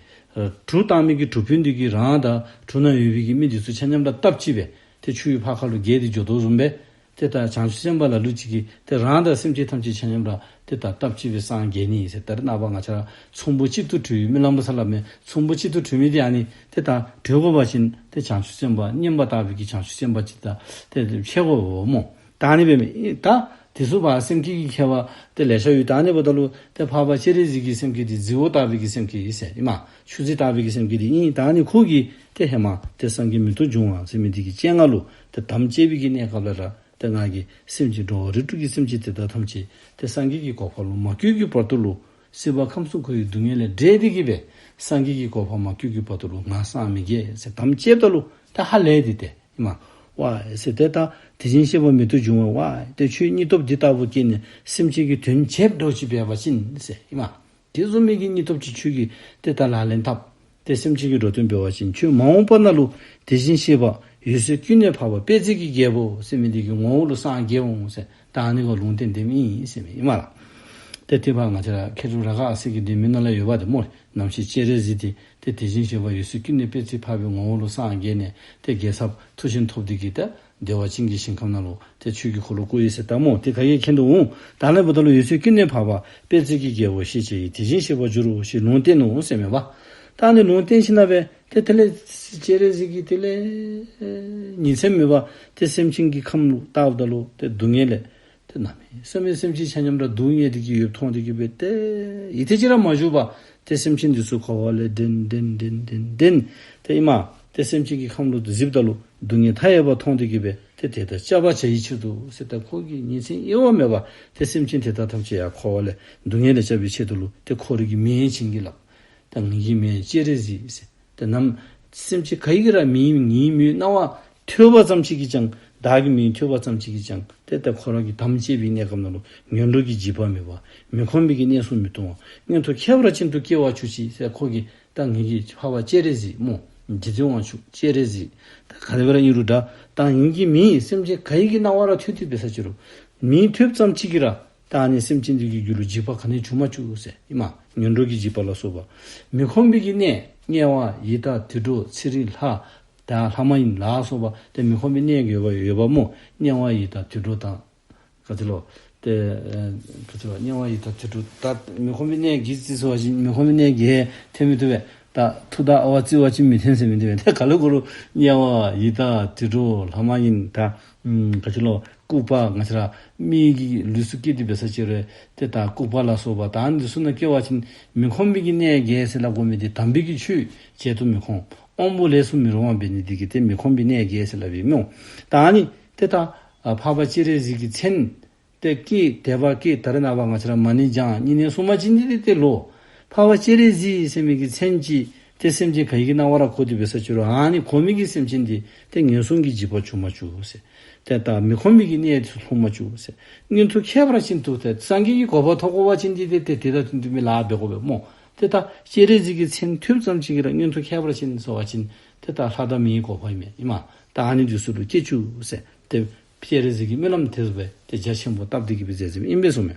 གྲུ་བཏང་མི་གི་གྲུ་དཔོན་འདི་གིས་རང་དང་གྲུ་ནང་ཡོད་པའི་གི་མི་འདི་ཚུ་ཆ་མཉམ་ར་སྟབས་གཅིག་སྦེ་ཏེ་ཆུའི་ཕར་ཁ་ལུ་བརྒལ་ཏེ་འགྱོ་དོ་བཟུམ་སྦེ་ཏེ་ད་བྱང་ཆུབ་སེམས་དཔའ་ལ་ལུ་ཅིག་གིས་ཏེ་རང་དང་སེམས་ཅན་ཐམས་ཅད་ཆ་མཉམ་ར་ཏེ་ད་སྟབས་གཅིག་སྦེ་སངས་རྒྱས་ནི་ཟེར། ད་རེས་ནངས་པ་ང་བཅས་ར་ཚོམ་བུ་གཅིག་ཏུ་གྲུལ་བའི་སྨོན་ལམ་ཟེར་སླབ་མི་ཚོམ་བུ་གཅིག་ཏུ་གྲུལ་མི་འདི་ཨ་ནི་ཏེ་ད་གྲུལ་དགོ་པ་ཅིན་ཏེ་བྱང་ཆུབ་སེམས་དཔའ་མཉན་པ་ལྟ་བུའི་གི་བྱང་ཆུབ་སེམས་དཔའ་ཅིག་ད་ཏེ་ཕྱད་དགོ་པས་སྨོ། ད་ཨ་ནི་འབད་མི་ད་དེ་ཚུ་འབད་སེམས་བསྐྱེད་ཀྱི་ཁྱད་པར་ཏེ་ལེ་ཤ་ཡོད། ད་ཨ་ནི་འབདཝ་ད་ལུ་ཏེ་འཕགས་པ་སྤྱན་རས་གཟིགས་ཀྱི་སེམས་བསྐྱེད་འདི་རྫི་བོ་ལྟ་བུའི་གི་སེམས་བསྐྱེད་ཨིན་ཟེར་ཨིན་མས། ཆུ་རྫི་ལྟ་བུའི་གི་སེམས་བསྐྱེད་འདི་ཨིན། ད་ཨ་ནི་ཁོ་གིས་ཏེ་ཧེ་མ་ཏེ་སངས་རྒྱས་མེ་ཏོག་འབྱུང་བ་ཟེར་མི་འདི་གི་སྤྱན་སྔར་ལུ་ཏེ་དམ་བཅས་པའི་གི་གནས་སྐབས་ལས་ར་ཏེ་ང་གིས་སེམས་ཅན་འགྲོ་བ་རིགས་དྲུག་གི་སེམས་ཅན་དེ་དག་ཐམས་ཅད་ཏེ་སངས་རྒྱས་ཀྱི་གོ་འཕང་ལུ་མ་བཀོད་ཀྱི་བར་དུ་ལུ་སྲིད་པ་ཁམས་གསུམ་འཁོར་བའི་སྡུག་བསྔལ་ལས་བསྒྲལ་ཏེ་གི་སྦེ་སངས་རྒྱས་ཀྱི་གོ་འཕང་མ་བཀོད་ཀྱི་བར་དུ་ལུ་ང་སངས་མི་རྒྱས་ཟེར་དམ་བཅསཔ་ད་ལུ་ད་ཧ་ལས་ཏེ་ཏེ་ཨིན་མས། ཝའི་ཟེར་ཏེ་ད་དེ་བཞིན་གཤེགས་པ་མེ་ཏོག་འབྱུང་བ་ཝའི་ཏེ་ཁྱོད་སྙིང་སྟོབས་འདི་ལྟ་བུ་བསྐྱེད་ནས་སེམས་ཅན་གྱི་དོན་བྱེདཔ་འདྲཝ་ཅིག་འབད་བ་ཅིན་ཟེར་ཨིན་མས། དེ་བཟུམ་མའི་གི་སྙིང་སྟོབས་ཅིག་ཁྱོད་ཀྱིས་ཏེ་ད་ལག་ལེན་འཐབ། ཏེ་སེམས་ཅན་གྱི་འགྲོ་དོན་འབད་བ་ཅིན་ཁྱོད་མ་འོངས་པ་ནང་ལུ་དེ་བཞིན་གཤེགས་པ་འོད་ཟེར་ཀུན་ནས་འཕགས་པ་དཔལ་བརྩེགས་ཀྱི་རྒྱལ་པོ་ཟེར་མི་འདི་གི་ངོ་བོ་ལུ་སངས་རྒྱས་འོང་ཟེར། ད་ཨ་ནི་གུ་ལུང་བསྟན་འདི་ཨིན་ཟེར་མི་ཨིན་མས་ལགས། ཏེ་དེ་འབདཝ་ང་བཅས་ར་མཁས་གྲུབ་རཱ་ག་ཨ་སྱ་གི་ལྡེ་མིག་ནང་ལུ་ཡོདཔ་འདི་སྨོ། ནམ་ཞིག་སྤྱན་རས་གཟིགས་འདི་ཏེ་དེ་བཞིན་གཤེགས་པ་འོད་ཟེར་ཀུན་ནས་དཔལ་བརྩེགས་འཕགས་པའི་ངོ་བོ་ལུ་སངས་རྒྱས་ནས་ཏེ་རྒྱལ་ཚབ་མཐུ་ཆེན་ཐོབ་འདི་གིས་ཏེ་བདེ་བ་ཅན་གྱི་ཞིང་ཁམས་ནང་ལུ་ཏེ་ཁྱོད་ཀྱི་འཁོར་ལོ་བསྐོར་ཡི་ཟེར་ད་སྨོ། ཏེ་ག་གིས་མཁྱེན་དོ་འོང་། ད་ཨ་ནི་འབདཝ་ད་ལུ་འོད་ཟེར་ཀུན་ནས་འཕགས་པ་དཔལ་བརྩེགས་ཀྱི་རྒྱལ་པོ་ཞེས་བྱ་ཡི་དེ་བཞིན་གཤེགས་པར་འགྱུར་རོ་ཞེས་ལུང་བསྟན་ནོ་ཟེར་མས་པ། ད་ཨ་ནི་ལུང་བསྟན་ཞིནམ་ལས་འབད་ཏེ་དེ་ལས་སྤྱན་རས་གཟིགས་ཀྱིས་དེ་ལས་ཉིན་མཚན་མེད་པར་ཏེ་སེམས་ཅན་གྱི་ཁམས་ལུ་བལྟཝ་ད་ལུ་ཏེ་སྡུག་བསྔལ་ལས་ཏེ་གནམ་མེད་ས་མེད་སེམས་ཅན་ཆ་མཉམ་ར་སྡུག་བསྔལ་འདི་གིས་ཡོདཔ་མཐོང་འདི་གིས་འབད་ཏེ་ཡི་ཏེ་ཅིག་ར་མ་བཞུགས་པར་ཏེ་སེམས་ཅན་འདི་ཚུ་འཁོར་བ་ལས་འདྲེན་འདྲེན་འདྲེན་འདྲེན་ཏེ་ཨིན་མས། ཏེ་སེམས་ཅན་གྱི་ཁམས་ལུ་གཟིགསཔ་ད་ལུ་སྡུག་བསྔལ་མཐའ་ཡས་པ་མཐོང་འདི་གིས་འབད་ཏེ་དེ་དག་བསྐྱབ་པར་བྱ་བའི་ཕྱིར་དུ་ཟེར་ད་ཁོ་གིས་ཉིན་མཚན་དབྱེ་བ་མེད་པར་ཏེ་སེམས་ཅན་དེ་དག་ཐམས་ཅད་ཡང་འཁོར་བ་ལས་སྡུག་བསྔལ་ལས་བསྐྱབ་པའི་ཆེད་དུ་ལུ་ཏེ་ཁོ་རའི་གི་མིང་བྱིན་གྱིས་བརླབས། ད་ངེ་གི་མིང་སྤྱན་རས་གཟིགས་ཟེར། ཏེ་ནམ་སེམས་ཅན་ག་གིས་ར་མིང་ངེའི་མིང་རྣ་བར་ཐོས་པ་ཙམ་ཅིག་གིས་ཀྱང་བདག་གི་མིང་ཐོས་པ་ཙམ་ཅིག་གིས་ཀྱང་ཏེ་ད་ཁོ་ར་གིས་དམ་བཅས་པའི་གནས་སྐབས་ནང་ལུ་ངན་འགྲོ་གི་འཇིགས་པ་མེད་པ་མི་ཁོམ་པའི་གི་གནས་སུ་མི་ལྟུང་བ་མངོན་མཐོ་ཁྱད་པར་ཅན་དུ་སྐྱེ་བར་གྱུར་ཅིག་ཟེར་ཁོ་གིས་ད་ངེ་གི་འཕགས་པ་སྤྱན་རས་གཟིགས་སྨོ། རྗེ་བཙུན་དབང་ཕྱུག་སྤྱན་རས་གཟིགས། ད་ག་དེ་སྦེ་ར་ཨིན་རུང་འདྲ་ད་ངེ་གི་མིང་སེམས་ཅན་ག་གི་གི་རྣ་བར་ཐོས་ཏེ་འབད་ས་ཅིག་རུང་མིང་ཐོས་ཙམ་ཅིག་གིས་ར་ད་ཨ་ནི་སེམས་ཅན་འདི་གི་རྒྱུད་ལུ་འཇིགས་པ་ག་ནི་ཡང་བྱུང་མ་བཅུག་ཟེར་ཨིན་མས། ངན་འགྲོ་གི་འཇིགས་པ་ལ་སོགས་པ། མི་ཁོམ་པའི་གི་གནས་དམྱལ་བ་ཡི་དྭགས་དུད་འགྲོ་ཚེ་རིང་ལྷ་དང་ལྷ་མ་ཡིན་ལ་སོགས་པ་ཏེ་མི་ཁོམ་པའི་གནས་ཡོད་པ་ཡོདཔ་སྨོ། དམྱལ་བ་ཡི་དྭགས་དུད་འགྲོ་དང་ག་ཅི་ལོ། ཏེ་ཨེ་ག་ཅི་ལོ། དམྱལ་བ་ཡི་དྭགས་དུད་འགྲོ་ད་མི་ཁོམ་པའི་གནས་ཀྱི་རྩིས་སོ་བ་ཅིན་མི་ཁོམ་པའི་གནས་ཀྱི་ཐོན་མི་བཏུབ་པས། ད་མཐུ་དང་ཨ་ཝ་རྩི་བ་ཅིན་མི་ཐོན་ཟེར་མི་འདི་སྦེ་ཏེ་ག་ལུ་གོ་རུང་དམྱལ་བ་ཡི་དྭགས་དུད་འགྲོ་ལྷ་མ་ཡིན་ད་ཨམ་ག་ཅི་ལོ། ལྐུགས་པ་ང་བཅས་ར་མིའི་གི་ལུས་སུ་སྐྱེས་ཏེ་འབད་ས་ཅིག་རུང་ཏེ་ད་ལྐུགས་པ་ལ་སོགས་པ་ད་ཨ་ནི་འདི་ཚུ་ནང་སྐྱེ་བ་ཅིན་མི་ཁོམ་པའི་གི་གནས་བརྒྱད་ཟེར་སླབ་དགོ་མི་འདི་དམ་པའི་གི་ཆོས་བྱེད་དུ་མི་ཁོམ། དབང་པོ་ལས་སུ་མི་རུང་བ་འབད་ནི་འདི་གིས་ཏེ་མི་ཁོམ་པའི་གནས་བརྒྱད་ཟེར་སླབ་ཨིན་མས། ད་ཨ་ནི་ཏེ་ད་ཨ་འཕགས་པ་སྤྱན་རས་གཟིགས་ཀྱི་མཚན་ཏེ་བསྐྱེད་དད་པ་བསྐྱེད་ད་རེས་ནངས་པ་ང་བཅས་ར་མ་ཎི་བགྱང་སྨྱུང་གནས་སྲུང་པ་ཅིག་འདི་ཏེ་ལོ། འཕགས་པ་སྤྱན་རས་གཟིགས་ཟེར་མི་གི་མཚན་ཅིག་ཏེ་སེམས་ཅན་ག་གི་གི་རྣ་བར་གོ་སྟེ་འབད་ས་ཅིག་རུང་ཨ་ནི་གོ་མི་གི་སེམས་ཅན་འདི་ཏེ་ངན་སོང་གི་འཇིགས་པ་བྱུང་མ་བཅུག་ཟེར། ཏེ་ད་མི་ཁོམ་པའི་གི་གནས་སུ་ལྷུང་མ་བཅུག་ཟེར། མངོན་མཐོ་ཁྱད་པར་ཅན་དུ་ཏེ་སངས་རྒྱས་ཀྱི་གོ་འཕང་ཐོབ་དགོ་པ་ཅིན་འདི་ཏེ་ཏེ་དེ་དང་བསྟུན་ཏེ་མི་ལཱ་འབད་དགོ་པས་སྨོ། ཏེ་ད་སྤྱན་རས་གཟིགས་ཀྱི་མཚན་ཐོས་ཙམ་ཅིག་གིས་ར་མངོན་མཐོ་ཁྱད་པར་ཅན་ཟེར་བ་ཅིན་ཏེ་ད་ལྷ་དང་མིའི་གོ་འཕང་ཨིན་མས་ཨིན་མས། ད་ཨ་ནི་འདི་ཚུ་ལུ་སྐྱེ་བཅུག་ཟེར། ཏེ་སྤྱན་རས་གཟིགས་ཀྱིས་སྨོན་ལམ་དེ་སྦེ་ཏེ་རྒྱ་ཆེན་པོ་བཏབ་སྟེ་གི་སྦེ་མཛད་མཛདཔ་ཨིན་པས་གསུངས་མས།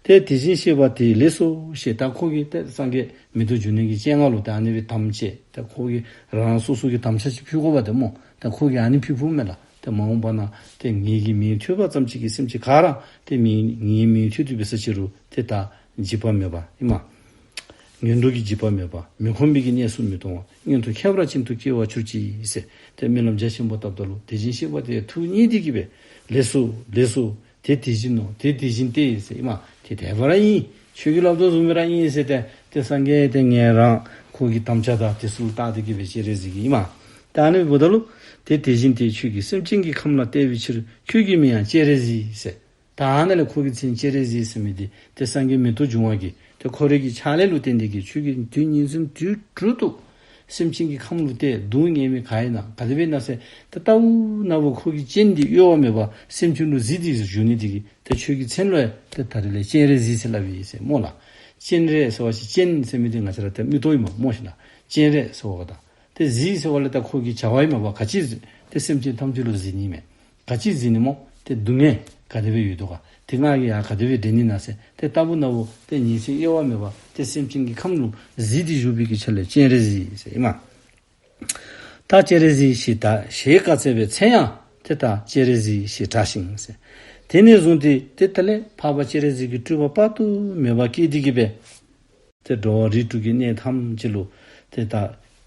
ཏེ་དེ་བཞིན་གཤེགས་པ་དེས་ལེགས་སོ་ཞེས་ད་ཁོ་གིས་ཏེ་སངས་རྒྱས་མེ་ཏོག་འབྱུང་གནས་ཀྱི་སྤྱན་སྔར་ལུ་ད་ཨ་ནི་སྦེ་དམ་བཅས་ཏེ་ཁོ་གིས་རང་སོ་སོ་གི་དམ་བཅའ་ཅིག་ཕུལ་དགོཔ་འདི་སྨོ། ད་ཁོ་གིས་ཨ་ནི་ཕུལ་ཕུལཝ་མས་ལགས། ཏེ་མ་འོངས་པ་ན་ཏེ་ངེ་གི་མིང་ཐོས་པ་ཙམ་ཅིག་གིས་སེམས་ཅན་ག་ར་ཏེ་མིང་ངེའི་མིང་ཐོས་ཏེ་འབད་ས་ཅིག་རུང་ཏེ་ད་འཇིགས་པ་མེད་པ་ཨིན་མས། ངན་འགྲོ་གི་འཇིགས་པ་མེད་པ་མི་ཁོམ་པའི་གི་གནས་སུ་མི་ལྟུང་བ་མངོན་མཐོ་ཁྱད་པར་ཅན་དུ་སྐྱེ་བར་གྱུར་ཅིག་ཟེར་ཏེ་སྨོན་ལམ་རྒྱ་ཆེན་པོ་བཏབ་ད་ལུ་དེ་བཞིན་གཤེགས་པ་དེ་ཐུགས་མཉེས་ཏེ་གི་སྦེ་ལེགས་སོ་ལེགས་སོ། དེ་དེ་བཞིན་ནོ། དེ་དེ་བཞིན་ཏེ་ཟེར་ཨིན་མས། དེ་དེ་སྦེ་ར་ཨིན། ཁྱོད་ཀྱིས་སླབ་དོ་བཟུམ་སྦེ་ར་ཨིན་ཟེར་ཏེ་ཏེ་སངས་རྒྱས་ཏེ་ངེ་རང་ཁོ་གི་དམ་བཅའ་དང་དེ་ཚུ་ལུ་བརྟག་སྟེ་གི་སྦེ་སྤྱན་རས་གཟིགས་ཀྱིས་ཨིན་མས། ད་ཨ་ནི་འབདཝ་ད་ལུ་དེ་དེ་བཞིན་ཏེ་ཁྱོད་ཀྱིས་སེམས་ཅན་གྱི་ཁམས་ལ་བལྟ་བའི་ཕྱིར། ཁྱོད་ཀྱི་མིང་ཡང་སྤྱན་རས་གཟིགས་ཟེར། ད་ཨ་ནཱ་ལས་ཁོ་གི་མཚན་སྤྱན་རས་གཟིགས་ཟེར་མི་འདི་ཏེ་སངས་རྒྱས་མེ་ཏོག་འབྱུང་བ་གིས་ཏེ་ཁོ་རའི་གི་ཕྱག་ལེན་ལུ་བརྟེན་ཏེ་གི་ཁྱོད་ཀྱིས་དུས་ཉིན་མཚན་དུས་དྲུག་ཏུ་ སེམས་ཅན་གྱི་ཁམས་ལུ་ཏེ་སྡུག་བསྔལ་མི་ག་ཨིན་ན་ག་དེ་སྦེ་ཨིན་ན་ཟེར་ཏེ་ལྟ་བུ་ན་བུ་ཁོ་གི་སྤྱན་འདི་གཡོ་བ་མེད་པར་སེམས་ཅན་ལུ་གཟིགས་ཏེ་བཞུགས་ནི་འདི་གིས་ཏེ་ཁྱོད་ཀྱི་མཚན་ལུ་ཡང་ཏེ་ད་རེས་ལས་སྤྱན་རས་གཟིགས་ཟེར་སླབ་ཨིན་ཟེར་སྨོ་ལགས། སྤྱན་རས་ཟེར་བ་ཅིན་སྤྱན་ཟེར་མི་འདི་ང་བཅས་ར་ཏེ་མིག་ཏོ་ཨིན་མས་སྨོ་ཤིག་ལགས། སྤྱན་རས་ཟེར་བ་ག་ད། ཏེ་གཟིགས་ཟེར་བ་ལས་ད་ཁོ་གི་བྱ་བ་ཨིན་མས་པ། ག་ཅི་ཏེ་སེམས་ཅན་ཐམས་ཅད་ལུ་གཟིགས་ནི་མས། ག་ཅི་གཟིགས་ནི་སྨོ། ཏེ་སྡུག་བསྔལ་ག་དེ་སྦེ་ཡོད་དོ་ག། ཏེ་ང་གིས་ཡར་ག་དེ་སྦེ་འདྲེན་ནི་ན་ཟེར། ཏེ་ལྟ་བུ་ན་བུ་ཏེ་ཉིན་མཚན་གཡེལ་བ་མེད་པར་ཏེ་སེམས་ཅན་གྱི་ཁམས་ལུ་གཟིགས་ཏེ་བཞུགས་པའི་གི་ཆ་ལས་སྤྱན་རས་གཟིགས་ཟེར་ཨིན་མས། ད་སྤྱན་རས་གཟིགས་ཞེས་གྲགས། ཞེས་བཀའ་སྩལ་བའི་མཚན་ཡང་ཏེ་ད་སྤྱན་རས་གཟིགས་ཞེས་གྲགས་ཤིང་ཟེར། དེ་ནས་བཟུང་སྟེ་ཏེ་ད་ལས་འཕགས་པ་སྤྱན་རས་གཟིགས་ཀྱི་སྤྲུལ་པ་དཔག་ཏུ་མེད་པ་སྐྱེས་ཏེ་གི་སྦེ་ཏེ་འགྲོ་བ་རིགས་དྲུག་གི་གནས་ཐམས་ཅད་ལུ་ཏེ་ད་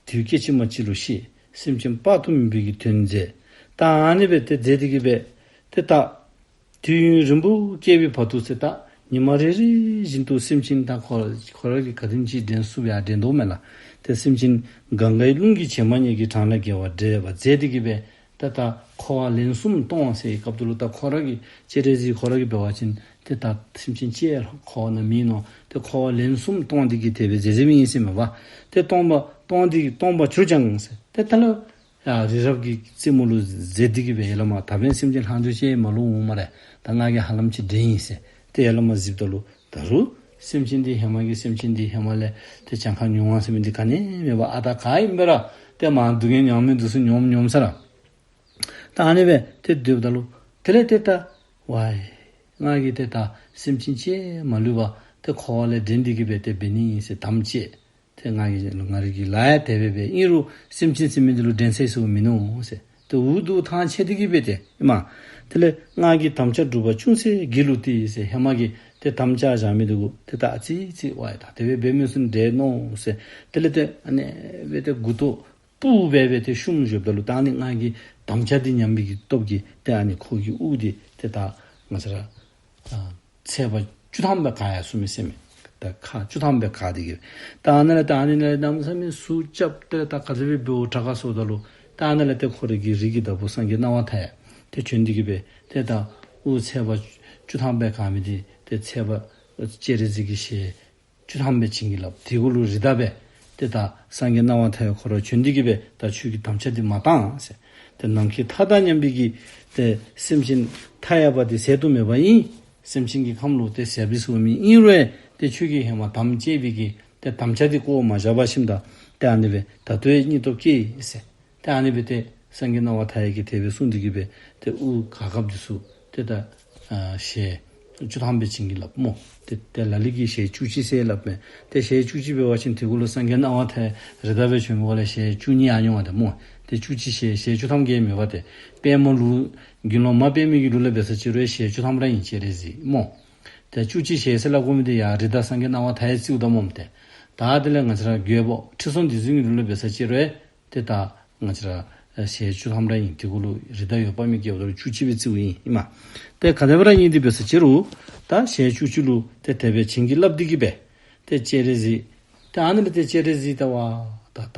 དུས་སྐད་ཅིག་མ་གཅིག་ལུ་གཤེགས། སེམས་ཅན་དཔག་ཏུ་མེད་པའི་གི་དོན་མཛད། ད་ཨ་ནི་སྦེ་ཏེ་མཛད་དེ་གི་སྦེ་ཏེ་ད་དུས་ཡུན་རིང་པོ་བསྐལ་པའི་བར་དུ་ཟེར་ད་ཉི་མ་རེ་རེ་བཞིན་དུ་སེམས་ཅན་ད་ཁོ་ཁོ་ར་གིས་ག་དེམ་ཅིག་འདྲེན་ཚུགས་པ་ཡང་འདྲེན་དོ་མས་ལགས། ཏེ་སེམས་ཅན་གངྒཱའི་ཀླུང་གི་བྱེ་མ་སྙེད་ཀྱི་གྲངས་ལས་བརྒལ་བ་འདྲེན་པ་མཛད་དེ་གི་སྦེ་ད་ད་འཁོར་བ་ལན་གསུམ་སྟོང་ཟེར་བའི་སྐབས་དེ་ལུ་ད་ཁོ་ར་གིས་སྤྱན་རས་གཟིགས་ཁོ་ར་གིས་འབད་བ་ཅིན་ཏེ་ད་སེམས་ཅན་ཅིག་འཁོར་བ་ནང་མེད་ནུག། ཏེ་འཁོར་བ་ལན་གསུམ་སྟོང་སྟེ་གི་དེ་སྦེ་མཛད་མཛདཔ་ཨིན་ཟེར་མས་པ། ཏེ་སྟོང་པ་སྟོང་སྟེ་གི་སྟོང་པར་གྱུར་ཀྱང་ཟེར་ཏེ་ད་ལུ་ཡར་རི་རབ་ཀྱི་རྩེ་མོ་ལུ་མཛད་དེ་གི་སྦེ་ཡར་ལས་མར་ད་འབདན་སེམས་ཅན་ལྷག་འདུ་ཅིག་མ་ལུས་འོང་སྨ་རེ། ད་ང་གིས་ཧ་ལམ་ཅིག་འདྲེན་ཡི་ཟེར་ཏེ་ཡར་ལས་མར་གཟིགསཔ་ད་ལུ་ད་རུང་སེམས་ཅན་འདི་ཧེ་མ་གི་སེམས་ཅན་འདི་ཧེ་མ་ལས་ཏེ་གྱངས་ཁ་ཉུང་བ་ཟེར་མི་འདི་ག་ནི་མེད་པར་ཨ་རྟག་ག་ཨིན་པས་ར། ཏེ་མར་སྡུག་བསྔལ་མྱོང་མི་འདི་ཚུ་མྱོང་མྱོང་ས་ར། ད་ཨ་ནི་སྦེ་ཏེ་སྡོདཔ་ད་ལུ་དེ་ལས་ཏེ་ད་ཝའི་ང་གིས་ཏེ་ད་སེམས་ཅན་ཅིག་མ་ལུས་པར་ཏེ་འཁོར་བ་ལས་འདྲེན་ཏེ་གི་སྦེ་ཏེ་འབད་ནི་ཨིན་ཟེར་དམ་བཅས། ཏེ་ང་གིས་ང་རའི་གི་ལཱ་ཡང་དེ་སྦེ་འབད། ཨིན་རུང་སེམས་ཅན་ཟེར་མི་འདི་ལུ་འདྲེན་ས་ཡང་མིན་ནུག་ཟེར། ཏེ་འུ་སྡུག་ཐང་ཆད་དེ་གི་སྦེ་ཏེ་ཨིན་མས། དེ་ལས་ང་གིས་དམ་བཅའ་སྒྲུབ་པ་ཅུང་ཟད་བགྱིད་ལུགས་ཏེ་ཟེར། ཧེ་མ་གི་ཏེ་དམ་བཅའ་བཞག་མི་འདི་གུ་ཏེ་ད་ཨ་ཙི་ཙི་ཝའི་ད་དེ་སྦེ་འབད་མི་ཚུགས་འདྲས་མནོ་ཟེར། དེ་ལས་ཏེ་ཨ་ནི་སྦེ་ཏེ་མགུ་ཏོ་སྤུབས་སྦེ་སྦེ་ཏེ་བཤུམས་བཞགཔ་ད་ལུ་ད་ཨ་ནི་ང་གིས་དམ་བཅའ་འདི་ཉམས་པའི་གི་སྟོབས་ཀྱིས་ཏེ་ཨ་ནི་ཁོ་གི་དབུགས་འདི་ཏེ་ད་ང་བཅས་ར་ཨ་ཚེས་པ་བཅུ་ཐམ་སྦེ་འགག་ཡར་སོང་མི་ཟེར་མས། ད་ཁ་བཅུ་ཐམ་སྦེ་འགག་སྟེ་གི་ད་ཨ་ནི་ལས་ད་ཨ་ནི་ལས་གནམ་མེད་ས་མེད་ཟུག་རྐྱབ་སྟེ་ད་ག་དེ་སྦེ་འབདཝ་དྲག་ག་ཟེརཝ་ད་ལུ་ད་ཨ་ནི་ལས་ཏེ་ཁོ་རའི་གི་རིགས་ཀྱི་བདག་པོ་སངས་རྒྱས་སྣང་བ་མཐའ་ཡས་ཏེ་བྱོན་ཏེ་གི་སྦེ་ཏེ་ད་དབུགས་ཚེས་པ་བཅུ་ཐམ་སྦེ་འགག་མི་འདི་ཏེ་ཚེས་པ་སྤྱན་རས་གཟིགས་ཀྱི་ཞལ་བཅུ་ཐམ་སྦེ་བྱིན་གྱིས་བརླབས། དེ་གུ་ལུ་རིགས་བདག་སྦེ་ཏེ་ད་སངས་རྒྱས་སྣང་བ་མཐའ་ཡས་ཁོ་ར་བྱོན་ཏེ་གི་སྦེ་ད་ཁྱོད་ཀྱིས་དམ་བཅའ་འདི་མ་བཏང་ཟེར། ཏེ་ནམ་མཁའི་མཐའ་དང་མཉམ་པའི་གི་ཏེ་སེམས་ཅན་མཐའ་ཡས་པ་འདི་ཟད་དུ་མེད་པ་ཨིན། སེམས་ཅན་གྱི་ཁམས་ལུ་ཏེ་ཟད་པའི་ཚུལ་མེད། ཨིན་རུང་ཏེ་ཁྱོད་ཀྱིས་ཧེ་མ་དམ་བཅས་པའི་གི་ཏེ་དམ་བཅའ་འདི་བཀོ་མ་བཞག་པར་ཞིནམ་ད་ཏེ་ཨ་ནི་སྦེ་ད་ལྟོ་ཡང་སྙིང་སྟོབས་སྐྱེས་ཟེར། ཏེ་ཨ་ནི་སྦེ་ཏེ་སངས་རྒྱས་སྣང་བ་མཐའ་ཡས་ཀྱིས་དེ་སྦེ་གསུངས་ཏེ་གི་སྦེ་ཏེ་དབུགས་ག་སྐབས་འདི་ཚུ་ཏེ་ད་ཨ་ཞལ་བཅུ་ཐམ་སྦེ་བྱིན་གྱིས་བརླབས་སྨོ། ཏེ་ཏེ་ལ་ལུ་གིས་ཞལ་བཅུ་གཅིག་ཟེར་སླབ་མས། ཏེ་ཞལ་བཅུ་གཅིག་འབད་བ་ཅིན་དེ་གུ་ལུ་སངས་རྒྱས་སྣང་བ་མཐའ་ཡས་རིགས་བདག་སྦེ་བྱོན་མི་གུ་ལས་ཞལ་བཅུ་གཉིས་ཡར་འགྱོ་བ་ཏེ་སྨོ། ཏེ་བཅུ་གཅིག་ཞལ་ཞལ་བཅུ་ཐམ་གྱི་མེད་པ་ཏེ་དཔལ་མོ་ལུ་དགེ་སློང་མ་དཔལ་མོའི་གི་ལུགས་ལས་འབད་ས་ཅིག་རུང་ཞལ་བཅུ་ཐམ་ར་ཨིན་སྤྱན་རས་གཟིགས་སྨོ། ཏེ་བཅུ་གཅིག་ཞལ་ཟེར་སླབ་དགོ་མི་འདི་ཡང་རིགས་བདག་སངས་རྒྱས་སྣང་བ་མཐའ་ཡས་རྩིཝ་ད་སྨོ་ཏེ། ད་དེ་ལས་ང་བཅས་ར་རྒྱལ་པོ་ཁྲི་སྲོང་ལྡེ་བཙན་གྱི་ལུགས་ལས་འབད་ས་ཅིག་རུང་ཏེ་ད་ང་བཅས་ར་ཞལ་བཅུ་ཐམ་ར་ཨིན། དེ་གུ་ལུ་རིགས་བདག་ཡོད་པ་མི་དགེ་བ་ལུ་བཅུ་གཅིག་སྦེ་རྩིཝ་ཨིན་ཨིན་མས། ཏེ་ག་དེ་སྦེ་ར་ཨིན་ཏེ་འབད་ས་ཅིག་རུང་ད་ཞལ་བཅུ་གཅིག་ལུ་ཏེ་དེ་སྦེ་བྱིན་གྱིས་བརླབས་ཏེ་གི་སྦེ་ཏེ་སྤྱན་རས་གཟིགས་ཏེ་ཨ་ནི་ལས་ཏེ་སྤྱན་རས་གཟིགས་ད་ཝའི་ད་ད་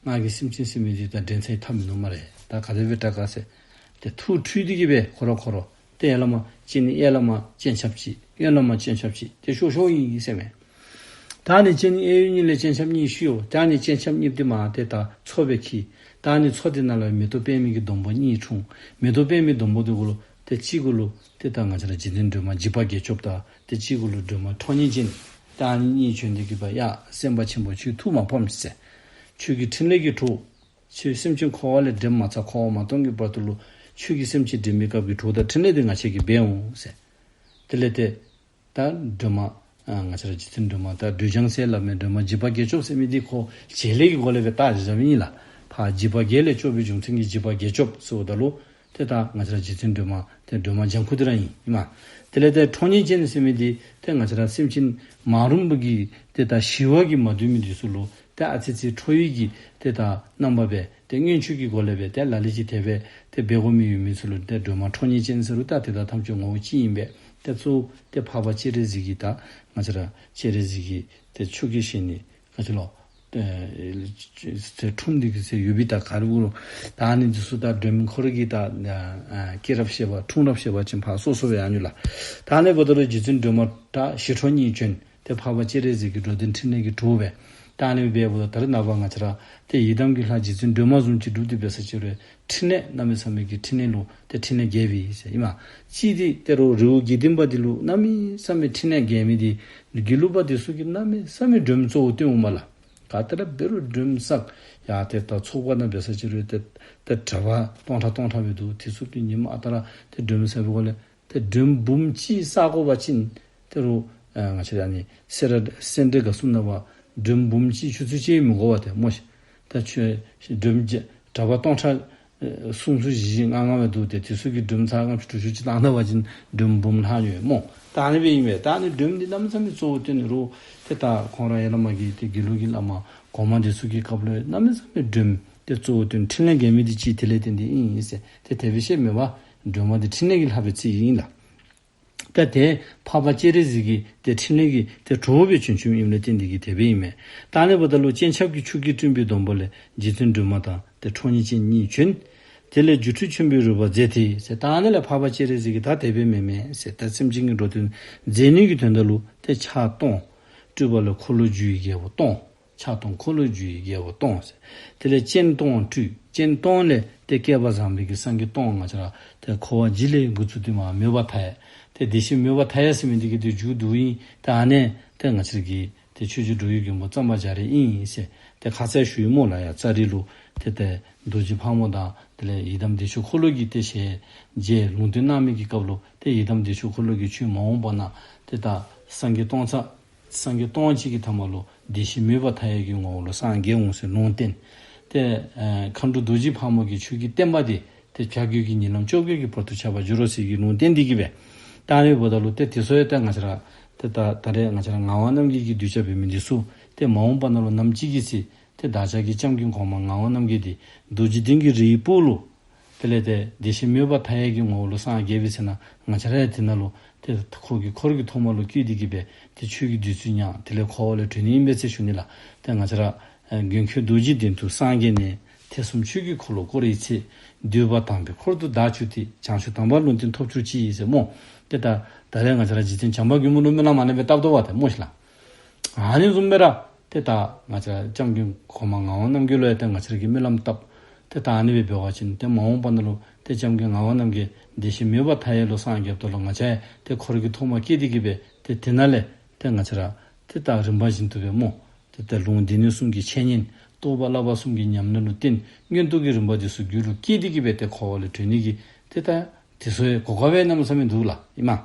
ང་གིས་སེམས་ཅན་ཟེར་མི་འདི་ད་འདྲེན་ཚར་ཡི་ཐབས་མིན་ནུག་སྨ་རེ། ད་ག་དེ་སྦེ་དྲག་ག་ཟེར་ཏེ་ཐུགས་འཁྲུལ་ཏེ་གི་སྦེ་ཁོ་ར་ཁོ་ར་ཏེ་ཡར་ལས་མར་སྤྱན་ནི་གཡས་ལས་མར་སྤྱན་ཆབ་གཅིག་གཡོན་ལས་མར་སྤྱན་ཆབ་གཅིག་ཏེ་ཤོར་ཤོརཝ་ཨིན་ཟེར་མས། ད་ཨ་ནི་སྤྱན་ནི་གཡས་གཡོན་གཉིས་ལས་སྤྱན་ཆབ་གཉིས་ཤོར། ད་ཨ་ནི་སྤྱན་ཆབ་གཉིས་འདི་མར་ཏེ་ད་མཚོ་སྦེ་འཁྱིལ། ད་ཨ་ནི་མཚོ་འདི་ནང་ལས་མེ་ཏོག་པདྨའི་གི་སྡོང་པོ་གཉིས་འཁྲུངས། མེ་ཏོག་པདྨའི་སྡོང་པོ་འདི་གུ་ལུ་ཏེ་གཅིག་གུ་ལུ་ཏེ་ད་ང་བཅས་ར་རྗེ་བཙུན་སྒྲོལ་མ་འཇིགས་པ་བརྒྱད་སྐྱོབ་དང་ཏེ་གཅིག་གུ་ལུ་སྒྲོལ་མ་ཁྲོ་གཉེར་ཅན། ད་ཨ་ནི་གཉིས་བྱོན་ཏེ་གི་སྦེ་ཡ་སེམས་དཔའ་ཆེན་པོ་ཁྱོད་ཐུགས་མ་ཕམ་ཟེར། ཁྱོད་ཀྱི་ཕྲིན་ལས་ཀྱི་གྲོགས་ཁྱོད་སེམས་ཅན་འཁོར་བ་ལས་འདྲེན་མ་ཚར་འཁོར་བ་མ་སྟོངས་ཀྱི་བར་དུ་ལུ་ཁྱོད་ཀྱིས་སེམས་ཅན་འདྲེན་པའི་སྐབས་ཀྱི་གྲོགས་དང་ཕྲིན་ལས་འདི་ང་བཅས་ཀྱིས་འབད་འོང་ཟེར། དེ་ལས་ཏེ་ད་སྒྲོལ་མ་ཨ་ང་བཅས་ར་རྗེ་བཙུན་སྒྲོལ་མ་ད་སྒྲོལ་ལྗང་སྲས་སླབ་མི་སྒྲོལ་མ་འཇིགས་པ་བརྒྱད་སྐྱོབ་ཟེར་མི་འདི་ཁོ་བྱེད་ལས་ཀྱི་སྒོ་ལས་སྦེ་བཏགས་བཞག་མི་ཨིན་ལགས། ཕར་འཇིགས་པ་བརྒྱད་ལས་སྐྱོབ་པའི་རྒྱུ་མཚན་གྱིས་འཇིགས་པ་བརྒྱད་སྐྱོབ་ཟེརཝ་ད་ལུ་ཏེ་ད་ང་བཅས་ར་རྗེ་བཙུན་སྒྲོལ་མ་ཏེ་སྒྲོལ་མ་ལྗང་ཁུ་འདི་ར་ཨིན་ཨིན་མས། དེ་ལས་ཏེ་ཁྲོ་གཉེར་ཅན་ཟེར་མི་འདི་ཏེ་ང་བཅས་ར་སེམས་ཅན་མ་རུངས་པ་གི་ཏེ་ད་ཞི་བ་གིས་མ་འདུལ་མི་འདི་ཚུ་ལུ་ཏེ་ཨ་ཙི་ཅིག་ཁྲོ་བའི་གི་ཏེ་ད་རྣམ་པ་སྦེ་ཏེ་མངོན་སྤྱོད་ཀྱི་སྒོ་ལས་སྦེ་ཏེ་ལ་ལུ་ཅིག་དེ་སྦེ་ཏེ་འབད་དགོ་མི་ཡོད་མི་ཚུ་ལུ་ཏེ་སྒྲོལ་མ་ཁྲོ་གཉེར་ཅན་ཟེར་རུང་ད་དེ་དག་ཐམས་ཅད་ངོ་བོ་གཅིག་ཨིན་པས། ཏེ་གཙོ་བོ་ཏེ་འཕགས་པ་སྤྱན་རས་གཟིགས་ཀྱི་ད་ང་བཅས་ར་སྤྱན་རས་གཟིགས་ཀྱི་ཏེ་ཆོས་ཀྱི་ཞལ་ནི་ག་ཅི་ལོ། ཨེ་ཏེ་འཁྲུངས་ཏེ་གི་ཟེར་ཡོད་པའི་ད་ག་རུ་གུ་རུ་ད་ཨ་ནི་འདི་ཚུ་ད་སྒྲོལ་མ་ཁོ་ར་གི་ད་ཨ་སྐྱེས་རབས་བཤད་པ་འཁྲུངས་རབས་བཤད་པ་ཅིན་ཕར་སོ་སོ་སྦེ་ཨ་ནི་ལགས། ད་ཨ་ནི་འབདཝ་ད་ལུ་རྗེ་བཙུན་སྒྲོལ་མ་ད་ཞི་ཁྲོ་གཉིས་བྱོན། ཏེ་འཕགས་པ་སྤྱན་རས་གཟིགས་ཀྱི་འགྲོ་དོན་ཕྲིན་ལས་ཀྱི་གྲོགས་སྦེ་ ད་ཨ་ནི་འབདཝ་ད་ད་རེས་ནངས་པ་ང་བཅས་ར་ཏེ་ཡི་དམ་གྱི་ལྷ་རྗེ་བཙུན་སྒྲོལ་མ་བཟུམ་ཅིག་སྒྲུབ་སྟེ་འབད་ས་ཅིག་རུང་ཕྲིན་ལས་གནམ་མེད་ས་མེད་ཀྱི་ཕྲིན་ལས་ལུ་ཏེ་ཕྲིན་ལས་རྒྱས་པའི་ཟེར་ཨིན་མས། གཅིག་འདི་ཏེ་རོགས་རི་བོ་དགེ་ལྡན་པ་འདི་ལུ་གནམ་མེད་ས་མེད་ཕྲིན་ལས་རྒྱས་མི་འདི་དགེ་ལུགས་པ་འདི་ཚུ་གིས་གནམ་མེད་ས་མེད་སྒྲོལ་མ་གཙོ་བོ་བཏོན་འོང་མས་ལགས། ག་ཏེ་ར་འབད་རུང་སྒྲོལ་མ་བསགས། ཡ་ཏེ་ད་ཚོགས་པ་ནང་འབད་ས་ཅིག་རུང་ཏེ་ཏེ་གྲྭ་པ་སྟོང་ཕྲག་སྟོང་ཕྲག་སྦེ་འདུག། དེ་ཚུ་གིས་ཉིནམ་ཨ་རྟག་ར་ཏེ་སྒྲོལ་མ་བསགས་པའི་སྒོ་ལས་ཏེ་སྒྲོལ་མ་འབུམ་གཅིག་བསག་དགོ་པ་ཅིན་ཏེ་རོགས་ཨ་ང་བཅས་ར་ཨ་ནི་སེ་ར་སེ་འབྲས་དགའ་གསུམ་ནང་པ་སྒྲོལ་མ་འབུམ་གཅིག་ཆུ་ཚོད་གཅིག་མི་འགོར་བ་ཏེ་སྨོ་ཤིག། ད་ཁྱོད་སྒྲོལ་མ་གྲྭ་པ་སྟོང་ཕྲག་ཨེ་སུམ་ཅུ་བཞི་བཞི་ལྔ་ལྔ་སྦེ་འདུག། ཏེ་དེ་ཚུ་གིས་སྒྲོལ་མ་ཚར་ལྔ་བཅུ་དྲུག་ཅུ་ཅིག་བཏང་ད་པ་ཅིན་སྒྲོལ་མ་འབུམ་ལྷག་ནི་ཡོད་སྨོ། ད་ཨ་ནི་སྦེ་ཨིན་པས། ད་ཨ་ནི་སྒྲོལ་མ་འདི་གནམ་མེད་ས་མེད་གཙོ་བོ་བཏོན་ནི་རོགས་ཏེ་ད་ཁོང་ར་ཡ་བླ་མ་གི་ཏེ་དགེ་ལུགས་ཀྱི་བླ་མ་གོང་མ་འདི་ཚུ་གི་སྐབས་ལུ་གནམ་མེད་ས་མེད་སྒྲོལ་མ་འདི་གཙོ་བོ་བཏོན་ཕྲིན་ལས་རྒྱས་མི་འདི་གཅིག་དེ་ལས་བརྟེན་ཏེ་ཨིན་ཟེར་ཏེ་དེ་སྦེ་བཤད་མི་འབད། སྒྲོལ་མ་འདི་ཕྲིན་ལས་ཀྱི་ལྷ་སྦེ་བརྩི་ཡི་ཨིན་ལགས། ད་ཏེ་འཕགས་པ་སྤྱན་རས་གཟིགས་ཀྱི་ཏེ་ཕྲིན་ལས་ཀྱི་ཏེ་གྲོགས་སྦེ་བྱོན་བྱོནམ་ཨིནམ་ལས་བརྟེན་ཏེ་གིས་དེ་སྦེ་ཨིན་མས། ད་ཨ་ནི་འབདཝ་ད་ལུ་སྤྱན་ཆབ་ཀྱི་ཆུ་སྐྱེས་སྤྲིན་པའི་སྡོང་པོ་ལས་རྗེ་བཙུན་སྒྲོལ་མ་དང་ཏེ་ཁྲོ་གཉེར་ཅན་གཉིས་བྱོན། དེ་ལས་སྒྱུ་འཕྲུལ་ཆེན་པོའི་རོལ་པ་མཛད་དེ་ཟེར། ད་ཨ་ནི་ལས་འཕགས་པ་སྤྱན་རས་གཟིགས་ཀྱིས་ད་དེ་སྦེ་མེན་མེན་ཟེར་ད་སེམས་ཅན་གྱི་འགྲོ་དོན་མཛད་ནི་གི་དོན་དག་ལུ་ཏེ་ཕྱག་སྟོང་། སྤྲུལ་པ་ལས་འཁོར་ལོས་སྒྱུར་བའི་རྒྱལ་པོ་སྟོང་། ཕྱག་སྟོང་འཁོར་ལོས་སྒྱུར་བའི་རྒྱལ་པོ་སྟོང་ཟེར། དེ་ལས་སྤྱན་སྟོང་སྤྲུལ། སྤྱན་སྟོང་ལས་ཏེ་བསྐལ་པ་བཟང་པོའི་གི་སངས་རྒྱས་སྟོང་ང་བཅས་ར་ཏེ་འཁོར་བ་འཇིག་ལས་འགོ་བཙུགས་ཏེ་མ་མོས་པ་མཐའ་ཡས། ཏེ་བདེ་གཤེགས་མོས་པ་མཐའ་ཡས་ཟེར་མི་འདི་གི་ཏེ་མཇུག་བསྡུ་ཨིན། ད་ཨ་ནི་ཏེ་ང་བཅས་ར་གི་ཏེ་ཆོས་རྗེ་འགྲོ་བའི་མགོན་པོ་གཙང་པ་རྒྱ་རས་ཨིན་ཟེར་ཏེ་ཁ་གསལ་ཞུ་ཡི་སྨོ་ལགས། ཡ་ཙཱ་རི་ལུ་ཏེ་ཏེ་རྡོ་རྗེ་ཕག་མོ་དང་དེ་ལས་ཡི་དམ་བདེ་མཆོག་འཁོར་ལོ་གི་ཏེ་ཞལ་མཇལ་ལུང་བསྟན་གནང་མི་གི་སྐབས་ལུ་ཏེ་ཡི་དམ་བདེ་མཆོག་འཁོར་ལོ་གིས་ཁྱོད་མ་འོངས་པ་ན་ཏེ་ད་སངས་རྒྱས་སྟོང་རྩ་སངས་རྒྱས་སྟོང་གཅིག་གི་ཐ་མ་ལུ་བདེ་གཤེགས་མོས་པ་མཐའ་ཡས་ཀྱི་ངོ་བོ་ལུ་སངས་རྒྱས་འོང་ཟེར་ལུང་བསྟན། ཏེ་ཨེ་མཁའ་འགྲོ་རྡོ་རྗེ་ཕག་མོ་གིས་ཁྱོད་ཀྱི་བསྟན་པ་འདི་ཏེ་བྱ་རྒོད་ཀྱི་ཉིན་ལམ་བཅོ་བརྒྱད་ཀྱི་བར་དུ་ཁྱབ་པར་འགྱུར་རོ་ཟེར་གྱི་ལུང་བསྟན་འདི་གིས་སྦེ། ད་ཨ་ནི་འབདཝ་ད་ལུ་ཏེ་དེ་ཚུ་ཡང་ཏེ་ང་བཅས་ར་ཏེ་ད་ད་རེས་ང་བཅས་ར་ངག་དབང་རྣམ་རྒྱལ་གྱི་གདུལ་བྱ་འབད་མི་འདི་ཚུ་ཏེ་མ་འོངས་པ་ནང་ལུ་ནམ་ཅིག་གི་ཚེ་ཏེ་བདག་ཅག་གི་སྐྱབས་མགོན་གོང་མ་ངག་དབང་རྣམ་རྒྱལ་འདི་རྡོ་རྗེ་གདན་གྱི་རིའི་སྤོ་ལུ་དེ་ལས་ཏེ་བདེ་གཤེགས་མོས་པ་མཐའ་ཡས་ཀྱི་ངོ་བོ་ལུ་སངས་རྒྱས་པའི་ཚེ་ན་ང་བཅས་ར་ཡང་དེ་ནང་ལུ་ཏེ་ཁོ་གི་འཁོར་གྱི་ཐོག་མ་ལུ་བསྐྱོད་དེ་གིས་སྦེ་ཏེ་ཆོས་ཀྱི་བདུད་རྩི་མྱང་དེ་ལས་འཁོར་བ་ལས་གྲོལ་ནི་ཨིན་པས་ཟེར་ཞུ་ནི་ལགས། ཏེ་ང་བཅས་ར་ཨེ་མགོན་ཁྱོད་རྡོ་རྗེ་གདན་དུ་སངས་རྒྱས་ནས། ཐེག་གསུམ་ཆོས་ཀྱི་འཁོར་ལོ་བསྐོར་བའི་ཚེ། འདུས་པ་དམ་པའི་འཁོར་དུ་བདག་གྱུར་ཏེ། བྱང་ཆུབ་དམ་པ་ལུང་བསྟན་ཐོབ་གྱུར་ཅིག་ཟེར་སྨོ། ཏེ་ད་ད་རེས་ང་བཅས་ར་རྗེ་བཙུན་བྱམས་པ་མགོན་པོ་ལུ་སྨོན་ལམ་ཨ་ནི་སྦེ་བཏབ་དོ་བ་ཏེ་སྨོ་ཤིག་ལགས། ཨ་ནི་བཟུམ་སྦེ་ར་ཏེ་ད་ང་བཅས་ར་སྐྱབས་མགོན་གོང་མ་ངག་དབང་རྣམ་རྒྱལ་ལུ་ཡང་ཏེ་ང་བཅས་ར་གིས་སྨོན་ལམ་བཏབ། ཏེ་ད་ཨ་ནི་སྦེ་འབད་བ་ཅིན་ཏེ་མ་འོངས་པ་ནང་ལུ་ཏེ་སྐྱབས་མགོན་ངག་དབང་རྣམ་རྒྱལ་བདེ་གཤེགས་མོས་པ་མཐའ་ཡས་ལུ་སངས་རྒྱསཔ་ད་ལུ་ང་བཅས་ཡང་ཏེ་འཁོར་གྱི་ཐོག་མ་སྐྱེས་ཏེ་གིས་སྦེ་ཏེ་དེ་ནང་ལས་ཏེ་ང་བཅས་ར་ཏེ་ད་རིམ་པ་བཞིན་དུ་སྦེ་སྨོ། ཏེ་ད་ལུང་སྡེ་སྣོད་གསུམ་གྱི་འཆད་ཉན། རྟོགས་པ་བསླབ་པ་གསུམ་གྱི་ཉམས་ལེན་ལུ་བརྟེན་མངོན་རྟོགས་ཀྱི་རིམ་པ་འདི་ཚུ་རྒྱུད་ལུ་སྐྱེས་ཏེ་གིས་སྦེ་ཏེ་འཁོར་བ་ལས་གྲོལ་ནི་གི་ཏེ་ད་དེ་ཚུ་ཡང་གོ་སྐབས་སྦེ་གནམ་མེད་ས་མེད་འདུག་ལགས་ཨིན་མས།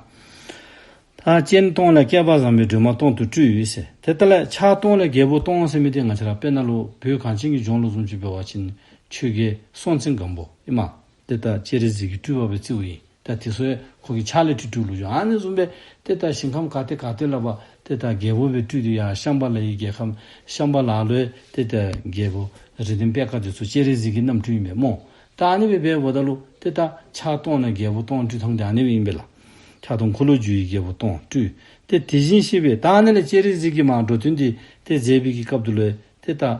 ད་སྤྱན་སྟོང་ལས་བསྐལ་པ་བཟང་པོའི་སྒྲོན་མ་སྟོང་དུ་སྤྲུལ་ཟེར། ཏེ་ད་ལས་ཕྱག་སྟོང་ལས་རྒྱལ་པོ་སྟོང་ཟེར་མི་འདི་ང་བཅས་ར་དཔེར་ན་ལུ་བོད་གངས་ཅན་གྱི་ལྗོངས་ལུ་བཟུམ་ཅིག་འབད་བ་ཅིན་ཆོས་རྒྱལ་སྲོང་བཙན་སྒམ་པོ་ཨིན་མས། ཏེ་ད་སྤྱན་རས་གཟིགས་ཀྱི་སྤྲུལ་པ་སྦེ་བརྩིཝ་ཨིན། ད་དེ་ཚུ་ཡང་ཁོ་གི་ཕྱག་ལས་སྤྲུལ་སྤྲུལཝ་ལུ་འགྱོ། ཨ་ནི་བཟུམ་སྦེ་ཏེ་ད་ཞིང་ཁམས་ག་ཏེ་ག་ཏེ་ལུ་འབད་ཏེ་ད་རྒྱལ་པོ་སྦེ་སྤྲུལ་ཏེ་ཡར་ཤམ་བྷ་ལའི་རྒྱལ་ཁམས་ཤམ་བྷ་ལ་ལུ་ཡང་ཏེ་ད་རྒྱལ་པོ་རིགས་ལྡན་པད་དཀར་འདི་ཚུ་སྤྱན་རས་གཟིགས་ཀྱི་རྣམ་སྤྲུལ་ཨིན་པས་སྨོ། ད་ཨ་ནི་སྦེ་འབདཝ་ད་ལུ་ཏེ་ད་ཕྱག་སྟོང་ལས་རྒྱལ་པོ་སྟོང་སྤྲུལ་ཐངས་འདི་ཨ་ནི་སྦེ་ཨིན་པས་ལགས། ཕྱག་སྟོང་འཁོར་ལོས་སྒྱུར་བའི་རྒྱལ་པོ་སྟོང་སྤྲུལ། ཏེ་དེ་བཞིན་གཤེགས་པའི་ད་ཨ་ནི་ལས་སྤྱན་རས་གཟིགས་ཀྱིས་མར་འགྲོ་དོན་འདི་ཏེ་མཛད་པའི་གི་སྐབས་དེ་ལུ་ཡང་ཏེ་ད་ཨ་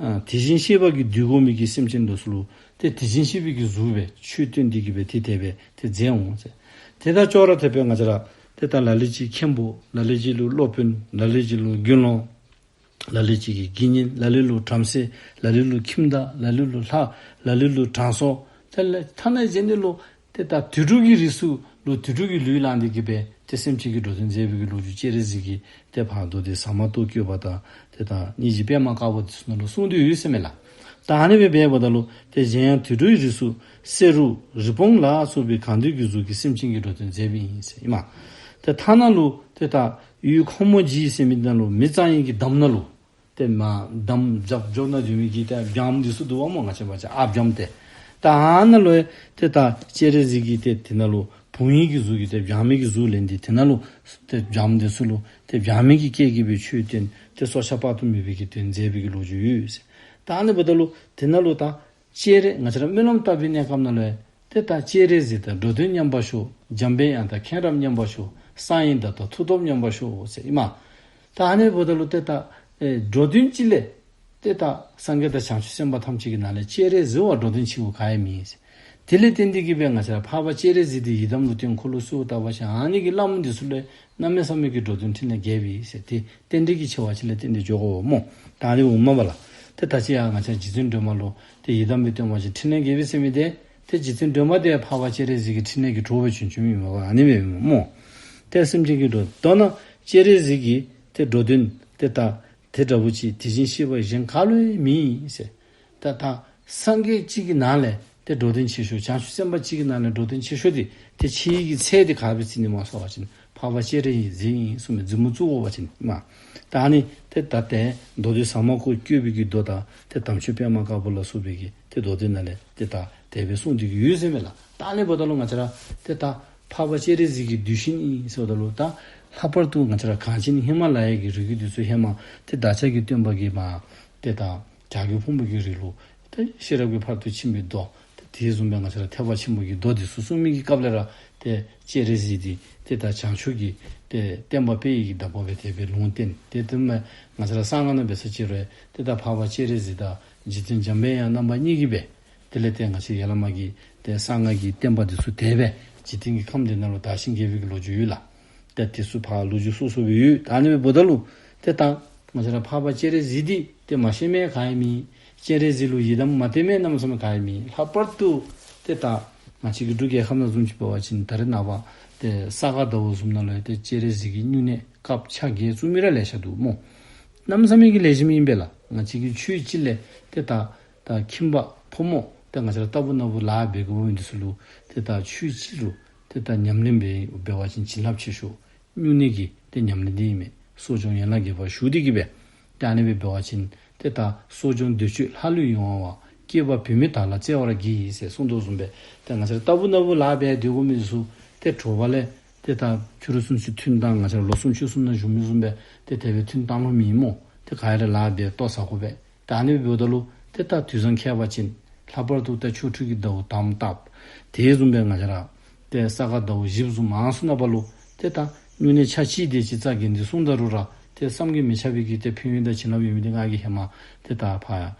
དེ་བཞིན་གཤེགས་པ་གིས་འདུལ་དགོ་མི་གི་སེམས་ཅན་འདི་ཚུ་ལུ་ཏེ་དེ་བཞིན་གཤེགས་པའི་གི་གཟུགས་སྦེ་ཆོས་སྟོན་ཏེ་གིས་སྦེ་ཏེ་དེ་སྦེ་ཏེ་མཛད་འོང་ཟེར། ཏེ་ད་ཅོག་ར་འཐདཔ་སྦེ་ང་བཅས་ར་ཏེ་ད་ལ་ལུ་ཅིག་མཁན་པོ་ལ་ལུ་ཅིག་ལུ་སློབ་དཔོན་ལ་ལུ་ཅིག་ལུ་དགེ་སློང་ལ་ལུ་ཅིག་གིས་དགེ་བསྙེན་ལ་ལུ་ལུ་བྲམ་ཟེ་ལ་ལུ་ལུ་ཁྱིམ་བདག་ལ་ལུ་ལུ་ལྷ་ལ་ལུ་ལུ་དྲང་སྲོང་དེ་ལས་ཐ་ན་གཞན་འདི་ལུ་ཏེ་ད་དུད་འགྲོ་གི་རིགས་སུ་ལུ་དུད་འགྲོ་གི་ལུས་བླངས་ཏེ་གིས་སྦེ་ཏེ་སེམས་ཅན་གྱི་འགྲོ་དོན་མཛད་པའི་གི་ལོ་རྒྱུས་སྤྱན་རས་གཟིགས་ཀྱི་ཏེ་བར་དོ་འདི་ཟ་མ་ཏོག་བཀོད་པ་དང་ཏེ་ད་སྙིང་རྗེ་པདྨ་དཀར་པོ་འདི་ཚུ་ནང་ལུ་གསུངས་ཏེ་ཡོད་ཟེར་མས་ལགས། ད་ཨ་ནི་སྦེ་འབདཝ་ད་ལུ་ཏེ་གཞན་ཡང་དུད་འགྲོའི་རིགས་སུ་བསེ་རུ་རི་བོང་ལ་སོགས་པའི་གང་འདུལ་གྱི་གཟུགས་ཀྱིས་སེམས་ཅན་གྱི་འགྲོ་དོན་མཛད་པ་ཨིན་ཟེར་ཨིན་མས། ཏེ་ཐ་ན་ལུ་ཏེ་ད་ཡུལ་ཁོ་མོ་བཞི་ཟེར་མི་ནང་ལུ་མི་གཙང་ཡིན་གྱི་འདམ་ནང་ལུ་ཏེ་མར་འདམ་རྒྱབ་རྒྱབ་ནང་འགྱོ་མི་གི་ཏེ་སྦྱངམ་འདི་ཚུ་འདུག་པ་སྨོ། ང་བཅས་འབད་བ་ཅིན་ཨ་སྦྱངམ་ཏེ། ད་ཨ་ནཱ་ལུ་ཡང་ཏེ་ད་སྤྱན་རས་གཟིགས་ཀྱིས་ཏེ་དེ་ནང་ལུ་བུང་བའི་གི་གཟུགས་ཀྱིས་ཏེ་སྦྱང་མའི་གི་གཟུགས་ལེན་ཏེ་དེ་ནང་ལུ་ཏེ་སྦྱངམ་འདི་ཚུ་ལུ་ཏེ་སྦྱང་མའི་གི་སྐད་ཀྱིས་སྦེ་ཆོས་སྟོན་ཏེ་སྲོག་ཆགས་དཔག་ཏུ་མེད་པའི་གི་དོན་མཛད་པའི་གི་ལོ་རྒྱུས་ཡོད་ཟེར། ད་ཨ་ནི་འབདཝ་ད་ལུ་དེ་ནང་ལུ་ད་སྤྱན་རས་ང་བཅས་ར་སྨོན་ལམ་བཏབ་པའི་གནས་སྐབས་ནང་ལུ་ཡང་ཏེ་ད་སྤྱན་རས་གཟིགས་དང་འགྲོ་དོན་མཉམ་པར་ཤོག། འཇམ་དཔལ་དབྱངས་དང་མཁྱེན་རབ་མཉམ་པར་ཤོག། གསང་བའི་བདག་དང་མཐུ་སྟོབས་མཉམ་པར་ཤོག་ཟེར་ཨིན་མས། ད་ཨ་ནི་འབདཝ་ད་ལུ་ཏེ་ད་ཨེ་འགྲོ་དོན་ཅིག་ལས་ཏེ་ད་སངས་རྒྱས་དང་བྱང་ཆུབ་སེམས་དཔའ་ཐམས་ཅད་ཀྱི་ནང་ལས་སྤྱན་རས་གཟིགས་པ་འགྲོ་དོན་ཆེ་བོ་ག་ཡང་མེད་ཟེར། དེ་ལས་བརྟེན་ཏེ་གི་སྦེ་ང་བཅས་ར་འཕགས་པ་སྤྱན་རས་གཟིགས་འདི་ཡི་དམ་ལུ་བརྟེན་ཁོ་ལུ་གསོལཝ་བཏབ་པ་ཅིན་ཨ་ནི་གི་བླམ་འདི་ཚུ་ལས་གནམ་མེད་ས་མེད་ཀྱི་འགྲོ་དོན་ཕྲིན་ལས་རྒྱས་པས་ཟེར། ཏེ་རྟེན་འབྲེལ་གྱི་ཆེ་བ་ཅིག་ལས་བརྟེན་ཏེ་འགྱོ་དགོཔ་སྨོ། ད་ཨ་ནི་འོང་མས་པ་ལགས། ཏེ་ད་ཅི་ཡང་ང་བཅས་རྗེ་བཙུན་སྒྲོལ་མ་ལུ་ཏེ་ཡི་དམ་སྦེ་བརྟེན་པ་ཅིན་ཕྲིན་ལས་རྒྱས་པས་ཟེར་མི་འདི་ཏེ་རྗེ་བཙུན་སྒྲོལ་མ་འདི་འཕགས་པ་སྤྱན་རས་གཟིགས་ཀྱི་ཕྲིན་ལས་ཀྱི་གྲོགས་སྦེ་བྱོན་བྱོནམ་ཨིན་མས་པ། ཨ་ནི་སྦེ་ཨིན་མས་སྨོ། ཏེ་སེམས་ཅན་གྱི་འགྲོ་དོན་ན་སྤྱན་རས་གཟིགས་ཀྱི་ཏེ་འགྲོ་དོན་ཏེ་ད་དེ་འདྲ་བོ་ཅིག་དེ་བཞིན་གཤེགས་པ་གཞན་ག་ལུ་ཡང་མེད་ཟེར། ད་ད་སངས་རྒྱས་གཅིག་གི་ནང་ལས་ཏེ་འགྲོ་དོན་ཆེ་ཤོས་བྱང་ཆུབ་སེམས་དཔའ་གཅིག་གི་ནང་ལས་འགྲོ་དོན་ཆེ་ཤོས་འདི་ཏེ་ཆེ་བའི་གི་ཚད་འདི་ག་སྦེ་བརྩི་ནི་སྨོ་ཟེར་བ་ཅིན་འཕགས་པ་སྤྱན་རས་གཟིགས་ཨིན་གསུངས་མི་འཛིན་མོ་བཙུགས་དགོ་པ་ཅིན་མ། ད་ཨ་ནི་ཏེ་ད་ཏེ་མདོ་སྡེ་ཟ་མ་ཏོག་བཀོད་པའི་གི་མདོ་དང་ཏེ་དམ་ཆོས་པདྨ་དཀར་པོ་ལ་སོགས་པའི་གི་ཏེ་མདོ་སྡེ་ནང་ལས་ཏེ་ད་དེ་སྦེ་གསུངས་ཏེ་གི་ཡོད་ཟེར་མས་ལགས། ད་ཨ་ནི་འབདཝ་ད་ལུ་ང་བཅས་ར་ཏེ་ད་འཕགས་པ་སྤྱན་རས་གཟིགས་ཀྱི་གདུལ་ཞིང་ཨིན་ཟེརཝ་ད་ལུ་ད་ལྷག་པར་དུ་ང་བཅས་ར་གངས་ཅན་ཧི་མ་ལ་ཡ་གི་རི་རྒྱུད་འདི་ཚུ་ཧེ་མ་ཏེ་བདག་ཅག་གི་སྟོན་པ་གིས་མ་ཏེ་ད་བྱ་རྒོད་ཕུང་པོ་གི་རི་ལུ་ཏེ་ཤེས་རབ་ཀྱི་ཕ་རོལ་ཏུ་ཕྱིན་པའི་མདོ་ཏེ་དེ་བཟུམ་སྦེ་ང་བཅས་ར་ཐེག་པ་ཆེན་པོ་གི་མདོ་འདི་ཚུ་གསུང་མི་གི་སྐབས་ལས་ར་ཏེ་སྤྱན་རས་གཟིགས་འདི་ཏེ་ད་བྱང་ཕྱོགས་ཀྱི་ཏེ་བསྟན་པ་སྤེལ་ནི་གི་བདག་པོ་སྦེ་དེ་སྦེ་ལུང་བསྟན། ཏེ་དེ་མ་ང་བཅས་ར་གསང་སྔགས་ནང་འབད་ས་ཅིག་རུང་ཏེ་ད་འཕགས་པ་སྤྱན་རས་གཟིགས་དང་རྗེ་བཙུན་འཇམ་དཔལ་དབྱངས་རྣམ་པ་གཉིས་ཀྱིས་སྦེ་དེ་ལས་ཏེ་ང་བཅས་ཡར་ལས་མར་གྱི་ཏེ་གསང་སྔགས་ཀྱི་བསྟན་པ་འདི་ཚུ་དེ་སྦེ་འཇིག་རྟེན་གྱི་ཁམས་འདི་ནང་ལུ་དར་ཞིང་རྒྱས་པའི་གི་ལོ་རྒྱུས་ཡོད་ལགས། ཏེ་དེ་ཚུ་ཕར་ལོ་རྒྱུས་སོ་སོ་སྦེ་ཡོད། ད་ཨ་ནི་སྦེ་འབདཝ་ད་ལུ་ཏེ་ད་ང་བཅས་ར་འཕགས་པ་སྤྱན་རས་གཟིགས་འདི་ཏེ་མ་ཤེས་མི་ག་ཡང་མེད། སྤྱན་རས་གཟིགས་ལུ་ཡི་དམ་མ་བརྟེན་མི་གནམ་མེད་ས་མེད་ག་ཡང་མེད། ལྷག་པར་དུ་ཏེ་ད་ང་བཅས་ཀྱི་འབྲུག་རྒྱལ་ཁབ་ནང་བཟུམ་ཅིག་འབད་བ་ཅིན་ད་རེས་ནངས་པ་ཏེ་ས་ག་ཟླཝ་བཟུམ་ནང་ལུ་ཡང་ཏེ་སྤྱན་རས་གཟིགས་ཀྱི་སྨྱུང་གནས་དཀརཔོ་ཕྱག་བརྒྱད་བཙུགས་མི་ར་ལེ་ཤ་འདུག་སྨོ། གནམ་མེད་ས་མེད་ཀྱི་ལེགས་ཤོམ་ཨིན་པས་ལགས། ང་བཅས་ཀྱི་ཆོས་སྤྱི་ལས་ཏེ་ད་ད་ཁྱིམ་པ་ཕོ་མོ་ཏེ་ང་བཅས་ར་ལྟ་བུ་ན་བུ་ལཱ་འབད་དགོ་མི་འདི་ཚུ་ལུ་ཏེ་ད་ཆོས་སྤྱི་ལུ་ཏེ་ད་ཉམས་ལེན་འབད་འབད་བ་ཅིན་བྱིན་རླབས་ཆེ་ཤོས་སྨྱུང་གནས་ཀྱི་ཏེ་ཉམས་ལེན་འདི་ཨིན་མས། གསོ་སྦྱོང་ཡན་ལག་བརྒྱད་པ་ཞུ་སྟེ་གི་སྦེ་ཏེ་ཨ་ནི་སྦེ་འབད་བ་ཅིན་ཏེ་ད་གསོ་སྦྱོང་འདོད་སྤྱོད་ལྷ་ལུས་ཡོངས་དབང་བ། སྐྱེས་པ་བུད་མེད་དག་ལ་བརྩེ་བར་བགྱི་ཟེར་གསུངས་དོ་བཟུམ་སྦེ་ཏེ་ང་བཅས་ར་ལྟ་བུ་ན་བུ་ལཱ་འབད་སྡོད་དགོ་མི་ཚུ་ཏེ་དྲོ་པ་ལས་ཏེ་ད་ཕྱི་རུ་སུམ་ཅུ་ཐུན་བཏང་ང་བཅས་ར་ལོ་གསུམ་ཕྱོགས་གསུམ་ནང་བཞུགས་མི་བཟུམ་སྦེ་ཏེ་དེ་སྦེ་ཐུན་བཏང་ལོང་མེད་སྨོ། ཏེ་ག་ར་ལཱ་འབད་ལྟོ་བཟའ་དགོ་པས། ད་ཨ་ནི་འབདཝ་ད་ལུ་ཏེ་ད་དུས་བཟང་ཁྱད་པར་ཅན་ལྷག་པར་དུ་ད་ཆོ་འཕྲུལ་གྱི་ཟླཝ་དམ་བཏབ། དེ་བཟུམ་སྦེ་ང་བཅས་ར་ཏེ་ས་ག་ཟླཝ་བཞི་བཟུམ་ཨ་ནི་ཚུ་ནང་པ་ལུ་ཏེ་ད་སྨྱུང་གནས་ཆ་གཅིག་དེ་ཅིག་རྩ་འགེངས་ཏེ་གསུངས་ད་རུང་ར་ཏེ་བསམ་གྱིས་མི་ཁྱབ་པའི་གི་ཏེ་ཕན་ཡོན་དང་བྱིན་རླབས་ཡོད་མི་འདི་ང་གིས་ཧེ་མ་ཏེ་ད་ཕར་ཨ་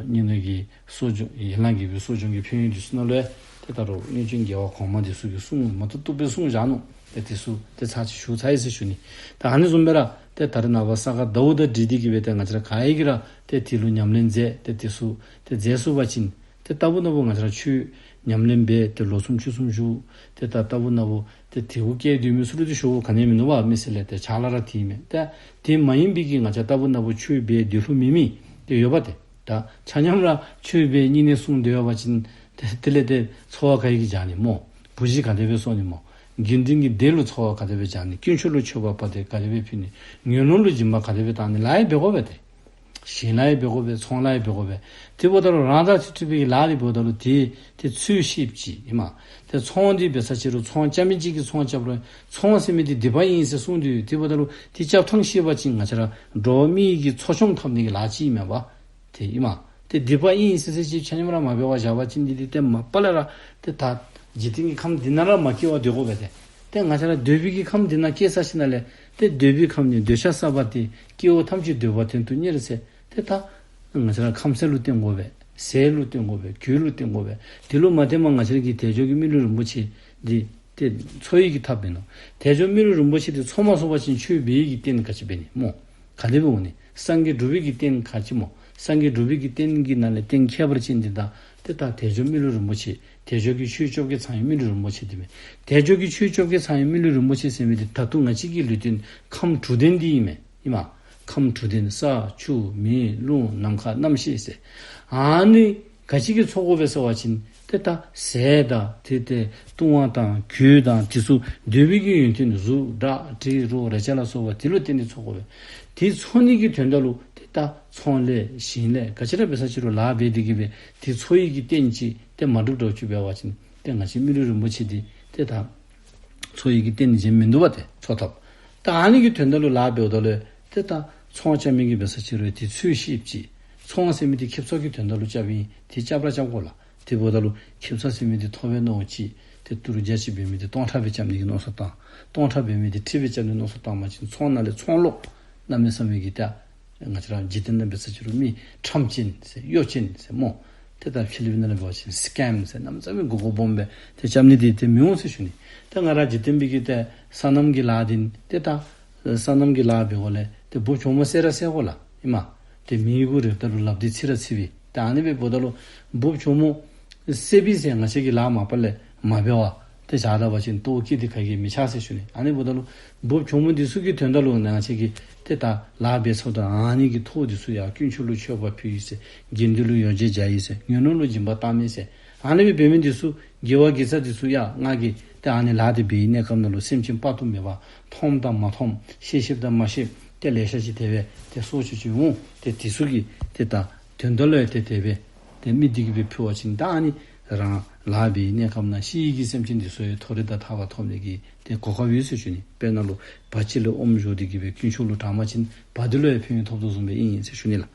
སྨྱུང་གནས་ཀྱི་གསོ་སྦྱོང་ཡན་ལག་བརྒྱད་པའི་གསོ་སྦྱོང་གི་ཕན་ཡོན་འདི་ཚུ་ནང་ལུ་ཏེ་ད་རུང་སྨྱུང་ཆེན་རྒྱལ་བ་གོང་མ་འདི་ཚུ་གིས་གསུངས་མ་བཏུབ་བཏུབ་སྦེ་གསུངས་བཞག་ནུག། ཏེ་དེ་ཚུ་ཏེ་ཚར་གཅིག་ཞུ་ཚར་ཡི་ཟེར་ཞུ་ནི། ད་ཨ་ནི་བཟུམ་སྦེ་ར་ཏེ་ད་རེས་ནངས་པ་ས་ག་ཟླཝ་དང་འབྲེལ་ཏེ་གི་སྦེ་ཏེ་ང་བཅས་ར་ག་ར་གིས་ར་ཏེ་དེ་ལུ་ཉམས་ལེན་མཛད་དེ་དེ་ཚུ་ཏེ་མཛད་ཚུགས་པ་ཅིན་ཏེ་ལྟ་བུ་ན་བུ་ང་བཅས་ར་ཆོས་ཉམས་ལེན་འབད་དེ་ལོ་གསུམ་ཕྱོགས་གསུམ་བཞུགས་ཏེ་ད་ལྟ་བུ་ན་བུ་ཏེ་དེ་གུ་སྐྱེས་སྡོད་མི་ཚུ་ལུ་ཏེ་ཞུ་དགོཔ་ག་ནི་ཡང་མིན་ནུག་པ། མི་ཚེ་ལས་ཏེ་ཕྱག་ལཱ་ར་དེ་ཨིན་མས། ཏེ་དེ་མ་ཡིན་པའི་གི་ང་བཅས་ལྟ་བུ་ན་བུ་ཆོས་འབད་སྡོད་ལྷོད་མི་མི་ཏེ་ཡོད་པ་ཏེ། ད་ཆ་མཉམ་ར་ཆོས་འབད་བསྙེན་གནས་བསྲུང་སྡོད་པ་ཅིན་ཏེ་དེ་ལས་ཏེ་འཚོ་བ་ག་གིས་བྱ་ནི་སྨོ། བུ་གཞི་ག་དེ་སྦེ་གསོ་ནི་སྨོ། དགེ་འདུན་གྱི་སྡེ་ལུ་འཚོ་བ་ག་དེ་སྦེ་བྱ་ནི། དཀོན་མཆོག་ལུ་མཆོད་པ་འབུལ་ཏེ་ག་དེ་སྦེ་ཕུལ་ནི། ངན་སློང་ལུ་སྦྱིན་པ་ག་དེ་སྦེ་བཏང་ནི། ལཱ་ཡང་འབད་དགོ་པས་ཏེ། ཞིང་ལཱ་ཡང་འབད་དགོ་པས། ཚོང་ལཱ་ཡང་འབད་དགོ་པས། དེ་འབདཝ་ད་ལུ་རང་དང་མཐུན་པའི་ལཱ་འདི་འབདཝ་ད་ལུ་དེ་ཏེ་ཚོས་ཤེསཔ་ཅིག་ཨིན་མས། ཏེ་ཚོང་འདི་འབད་ས་ཅིག་རུང་ཚོང་རྐྱབ་མི་ཅིག་གིས་ཚོང་རྐྱབ་རུང་ཚོང་ཟེར་མི་འདི་སྡིག་པ་ཨིན་ཟེར་གསུངས་ཏེ་ཡོད། དེ་འབདཝ་ད་ལུ་དེ་རྐྱབ་ཐངས་ཤེས་པ་ཅིན་ང་བཅས་ར་འགྲོ་བ་མི་ཡི་གི་འཚོ་སྐྱོང་འཐབ་ནི་གི་ལཱ་ཅིག་ཨིན་མས་པ། དེ་ཨིན་མས། ཏེ་སྡིག་པ་ཨིན་ཟེར་ཟེར་ཅིག་ཆ་མཉམ་ར་མ་འབད་བར་བཞག་པ་ཅིན་འདི་འདི་ཏེ་མ་པ་ལས་ར་ཏེ་ད་འཇིག་རྟེན་གྱི་ཁམས་འདི་ནང་ར་མ་སྐྱེ་བར་སྡོད་དགོ་པས་ཏེ། ཏེ་ང་བཅས་ར་འདོད་པའི་གི་ཁམས་འདི་ནང་སྐྱེ་ཚར་ཞིནམ་ལས་ཏེ་འདོད་པའི་ཁམས་ནི་འདོད་ཆགས་ས་པ་སྟེ། སྐྱེ་བོ་ཐམས་ཅད་འདོད་པ་དོན་དུ་གཉེར་ཟེར། ཏེ་ད་ང་བཅས་ར་ཁམས་སངས་ལུ་བརྟེན་དགོ་པས། ཟས་ལུ་བརྟེན་དགོ་པས། གོས་ལུ་བརྟེན་དགོ་པས། དེ་ལུ་མ་བརྟེན་པར་ང་བཅས་ར་གི་དལ་འབྱོར་གྱི་མི་ལུས་རིན་པོ་ཆེ་འདི་ཏེ་འཚོ་ནི་གི་ཐབས་མེན་ནོ། དལ་འབྱོར་མི་ལུས་རིན་པོ་ཆེ་འདི་འཚོ་མ་ཚུགས་པ་ཅིན་ཆོས་འབད་ནི་གི་རྟེན་ག་ཅི་འབད་ནི་སྨོ། ག་དེ་སྦེ་འོང་ནི། སངས་རྒྱས་འགྲུབ་པའི་གི་རྟེན་ག་ཅི་སྨོ། སངས་རྒྱས་འགྲུབ་པའི་གི་རྟེན་གྱི་ནང་ལས་རྟེན་ཁྱད་པར་ཅན་འདི་ད་ཏེ་ད་དལ་འབྱོར་མི་ལུས་རིན་པོ་ཆེ། དལ་འབྱོར་གྱི་ཆོས་བཅོ་བརྒྱད་ཚང་བའི་མི་ལུས་རིན་པོ་ཆེ་འདི་མས། དལ་འབྱོར་གྱི་ཆོས་བཅོ་བརྒྱད་ཚང་བའི་མི་ལུས་རིན་པོ་ཆེ་ཟེར་མི་འདི་ད་ལྟོ་ང་བཅས་ཀྱི་ལུས་རྟེན་ཁམས་དྲུག་ལྡན་འདི་ཨིན་མས། ཨིན་མས། ཁམས་དྲུག་ལྡན་ས་ཆུ་མེ་རླུང་ནམ་མཁའ་རྣམ་ཤེས་ཟེར། ཨ་ནི་ག་ཅི་གིས་འཚོ་དགོ་པས་ཟེར་བ་ཅིན་ཏེ་ད་ཟས་དང་ཏེ་ཏེ་བཏུང་བ་དང་གོས་དང་དེ་ཚུ་འདོད་པའི་གི་ཡོན་ཏན་གཟུགས་སྒྲ་དྲི་རོ་རེག་བྱ་ལ་སོགས་པ་དེ་ལུ་བརྟེན་ཏེ་འཚོ་དགོ་པས། དེ་འཚོ་ནི་གི་དོན་དག་ལུ་ཏེ་ད་ཚོང་ལས་ཞིང་ལས་ག་ཅི་ར་འབད་ས་ཅིག་རུང་ལཱ་འབད་དེ་གི་སྦེ་དེ་འཚོ་ནི་གི་རྟེན་ཅིག་ཏེ་མ་འགྲུབ་འགྲུབ་ཅིག་འབད་བ་ཅིན་ཏེ་ང་བཅས་མི་ལུས་རིན་པོ་ཆེ་འདི་ཏེ་ད་འཚོ་ནི་གི་རྟེན་གཞན་མིན་འདུག་པ་ཏེ་འཚོ་ཐབས། ད་ཨ་ནི་གི་དོན་དག་ལུ་ལཱ་འབདཝ་ད་ལུ་ཏེ་ད་ཚོང་རྐྱབ་མི་གིས་འབད་ས་ཅིག་རུང་དེ་ཚོས་ཤེསཔ་ཅིག། ཚོང་ཟེར་མི་འདི་ཁེབ་སང་གི་དོན་དག་ལུ་རྐྱབ་ཨིན། དེ་རྐྱབ་ར་རྐྱབ་དགོ་ལགས། དེ་འབདཝ་ད་ལུ་ཁེབ་སང་ཟེར་མི་འདི་ཐོབ་པའི་མནོ་ཅིག་ཏེ་ཏི་རུ་བརྒྱ་ཅིག་འབད་མི་འདི་སྟོང་ཕྲག་སྦེ་རྐྱབ་ནི་གི་མནོ་བསམ་བཏང་། སྟོང་ཕྲག་འབད་མི་འདི་ཁྲི་སྦེ་རྐྱབ་ནི་མནོ་བསམ་བཏང་པ་ཅིན་ཚོང་ནང་ལས་ཚོང་ལོག་གནམ་མེད་ས་མེད་ཀྱི་ད་ང་བཅས་ར་འཇིག་རྟེན་ནང་འབད་ས་ཅིག་རུང་མི་ཁྲམ་ཅན་ཟེར་གཡོ་ཅན་ཟེར་སྨོ། ཏེ་ད་ཕྱི་གླིང་པའི་ནང་ལུ་འབད་བ་ཅིན་སི་ཀེམ་ཟེར་གནམ་མེད་ས་མེད་མགུ་སྐོར་སྦོམ་སྦེ་ཏེ་རྐྱབ་ནི་འདི་ཏེ་མི་འོང་ཟེར་ཞུ་ནི། ཏེ་ང་ར་འཇིག་རྟེན་པའི་གི་ཏེ་སོ་ནམ་གྱི་ལཱ་འདི་ཏེ་ད་སོ་ནམ་གྱི་ལཱ་འབད་འོང་ལས་ཏེ་འབུཔ་གྱོག་མོ་བསད་ར་བསད་དགོ་ལགས། ཨིན་མས། ཏེ་མི་གུ་རེག་ད་ལུ་ལགཔ་འདི་ཚིག་ར་ཚིག་པས། ཏེ་ཨ་ནི་སྦེ་འབདཝ་ད་ལུ་འབུཔ་གྱོག་མོ་བསད་པའི་ཟེར་ང་བཅས་ཀྱིས་ལཱ་མ་པ་ལས་མ་འབད་བར་ཏེ་བཞག་ད་པ་ཅིན་ལྟོཝ་བཀྱེས་ཏེ་ག་གིས་མི་ཆགས་ཟེར་ཞུ་ནི། ཨ་ནི་འབདཝ་ད་ལུ་འབུཔ་གྱོག་མོ་འདི་ཚུ་གི་དོན་དག་ལུ་ང་བཅས་ཀྱིས་ཏེ་ད་ལཱ་འབད་ཚརཝ་ད་ཨ་ནི་གི་ཐོག་འདི་ཚུ་ཡང་དཀོན་མཆོག་ལུ་མཆོད་པ་ཕུལ་ཡི་ཟེར། དགེ་འདུན་ལུ་ཡོན་བརྗེད་བྱ་ཡི་ཟེར། ངན་སློང་ལུ་སྦྱིན་པ་གཏང་མི་ཟེར། ཨ་ནི་སྦེ་འབད་མི་འདི་ཚུ་དགེ་བ་དགེ་རྩ་འདི་ཚུ་ཡང་ང་གིས་ཏེ་ཨ་ནི་ལཱ་འདི་འབད་བའི་གནས་སྐབས་ནང་ལུ་སེམས་ཅན་དཔག་ཏུ་མེད་པ་མཐོངམ་དང་མ་མཐོངམ་ཤེས་ཤེསཔ་དང་མ་ཤེསཔ་ཏེ་ལེ་ཤ་ཅིག་དེ་སྦེ་ཏེ་སྲོག་ཆགས་ཅིག་འོང་། ཏེ་འདི་ཚུ་གི་ཏེ་ད་དོན་དག་ལུ་ཡང་ཏེ་དེ་སྦེ་ཏེ་མི་འདི་གིས་སྦེ་ཕུལ་བ་ཅིན་ད་ཨ་ནི་རང་ལཱ་འབད་བའི་གནས་སྐབས་ནང་ཤི་ཡི་གི་སེམས་ཅན་འདི་ཚུ་ཡང་མཐོ་རིས་དང་ཐར་པ་ཐོབ་ནི་གི་ཏེ་གོ་སྐབས་ཡོད་ཟེར་ཞུ་ནི། དཔེར་ན་ལུ་བ་ཅིག་ལུ་ཨོམ་བཞོ་སྟེ་གི་སྦེ་དཀོན་མཆོག་ལུ་དྲངས་པ་ཅིན་བ་འདི་ལུ་ཡང་ཕན་ཡོན་ཐོབ་དོ་བཟུམ་སྦེ་ཨིན་ཟེར་ཞུ་ནི་ལགས།